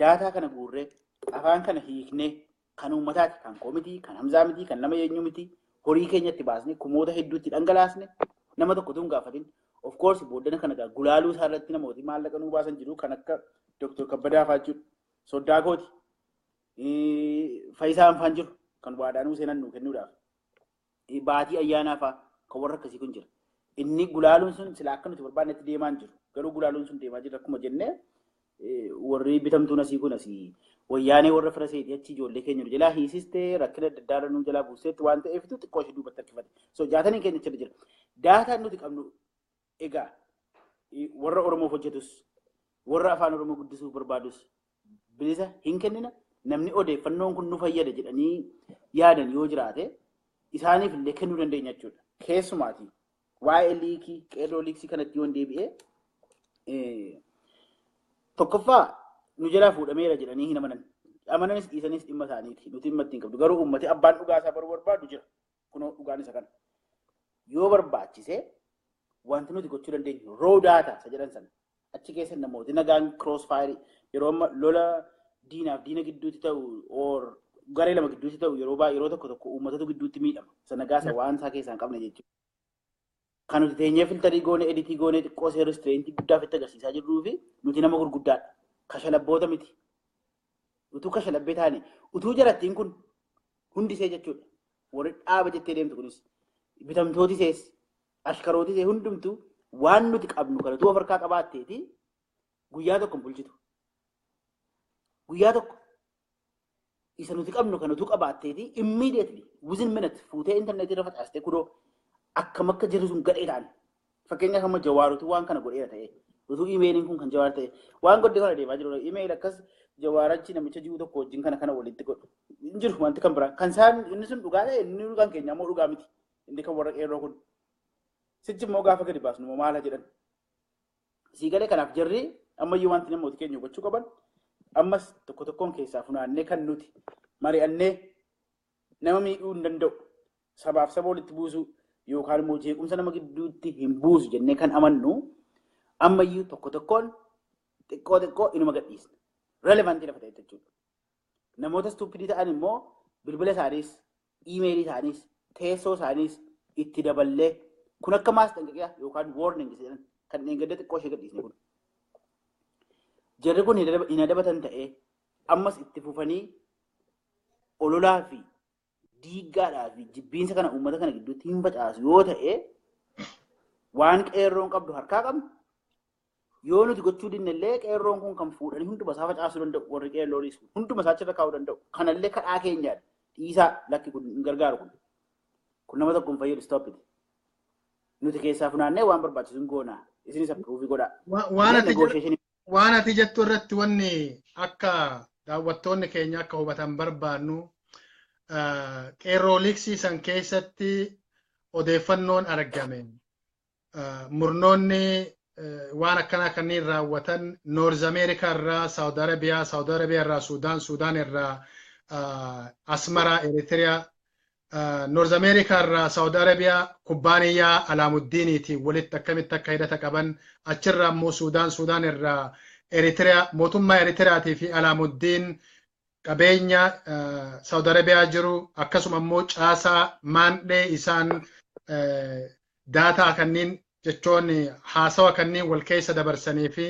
daataa kana guurree afaan kana hiiknee kan uummataati, kan koo miti, kan Hamzaa miti, kan nama eenyu miti, horii keenyatti baasne kumoota hedduutti dhangalaasne nama tokko tun gaafatin Of course booddana kana egaa gulaaluu isaa irratti namooti maallaqa nuu baasan jiru kan akka Dr. Kabbadaa fa'aa jechuudha. Soddaa kooti. Faayisaan fa'aan jiru kan waadaa nuu seenan nuu kennuudhaaf. Baatii ayyaanaa fa'aa kan warra akkasii kun jira. Inni gulaaluun sun sila akka nuti barbaannetti deemaa hin jiru. Garuu gulaaluun sun deemaa jira akkuma jennee warri bitamtuun asii kun asii wayyaanee warra fira seetii achi ijoollee keenya nu jalaa hiisistee rakkina adda addaa irra nu jalaa buuseetti waan ta'eefitu xiqqoo ishee duubatti harkifate. So jaataniin keenya achirra jira. Daataan nuti qabnu egaa warra Oromoof hojjetus warra afaan Oromoo guddisuuf barbaadus bilisa hin kennina. Namni odeeffannoon kun nu fayyada jedhanii yaadan yoo jiraate isaaniif illee kennuu dandeenya jechuudha. Keessumaati waa'ee liikii qeerroo liiksii kanatti yoon deebi'ee tokkoffaa nu jalaa fuudhameera jedhanii hin amanan. Amananis dhiisanis dhimma isaaniiti. Nuti dhimma ittiin qabdu. Garuu uummati abbaan dhugaa isaa baruu barbaadu jira. Kunoo dhugaan isa kana. Yoo barbaachise wanti nuti gochuu dandeenyu raw data isa jedhan sana achi keessa namooti nagaan cross fire yeroo amma lola diinaaf diina gidduutti ta'u or garee lama gidduutti ta'u yeroo baay'ee yeroo tokko tokko uummatatu gidduutti miidhama. Isa nagaa isa waan isaa keessaa hin qabne jechuudha. Kan nuti teenyee filtarii goone editii goone xiqqoo seerri restraintii guddaa ofitti agarsiisaa jirruu fi nuti nama gurguddaadha. Kashalabboota miti. Utuu kashalabbee taane utuu jarattiin kun hundisee jechuudha. Warri dhaaba jettee deemtu kunis bitamtooti sees ashkarooti see hundumtuu waan nuti qabnu kana utuu of harkaa qabaatteeti guyyaa tokko hin bulchitu. Guyyaa tokko isa nuti qabnu kana utuu qabaatteeti immediately within minute fuutee intarneetii irra facaastee kunoo akkam akka jirri sun gadhee ta'an. Fakkeenyaaf amma Jawaarutu waan kana godheera ta'e utuu imeeliin kun kan Jawaar ta'e waan godhe kana deemaa jiru imeel akkas Jawaarachi namicha jiru tokko wajjin kana kana walitti godhu hin jiru wanti kan biraa kan isaan inni sun dhugaa ta'e inni dhugaan keenya immoo dhugaa miti inni kan warra qeerroo kun sichi immoo gaafa gadi baasnu immoo maala jedhan sii galee. Kanaaf jarri ammayyuu wanti namooti keenya hubachuu qaban ammas tokko tokkoon keessaa funaannee kan nuti mari'annee nama miidhuu hin danda'u sabaaf saba walitti buusuu yookaan immoo jeequmsa nama gidduutti hin buusu jennee kan amannu ammayyuu tokko tokkoon xiqqoo xiqqoo inuma gadhiisna. Relevantii lafa ta'e jechuudha. Namoota stupidii ta'an immoo bilbila isaaniis, iimeelii isaaniis, teessoo isaaniis itti daballee kun akka maasxanqaqiyaa yookaan warning jedhan kan dheengadda xiqqoo ishee gadhiisne kun. Jarri kun hin adabatan ta'ee ammas itti fufanii ololaa fi diiggaadhaa fi jibbiinsa kana uummata kana gidduutti hin facaasu yoo ta'e waan qeerroon qabdu harkaa qabnu yoo nuti gochuu dinne illee qeerroon kun kan fuudhanii hunduma isaa facaasuu danda'u warri qeerroonis hunduma isaa achirra kaa'uu danda'u. Kanallee kadhaa keenyaadha. Dhiisaa lakki kun hin gargaaru kun. Kun nama tokko hin fayyadu stop it. Nuti keessaa funaannee waan barbaachisu hin goonaa. Isinis approve godhaa. Waan ati jettu irratti wanni akka daawwattoonni keenya akka hubatan barbaannu qeerroo liiksii san keessatti odeeffannoon argame murnoonni waan akkanaa kanneen raawwatan North America irraa Saudi Arabiyaa, Saudi Arabiyaa irraa Suudaan, Suudaan irraa Asmaraa, Eritiriyaa, North America irraa Saudi Arabiyaa kubbaaniyyaa Alaamuddiiniitiin walitti akkamitti akka hidhata qaban, achirraa immoo Suudaan, Suudaan irraa Eritiriyaa, mootummaa Eritiriyaatii fi Alaamuddiin qabeenya Saudi Arabiyaa jiru akkasuma immoo caasaa maandhee isaan daataa kanneen jechoon haasawa kanneen wal keessa dabarsanii fi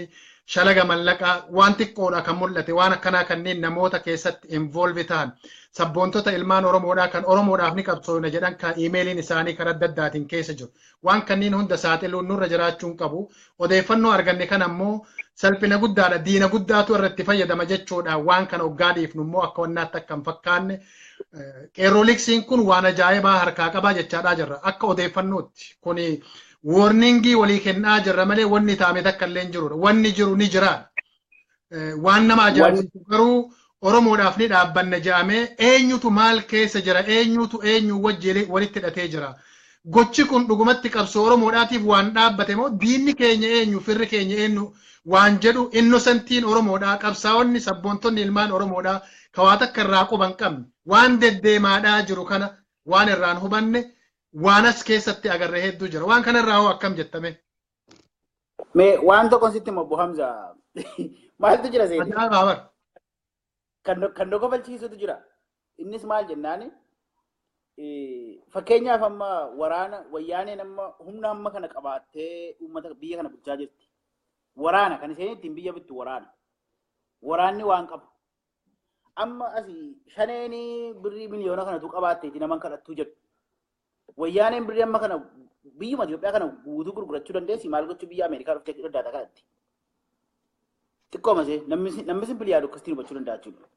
shalaga mallaqaa waan xiqqoodha kan mul'ate waan akkanaa kanneen namoota keessatti involve ta'an sabboontota ilmaan Oromoodhaa kan Oromoodhaaf ni qabsoona jedhan kan iimeeliin isaanii karaa adda addaatiin keessa jiru. Waan kanneen hunda saaxiluun nurra jiraachuun qabu. Odeeffannoo arganne kan ammoo salphina guddaadha diina guddaatu irratti fayyadama jechuudha waan kana hoggaa dhiifnu immoo akka wannaatti akka hin fakkaanne qeerroo liksiin kun waan ajaa'ibaa harkaa qabaa jechaadhaa jirra akka odeeffannootti kuni warningii walii kennaa jirra malee wanni taame takka illee hin jirudha. Wanni jiru ni jira. Waan nama ajaa'ibsiisu garuu Oromoodhaaf ni dhaabbanna jedhamee eenyutu maal keessa jira eenyutu eenyu wajji walitti hidhatee jira. Gochi kun dhugumatti qabsoo Oromoodhaatiif waan dhaabbate moo diinni keenya eenyu firri keenya eenyu waan jedhu innosentiin Oromoodhaa qabsaa'onni sabboontonni ilmaan Oromoodhaa kawaa takka irraa quban qabne waan deddeemaadhaa jiru kana waan irraan hubanne waan as keessatti agarre hedduu jira. Waan kanarraa hoo akkam jettame? Mee waan tokko sitti hima Obbo Hamza. Maaltu jira seeti? Ajaa'ibaa bar. Kan nu kofalchiisutu jira. Innis maal jennaani Fakkeenyaaf amma waraana wayyaaneen amma humna amma kana qabaattee uummata biyya kana bulchaa jirti. Waraana kan isheen ittiin biyya bittu waraana. Waraanni waan qabu. Amma asii shaneenii birrii miliyoona kanatu qabaatteeti naman kadhattuu jedhu. Wayyaaneen birrii amma kana biyyuma Itoophiyaa kana guutuu gurgurachuu dandeessi maal gochuu biyya Ameerikaa dhuftee daldalaa kadhatti. Xiqqoo masee namni simpilii yaadu akkasitti hubachuu danda'a jechuudha.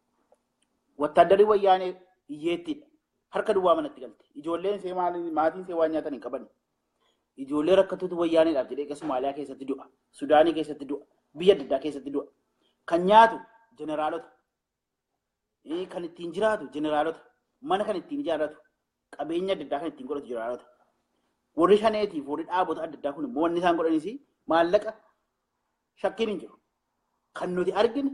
Wattaaddarri wayyaanee hiyyeettiidha. Harka duwwaa manatti galte. Ijoolleen see maatiin see waan nyaatan hin qaban. Ijoollee rakkattuutu wayyaaneedhaaf jedhee Somaaliyaa keessatti du'a. Sudaanii keessatti du'a. Biyya adda addaa keessatti du'a. Kan nyaatu jeneraalota. Kan ittiin jiraatu jeneraalota. Mana kan ittiin ijaarratu. Qabeenya adda addaa kan ittiin godhatu jeneraalota. Warri shaneetiif warri dhaabota adda addaa kun immoo wanni isaan godhanis maallaqa shakkiin hin jiru. Kan nuti arginu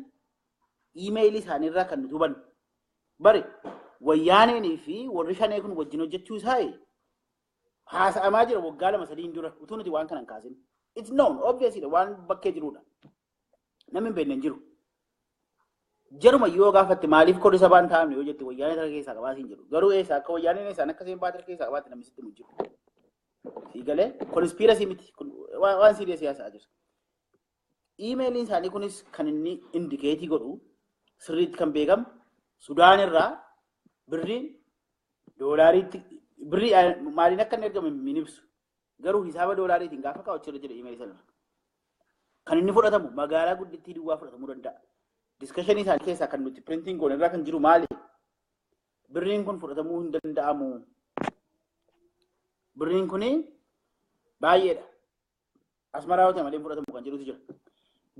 iimeeyilii isaaniirraa kan nuti hubannu. Bari wayyaaneenii fi warri shanee kun wajjin hojjechuu isaa haasa'amaa jira waggaa 2-3 dura utuu nuti waan kana hin kaasin. It's known obviously waan bakkee jirudha. Namni hin beekne hin jiru. Jaruma yoo gaafatte maaliif korri sabaan taa'amne yoo jette wayyaanee tara keessaa qabaas hin jiru. Garuu eessa akka wayyaaneen isaan akka isheen baatira keessaa qabaatte namni sitti hin jiru. Siigalee konspirasii miti waan siiriya siyaasaa jiru. Iimeeliin isaanii kunis kan inni indikeetii godhu sirriitti kan beekamu Sudaan irraa birriin doolaariitti birrii maaliin akka inni ergame hin ibsu. Garuu hisaaba doolaariitiin gaafa kaa'u jira iimeelii sana. Kan inni fudhatamu magaalaa guddittii duwwaa fudhatamuu danda'a. Diskashinii isaanii keessaa kan nuti printiin goone irraa kan jiru maali? Birriin kun fudhatamuu hin danda'amu. Birriin kuni baay'eedha. Asmaraa yoo ta'e malee fudhatamu kan jirutu jira.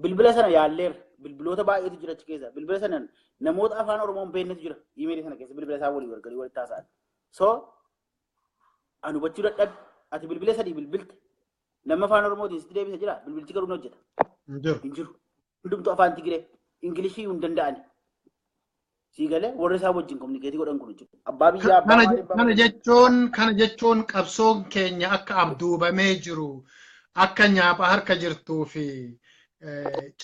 Bilbila sana yaalleerra. Bilbiloota baay'eetu jira achi keessa. Bilbila sana namoota afaan Oromoo hin beeknetu jira. Iimeelii sana keessa bilbila isaa walii gargarii walitti haasa'an. So ani hubachuu dadhabe. Ati bilbila sadii bilbilte. Nama afaan Oromootiin sitti deebisa jira. Bilbilchi garuu ni hojjeta. Hin jiru. Hundumtuu afaan Tigiree. Ingilishii hin danda'ani. Siigalee warri isaa wajjin kominikeetii godhan kun jiru. Abbaa biyyaa abbaa Kana jechuun qabsoon keenya akka abduubamee jiru akka nyaapha harka jirtuu fi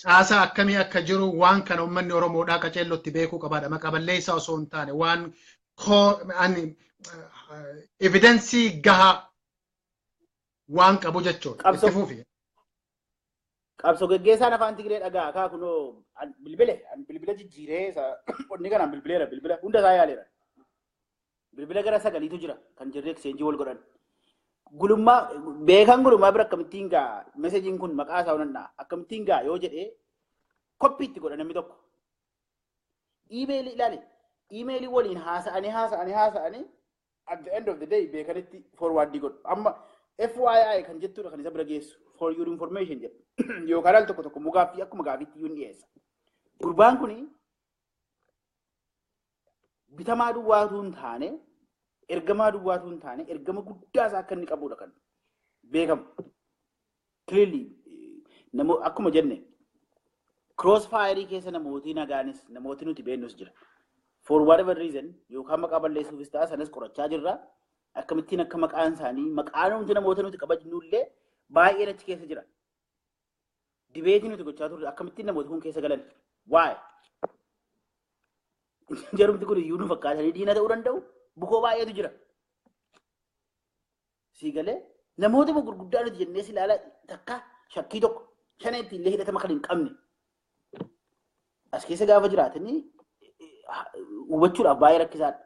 caasaa akkamii akka jiru waan kana uummanni Oromoodhaa qaceellootti beekuu qabaadha. Maqaa balleessaa osoo hin taane waan evidensii gahaa waan qabu jechuudha. Itti fufi. Qabsoo geggeessaan afaan Tigiree dhagaa kaa kunoo bilbile jijjiiree onni kanaan bilbileera bilbila hunda isaa yaaleera. Bilbila gara 9tu jira kan jirree ekseenjii wal godhan. Gulummaa beekan gulummaa bira akkamittiin gaa mesejiin kun maqaa isaa onannaa akkamittiin gaa yoo jedhee koppii itti godha namni tokko. Iimeelii ilaali. Iimeelii waliin haasa'anii at the end of the day beekanitti forwardii godhu. Amma FYI kan jettuudha kan isa bira geessu for your information jedhu. Yookaan al tokko tokko mugaaffii akkuma gaaffiitti iyyuu ni dhiyeessa. Gurbaan kuni bitamaa duwwaatu hin taane ergamaa duwwaatu hin taane ergama guddaa isaa akka inni qabudha kan beekamu. Clearly akkuma jenne crossfire keessa namooti nagaanis namooti nuti beeknus jira. For whatever reason yookaan maqaa balleessuufis ta'a sanas qorachaa jirra. Akkamittiin akka maqaan isaanii maqaan nuti namoota nuti kabajnullee baay'een achi keessa jira. Dibeetii nuti gochaa turre akkamittiin namooti kun keessa galan? Why? Jarumti kun iyyuu nu fakkaatanii diina ta'uu danda'u. Bukoo baay'eetu jira. Siigalee namoota gurguddaa nuti jennee si ilaala takka shakkii tokko shaneetti illee hidhatama kan hin qabne. As keessa gaafa jiraatanii hubachuudhaaf baay'ee rakkisaadha.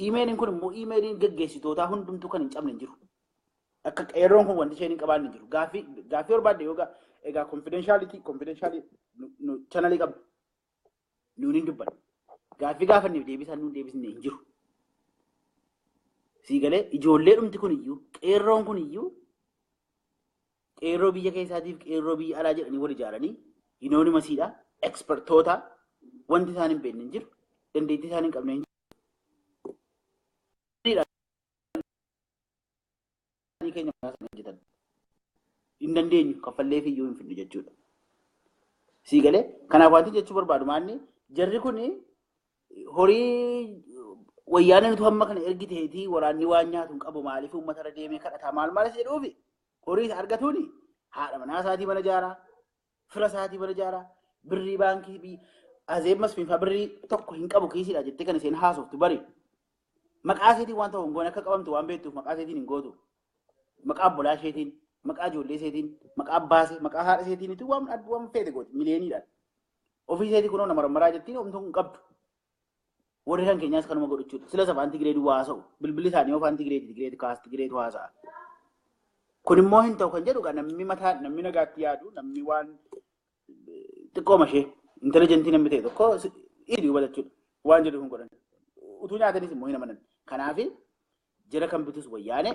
Iimeeliin kun immoo iimeeliin geggeessitootaa hundumtuu kan hin cabne hin jiru. Akka qeerroon kun wanti isheen hin qabaanne hin jiru. Gaaffii barbaadde yoo egaa confidentiality channelii qabna. Nuun hin dubbanne. Gaaffii gaafanneef deebisaan nuun deebisne hin jiru. Siigalee ijoollee dhumti kun iyyuu qeerroon kun iyyuu qeerroo biyya keessaatiif qeerroo biyya alaa jedhanii wal ijaaranii yinoonimasiidha. Ekspertoota wanti isaan hin beekne hin jiru. Dandeettii isaan hin qabne hin jiru. Keenya hojjetan hin dandeenyu kaffallee fi iyyuu hin fidnu jechuudha. Siigalee kanaaf wanti jechuu barbaadu maanni jarri kun horii wayyaaneen utuu hamma kana ergiteetii waraanni waan nyaatu hin qabu maaliif uummata irra deemee kadhataa maal maalis jedhuufi horii isa argatuuni haadha manaa isaatii mana ijaaraa fira isaatii mana ijaaraa birrii baankii azeemas finfaa birrii tokko hin qabu kiisiidha jettee kan isheen haasoftu bari Maqaa isheetiin waan ta'u hin goone akka qabamtu waan beektuuf maqaa isheetiin hin gootu. Maqaa obbolaa isheetiin, maqaa ijoollee isheetiin, maqaa abbaa ishee, maqaa haadha isheetiin waan feete gooti miliyooniidhaan. Ofii isheetii kunoo nama maraa jettiin homtuu hin qabdu. Warri kan keenyaas kanuma godhu jechuudha. Sila afaan Tigireetu haasa'u. Bilbilli isaanii afaan Tigireeti, Tigireeti kaas, Tigireetu haasa'a. Kun immoo hin ta'u kan jedhu namni mataa, namni nagaatti yaadu, namni waan xiqqooma ishee intelligentii namni ta'e tokko inni hubata jechuudha. Waan jedhu hin godhan. Utuu nyaatanis immoo hin amanan. Kanaaf jara kan bitus wayyaane,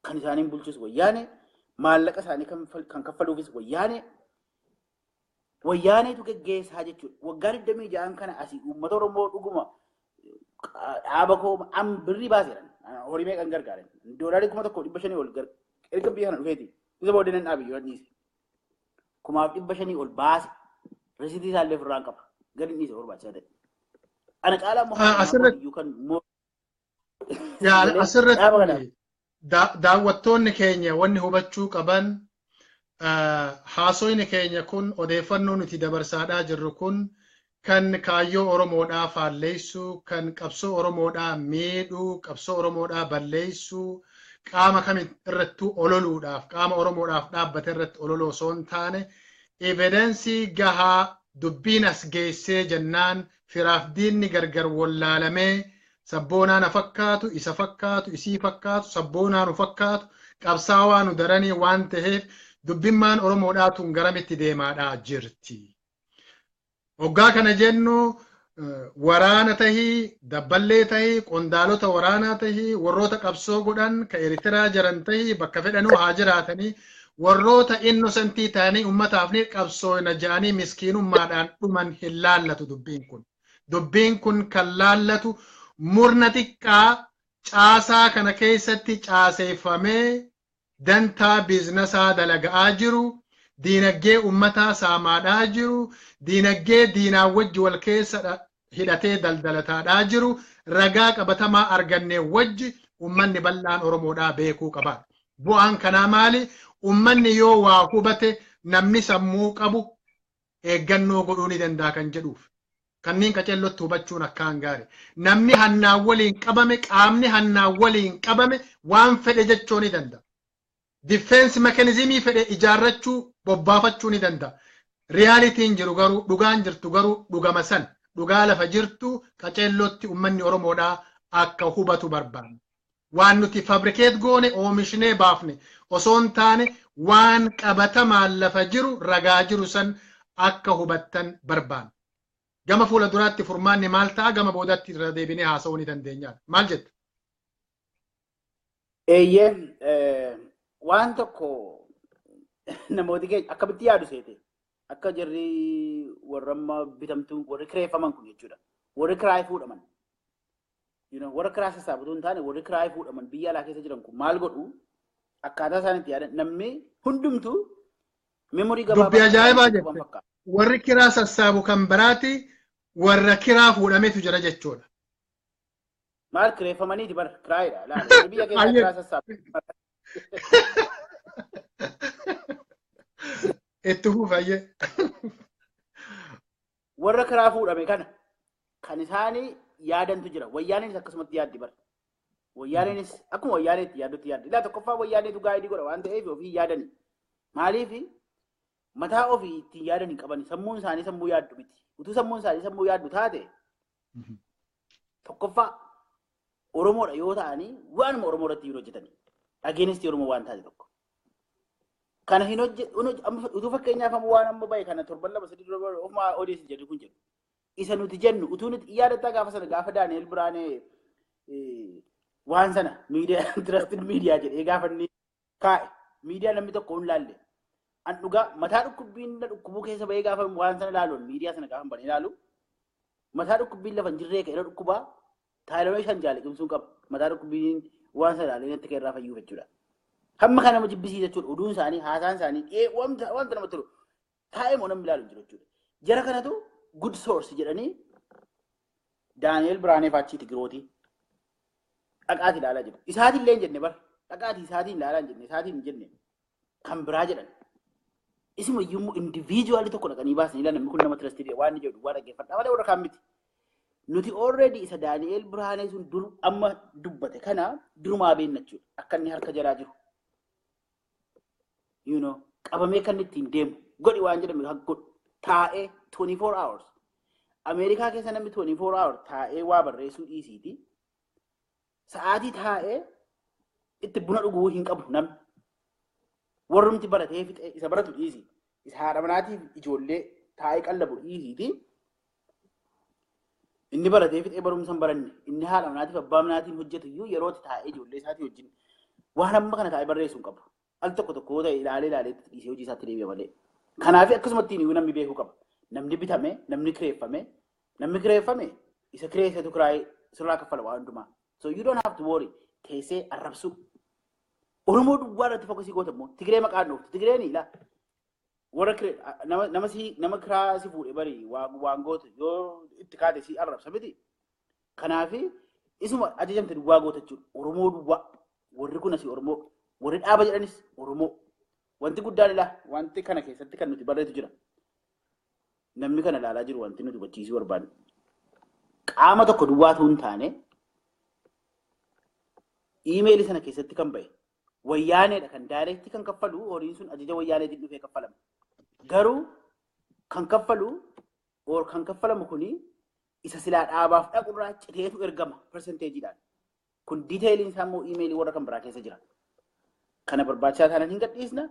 kan isaaniin bulchus wayyaane, maallaqa isaanii kan kaffaluufis wayyaane, wayyaaneetu geggeessaa jechuudha. Waggaa 26 kana asii uummata Oromoo dhuguma dhaaba koo birrii baaseeran horii meeqan gargaaran doolarii 1,500 ol erga biyya kana dhufeeti. Isa booddee nan dhaabe yoo dhiise. 1,500 ol baase risiitii isaallee ofirraan qaba. Gadi dhiise barbaachisaa ta'e. Ana caalaa immoo asirratti daawwattoonni keenya wanni hubachuu qaban haasoyni keenya kun odeeffannoo nuti dabarsaadhaa jirru kun kan kaayyoo Oromoodhaa faalleessuu, kan qabsoo Oromoodhaa miidhuu, qabsoo Oromoodhaa balleessuu, qaama kam irrattuu ololuudhaaf, qaama Oromoodhaaf dhaabbate irratti ololuu osoo hin taane, evidensii gahaa dubbiin as geessee jennaan firaaf diinni gargar wallaalamee sabboonaa na fakkaatu, isa fakkaatu, isii fakkaatu, sabboonaa nu fakkaatu, qabsaawaa nu daranii waan ta'eef dubbimmaan Oromoodhaa tun garamitti deemaadhaa jirti. Hoggaa kana jennu waraana tahii, dabballee tahii, qondaalota waraanaa tahii, warroota qabsoo godhan, ka Eritiraa jiran tahii, bakka fedhanuu haa jiraatanii, warroota innosentii ta'anii uummataaf ni qabsoona ja'anii miskiinummaadhaan dhuman hin laallatu dubbiin kun. Dubbiin kun kan laallatu murna xiqqaa caasaa kana keessatti caaseeffamee dantaa biizinasaa dalaga'aa jiru, diinagdee uummataa saamaadhaa jiru, diinagdee diinaa wajji wal keessa hidhatee daldalataadhaa jiru, ragaa qabatamaa argannee wajji uummanni bal'aan Oromoodhaa beekuu qaba. Bu'aan kanaa maali? Uummanni yoo waa hubate namni sammuu qabu eeggannoo godhuu ni danda'a kan jedhuuf. Kanneen qaceellotti hubachuun akkaan gaarii. Namni hannaan waliin qabame, qaamni hannaan waliin qabame waan fedhe jechuu ni danda'a. Difeensi mekanizimii fedhe ijaarrachuu, bobbaafachuu ni danda'a. Riyaalitiin jiru garuu, dhugaan jirtu garuu dhugama san. Dhugaa lafa jirtu qaceellotti uummanni Oromoodhaa akka hubatu barbaanna. Waan nuti fabrikeet goone oomishnee baafne osoo hin taane waan qabatamaan lafa jiru ragaa jiru san akka hubattan barbaanna. Gama fuula duraatti furmaanni maal ta'a? Gama boodaatti irra deebinee haasa'uu ni dandeenya. Maal jetta? Eeyyee waan tokko namooti keenya akkamitti yaadu seete? Akka jarri warra amma bitamtuu warri kireeffaman kun jechuudha. Warri kiraayii fuudhaman. Warra kiraa sassaabatu hin taane warri kiraayii fuudhaman biyya alaa keessa jiran kun maal godhu? Akkaataa isaan itti yaadan namni hundumtuu memorii gabaabaa. Dubbii ajaa'ibaa jette. Warri kiraa sassaabu kan biraati warra kiraa fuudhametu jira jechuudha. Maal kireeffamaniiti bara kiraayidha. Laala biyya keessaa kiraa sassaabu. Itti fufayyee. Warra kiraa fuudhame kana kan isaanii yaadantu jira. Wayyaaneenis akkasumatti yaaddi bara. Wayyaaneenis akkuma wayyaaneetti yaaddutti yaaddi. Ilaa tokkoffaa wayyaaneetu gaa'idii godha waan ta'eef ofii yaadani. Maaliif mataa ofii ittiin yaadan hin qaban. Sammuun isaanii sammuu yaaddu miti. Utuu sammuun isaanii sammuu yaaddu taate tokkoffaa Oromoodha yoo ta'anii waanuma Oromoo irratti hin hojjetani. Dhageenistii Oromoo waan taate tokko. Kana hin utuu fakkeenyaaf amma waan amma bahe kana torban 2 3 dura ofumaa odeessi jedhu kun jedhu. Isa nuti jennu utuu nuti yaadataa gaafa sana gaafa Daani'el Biraanee waan sana miidiyaa trusted miidiyaa jedhee gaafa inni kaa'e miidiyaa namni tokko hin laalle. An dhugaa mataa dhukkubbiin na dhukkubuu keessa bahee gaafa waan sana ilaaluun miidiyaa sana gaafa banee ilaalu mataa dhukkubbiin lafa hin jirree ka'e dhukkubaa taayiloon 5 jaaliqimsuun qaba. Mataa dhukkubbiin waan sana ilaalee natti ka'e irraa fayyuuf jechuudha. Hamma kana nama jibbisiisa jechuudha. Oduun isaanii haasaan isaanii wanta namatti tolu taa'ee moo namni ilaalu jiru jechuudha. Jara kanatu good source jedhanii Daani'el Biraanee faachii Tigirooti dhaqaati ilaalaa jiru. Isaatiin illee hin jenne bara. Dhaqaati isaatiin ilaalaa hin jenne isaatiin hin jenne kan biraa jedhan. Isuma iyyuu individually tokko dhaqanii baasanii ilaalan namni kun nama trusted waan inni jedhu waan dhaggeeffadhaa malee warra kaan miti. Nuti already isa Daani'el Birhaanee sun dur amma dubbate kana durumaa beekna jechuudha. Akka inni harka jalaa jiru. You know, qabamee kan ittiin deemu godhi waan jedhame kan godhu taa'ee 24 hours. Ameerikaa keessa namni 24 hours taa'ee waa barreessuu dhiisiiti. Sa'aatii taa'ee itti buna dhuguu hin qabu namni. Warrumti baratee fixee isa baratu dhiisi. Isa haadha manaatiif ijoollee taa'ee qallabu dhiisiiti. Inni baratee fixee barumsa hin baranne, inni haadha manaatiif abbaa manaatiin hojjetu iyyuu yeroo itti taa'ee ijoollee isaatii wajjin waan amma kana taa'ee barreessuu hin qabu. Al tokko tokko ta'e ilaalee ilaalee dhiisee hojii isaatti deebi'a malee. Kanaaf akkasumatti iyyuu namni beekuu qaba. Namni bitame, namni kireeffame, namni kireeffame isa kireessetu kiraayee sirraa kaffala waan hundumaa. So you don't have to worry. Teessee arrabsuu. Oromoo duwwaa irratti focus goota immoo Tigree maqaan dhooftu. Tigreen ilaa warra nama nama si nama kiraa si fuudhe bari waan gootu yoo itti kaate si arrabsa miti. Kanaafi isuma ajajamte duwwaa goota jechuudha. Oromoo duwwaa warri kun asii Oromoo warri dhaaba jedhanis Oromoo. Wanti guddaan ilaa wanti kana keessatti kan nuti barreetu jira. Namni kana ilaalaa jiru wanti nuti hubachiisuu barbaannu. Qaama tokko duwwaatu hin taane iimeelii sana keessatti kan ba'e wayyaaneedha kan direct kan kaffalu horiin sun ajaja wayyaaneetiin dhufee kaffalama. Garuu kan kaffalu or kan kaffalamu kuni isa silaa dhaabaaf dhaqurraa citeetu ergama percentageiidhaan. Kun detailiin isaa immoo iimeelii warra kan biraa keessa jira. Kana barbaachisaa taanaan hin gadhiisna.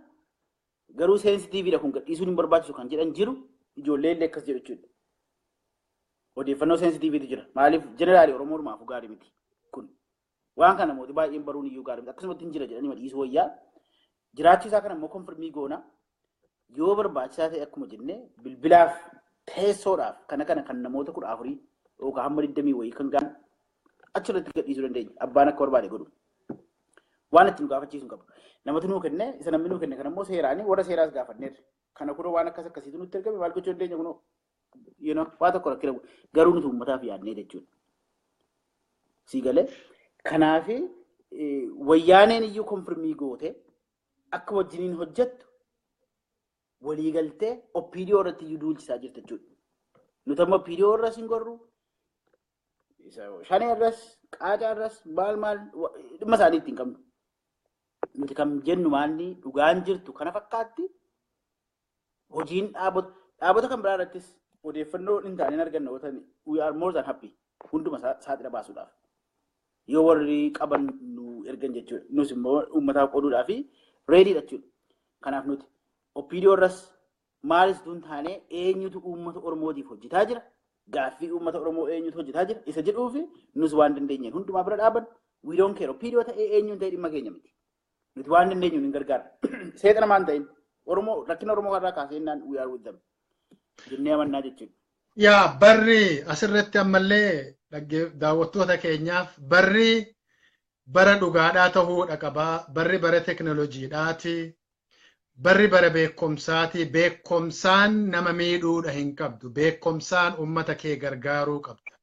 Garuu sensitiveiidha kun gadhiisuun hin barbaachisu kan jedhan jiru ijoollee illee akkas jedhu jechuudha. Odeeffannoo sensitiveiitu jira. Maaliif general Oromoo dhumaafuu gaarii miti kun. Waan kana namooti baay'een baruun iyyuu gaarii miti. Akkasumatti hin jira jedhanii dhiisuu wayyaa. Jiraachuu isaa kana immoo confirm goona. Yoo barbaachisaa ta'e akkuma jennee bilbilaaf teessoodhaaf kana kana kan namoota 14 yookaan hamma 20 wayii kan gaan achirratti gadhiisuu dandeenya. Abbaan akka barbaade godhu. Waan ittiin gaafachiisu hin qabu. Namatu nuu kenne isa namni nuu kenne kana immoo seeraanii warra seeraas gaafanneerra. Kana kunoo waan akkas akkasiitu nutti ergame maal gochuu dandeenya kunoo you know waa tokko rakkina garuu nuti uummataaf yaadnee jechuudha. Sii galee kanaafi wayyaaneen iyyuu confirm goote akka wajjiniin hojjettu waliigaltee OPDO irratti iyyuu duulchisaa jirti jechuudha. Nuti amma OPDO irras hin gorru, shanee irras, qaacaa irras, maal maal dhimma isaanii ittiin qabnu. Nuti kan jennu maalni dhugaan jirtu kana fakkaatti hojiin dhaabota kan biraa irrattis odeeffannoo hin taane hin arganne yoo ta'an we are more than happy hunduma saaxila baasuudhaaf. Yoo warri qaban nu ergan jechuudha. Nus immoo uummataaf qooduudhaaf readyiidha jechuudha. Kanaaf nuti OPDO irras maalis tun taane eenyutu uummata Oromootiif hojjetaa jira? Gaaffii uummata Oromoo eenyutu hojjetaa jira? Isa jedhuufi nus waan dandeenyeen hundumaa bira dhaaban we don't care. OPDO ta'ee eenyuun ta'e dhimma keenya miti. Nuti waan dandeenyuun hin gargaara. Seexana maan ta'in Oromoo rakkina Oromoo irraa kaasee innaan we are with them. Jennee amannaa jechuudha. Yaa barri asirratti ammallee daawwattoota keenyaaf barri bara dhugaadhaa ta'uudha qabaa. Barri bara teknooloojiidhaati. Barri bara beekumsaati. Beekumsaan nama miidhuudha hin qabdu. Beekumsaan uummata kee gargaaruu qabda.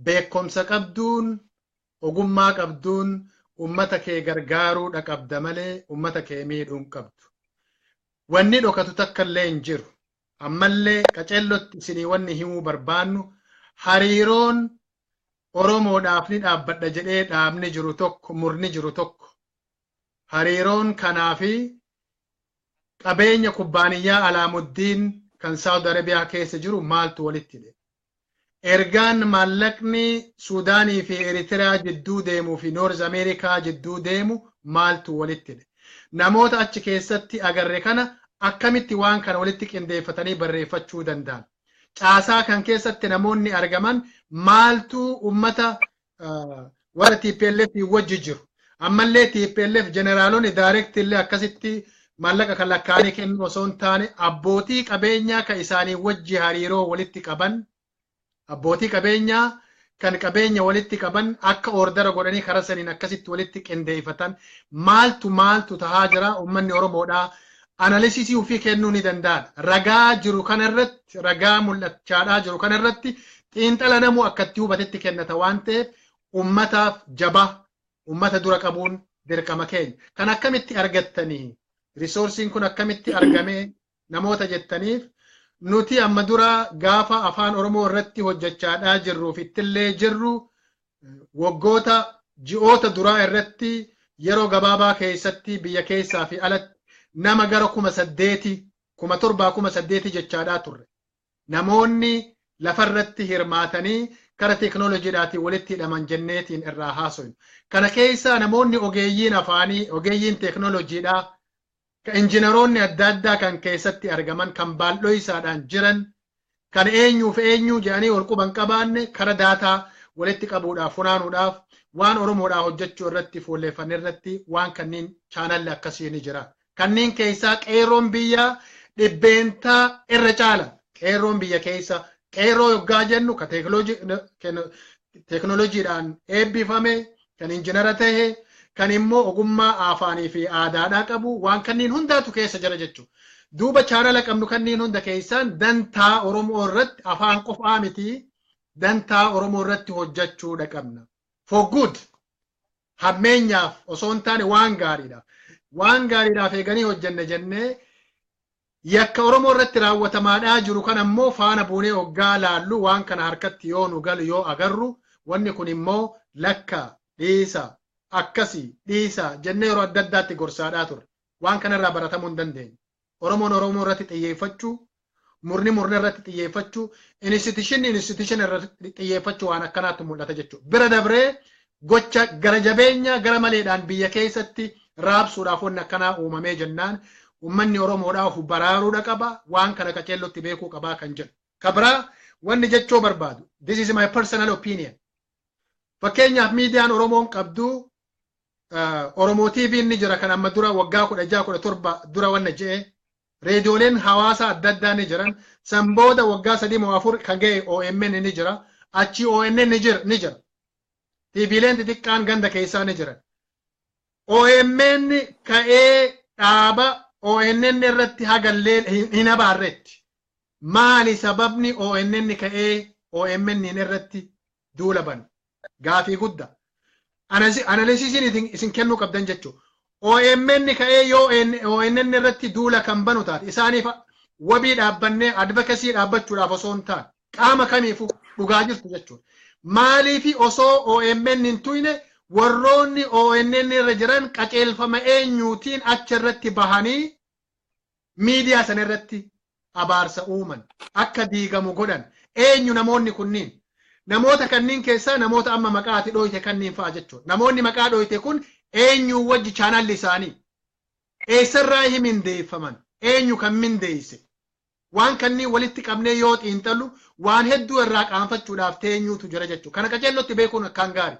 Beekumsa qabduun ogummaa qabduun uummata kee gargaaruudha qabda malee uummata kee miidhuu hin qabdu. Wanni dhokatu takka illee hin jiru. Ammallee qaceellotti isinii wanni himuu barbaannu hariiroon Oromoodhaaf ni dhaabbadha jedhee dhaabni jiru tokko murni jiru tokko hariiroon kanaa fi qabeenya kubbaaniyyaa Alaamuddiin kan Saawud Arabiyaa keessa jiru maaltu walitti hidhe? Ergaan maallaqni Suudaanii fi Eritiriyaa jidduu deemuu fi North Ameerikaa jidduu deemu maaltu walitti hidhe? Namoota achi keessatti agarre kana akkamitti waan kana walitti qindeeffatanii barreeffachuu danda'an? Caasaa kan keessatti namoonni argaman maaltu uummata warra TPLF wajji jiru? Ammallee TPLF jeneraalonni direct illee akkasitti maallaqa kan lakkaa'anii kennu osoo hin taane abbootii qabeenyaa kan isaanii wajji hariiroo walitti qaban abbootii qabeenyaa kan qabeenya walitti qaban akka order godhanii karaa saniin akkasitti walitti qindeeffatan maaltu maaltu tahaa jira uummanni Oromoodhaa analysis ofii kennuu ni danda'a. Ragaa jiru kanarratti ragaa mul'achaadhaa jiru kanarratti xiinxala namuu akkatti hubatetti kennata waan ta'eef ummataaf jabaa ummata dura qabuun dirqama keenya. Kan akkamitti argattanii resourceiin kun akkamitti argamee namoota jettaniif Nuti amma dura gaafa afaan Oromoo irratti hojjechaadhaa jirruuf ittillee jirru, waggoota ji'oota duraa irratti yeroo gabaabaa keessatti biyya keessaa fi alatti nama gara 8,000, 7,000, 8,000 jechaadhaa turre. Namoonni lafarratti hirmaatanii kara teekinooloojiidhaatiin walitti hidhaman jenneetiin irraa haasofnu. Kana keessa namoonni ogeeyyiin afaanii, ogeeyyiin teekinooloojiidhaa, injiinaroonni adda addaa kan keessatti argaman, kan baaldhoo isaadhaan jiran, kan eenyuuf eenyu jedhanii ol quban qabaanne, kara daataa walitti qabuudhaaf, funaanuudhaaf, waan Oromoodhaa hojjechuu irratti fuulleeffanne irratti waan kanneen chaanalli akkasii ni jira. Kanneen keessaa qeerroon biyyaa dhibbeentaa irra caala. Qeerroon biyya keessa, qeerroo yoggaa jennu ka teekinooloojiidhaan eebbifame, kan injiinara ta'e, kan immoo ogummaa afaanii fi aadaadhaa qabu, waan kanneen hundaatu keessa jira jechuudha. Duuba chaanala qabnu kanneen hunda keessaan dantaa Oromoo irratti, afaan qofaa miti, dantaa Oromoo irratti hojjechuudha qabna. For good, hammeenyaaf osoo hin taane waan gaariidha. Waan gaariidhaaf eeganii hojjenne jennee yakka Oromoo irratti raawwatamaadhaa jiru kan ammoo faana buunee hoggaa laallu, waan kana harkatti yoo nu galu, yoo agarru, wanni kun immoo lakka dhiisa, akkasii dhiisa jennee yeroo adda addaatti gorsaadhaa turre. Waan kanarraa baratamuu hin dandeenye. Oromoon Oromoo irratti xiyyeeffachuu, murni murni irratti xiyyeeffachuu, institution institution irratti xiyyeeffachuu, waan akkanaatti mul'ata jechuudha. Bira dabree gocha gara jabeenya gara maleedhaan biyya keessatti raabsuudhaaf wanni akkanaa uumamee jennaan, uummanni Oromoodhaa of baraaruudha qaba, waan kana qaceellotti beekuu qabaa kan jedhu. Kabraa wanni jechuu barbaadu, this is my personal opinion. Fakkeenyaaf, miidiyaan Oromoon qabdu, Oromoo TV'n ni jira, kan amma dura waggaa 16, 17 dura wanna je'e. Reediyooleen hawaasa adda addaa ni jiran. San booda waggaa 3 moo 4 kan ga'e OMN ni jira. Achi ONN ni jira ni jira. TVleen xixiqqaan ganda keessaa ni jiran. OMN ka'ee dhaaba ONN irratti hagallee hin abaarretti. Maali sababni ONN ka'ee OMN irratti duula banu? Gaafii guddaa. Analysis iin isin kennuu qabdan jechuudha. OMN ka'ee yoo ONN irratti duula kan banu taate, isaaniif wabii dhaabbannee advocacy dhaabbachuudhaaf osoo hin taane, qaama kamiifuu dhugaa jirtu jechuudha. Maaliifi osoo OMN hin tuyne warroonni ONN irra jiran qaceelfama eenyuutiin achi irratti bahanii miidiyaa sana irratti abaarsa uuman, akka diigamu godhan? Eenyu namoonni kunniin? Namoota kanneen keessaa namoota amma maqaa ati dhooyte kanneen fa'a jechuudha. Namoonni maqaa dhooyte kun eenyu wajji chaanalli isaanii? Eessarraa hi mindeeffaman? Eenyu kan mindeeyse? Waan kanneen walitti qabnee yoo xiinxallu, waan hedduu irraa qaanfachuudhaaf teenyuutu jira jechuudha. Kana qaceellotti beekuun akkaan gaarii.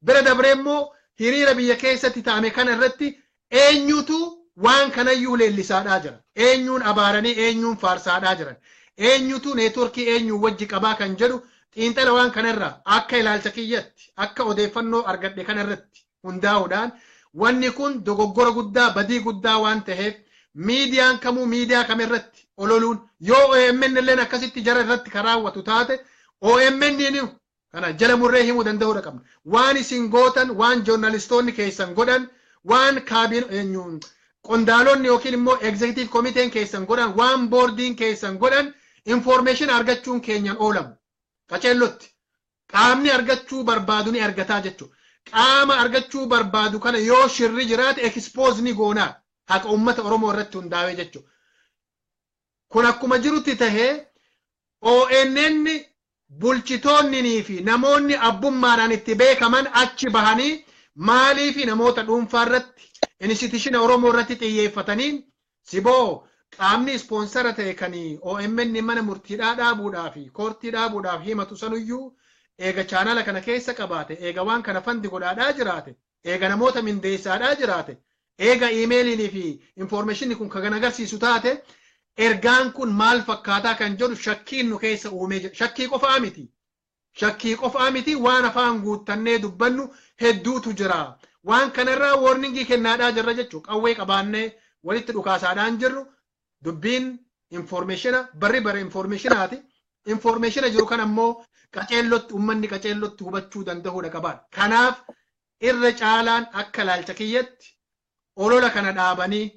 Bira dabree immoo hiriira biyya keessatti ta'ame kana irratti eenyutu waan kanayyuu leellisaadhaa jira? Eenyuun abaaranii, eenyuun faarsaadhaa jiran? Eenyutu network ii eenyuun wajji qabaa kan jedhu xiinxala waan kanarraa, akka ilaalcha kiyyatti, akka odeeffannoo argadhe kanarratti hundaa'uudhaan, wanni kun dogoggora guddaa, badii guddaa waan ta'eef, miidiyaan kamuu miidiyaa kamirratti ololuun, yoo OMN illeen akkasitti jara irratti kan raawwatu taate, OMN kana jala murree himuu danda'uudha qabna. Waan isin gootan, waan journalist oonni keessan godhan, waan kaabin qondaalonni yookiin immoo executive komiteen keessan godhan, waan boordiin keessan godhan, information argachuun keenyan oolamu. Qaceellotti qaamni argachuu barbaadu ni argataa jechuudha. Qaama argachuu barbaadu kana yoo shirri jiraate expose ni goonaa, haqa uummata Oromoo irratti hundaa'ee jechuudha. Kun akkuma jirutti tahee, ONN bulchitoonnii fi namoonni abbummaadhaan itti beekaman achi bahanii maalii fi namoota dhuunfaa irratti, institution Oromoo irratti xiyyeeffatanii, siboo qaamni sponsor a ta'e kan OMN mana murtiidhaa dhaabuudhaa fi koortii dhaabuudhaaf himatu sanuyyuu eega chaanala kana keessa qabaate, eega waan kana fund godhaadhaa jiraate, eega namoota mindeessaadhaa jiraate, eega email iinii fi information ni kun kan agarsiisu taate, ergaan kun maal fakkaataa kan jedhu shakkiin nu keessa uumee jira. Shakkii qofaa miti. Shakkii qofaa miti, waan afaan guuttannee dubbannu hedduutu jira. Waan kanarraa warning ii kennaadhaa jirra jechuudha. Qawwee qabaannee walitti dhukaasaadhaan jirru, dubbiin information a barri bara information aati. Information a jiru kan ammoo qaceellotti uummanni qaceellotti hubachuu danda'uudha qabaan. Kanaaf irra caalaan akka ilaalcha kiyyatti olola kana dhaabanii,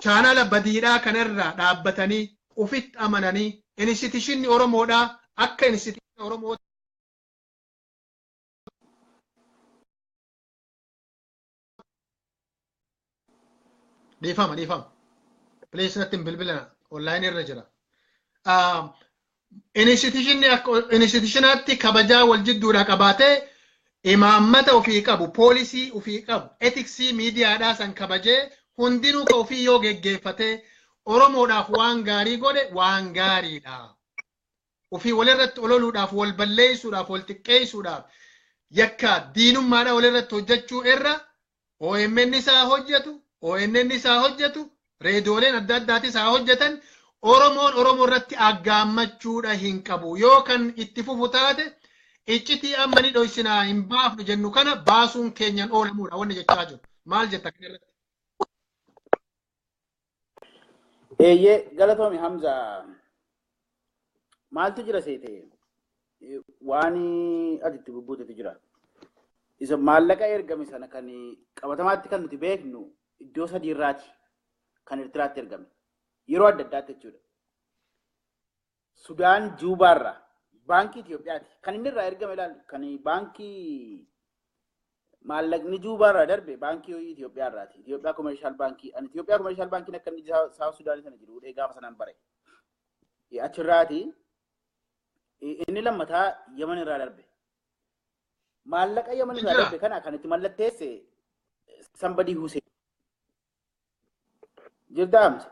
chaanala badiidhaa kanarraa dhaabbatanii, ufitti amananii institutionii Oromoodhaa akka institutionii Oromoo dhiifama. Please natti hin bilbilina. Online irra jira. Institutionii akka institutionaatti kabajaa wal jidduudhaa qabaatee imaammata ofii qabu, poolisii ofii qabu, etiksii miidiyaadhaa san kabajee hundinuu ka ofii yoo geggeeffatee Oromoodhaaf waan gaarii godhe waan gaariidha. Ofii walirratti ololuudhaaf, wal balleessuudhaaf, wal xiqqeessuudhaaf yakka diinummaadhaa walirratti hojjechuu irra OMN isaa hojjetu, ONN isaa hojjetu, reediyooleen adda addaatis haa hojjetan. Oromoon Oromoo irratti aggaammachuudha hin qabu. Yoo kan itti fufu taate iccitii amma ni dhoysinaa hin baafnu jennu kana baasuun keenyan oolamuudha wanni jechaa jiru. Maal jetta kana irratti? Eeyyee galatoomi Hamza. Maaltu jira seete? Waan ati itti bubbuutetu jira. Isa maallaqa ergame sana kan qabatamaatti kan nuti beeknu iddoo sadii irraati kan Eertiraatti ergame. Yeroo adda addaatti jechuudha. Sudaan Juubaarraa baankii Itoophiyaati. Kan inni irraa ergame ilaali. Kan baankii maallaqni Juubaarraa darbe baankii Itoophiyaarraati. Itoophiyaa Commercial Baankii. Ani Itoophiyaa Commercial Baankiin akka inni South Sudaanii sana jiru gaafa sanaan bare. Achirraati inni lammataa Yaman irraa darbe. Maallaqa Yaman irraa darbe kana kan itti mallatteesse somebody Hussein. Jirtaa Hamza?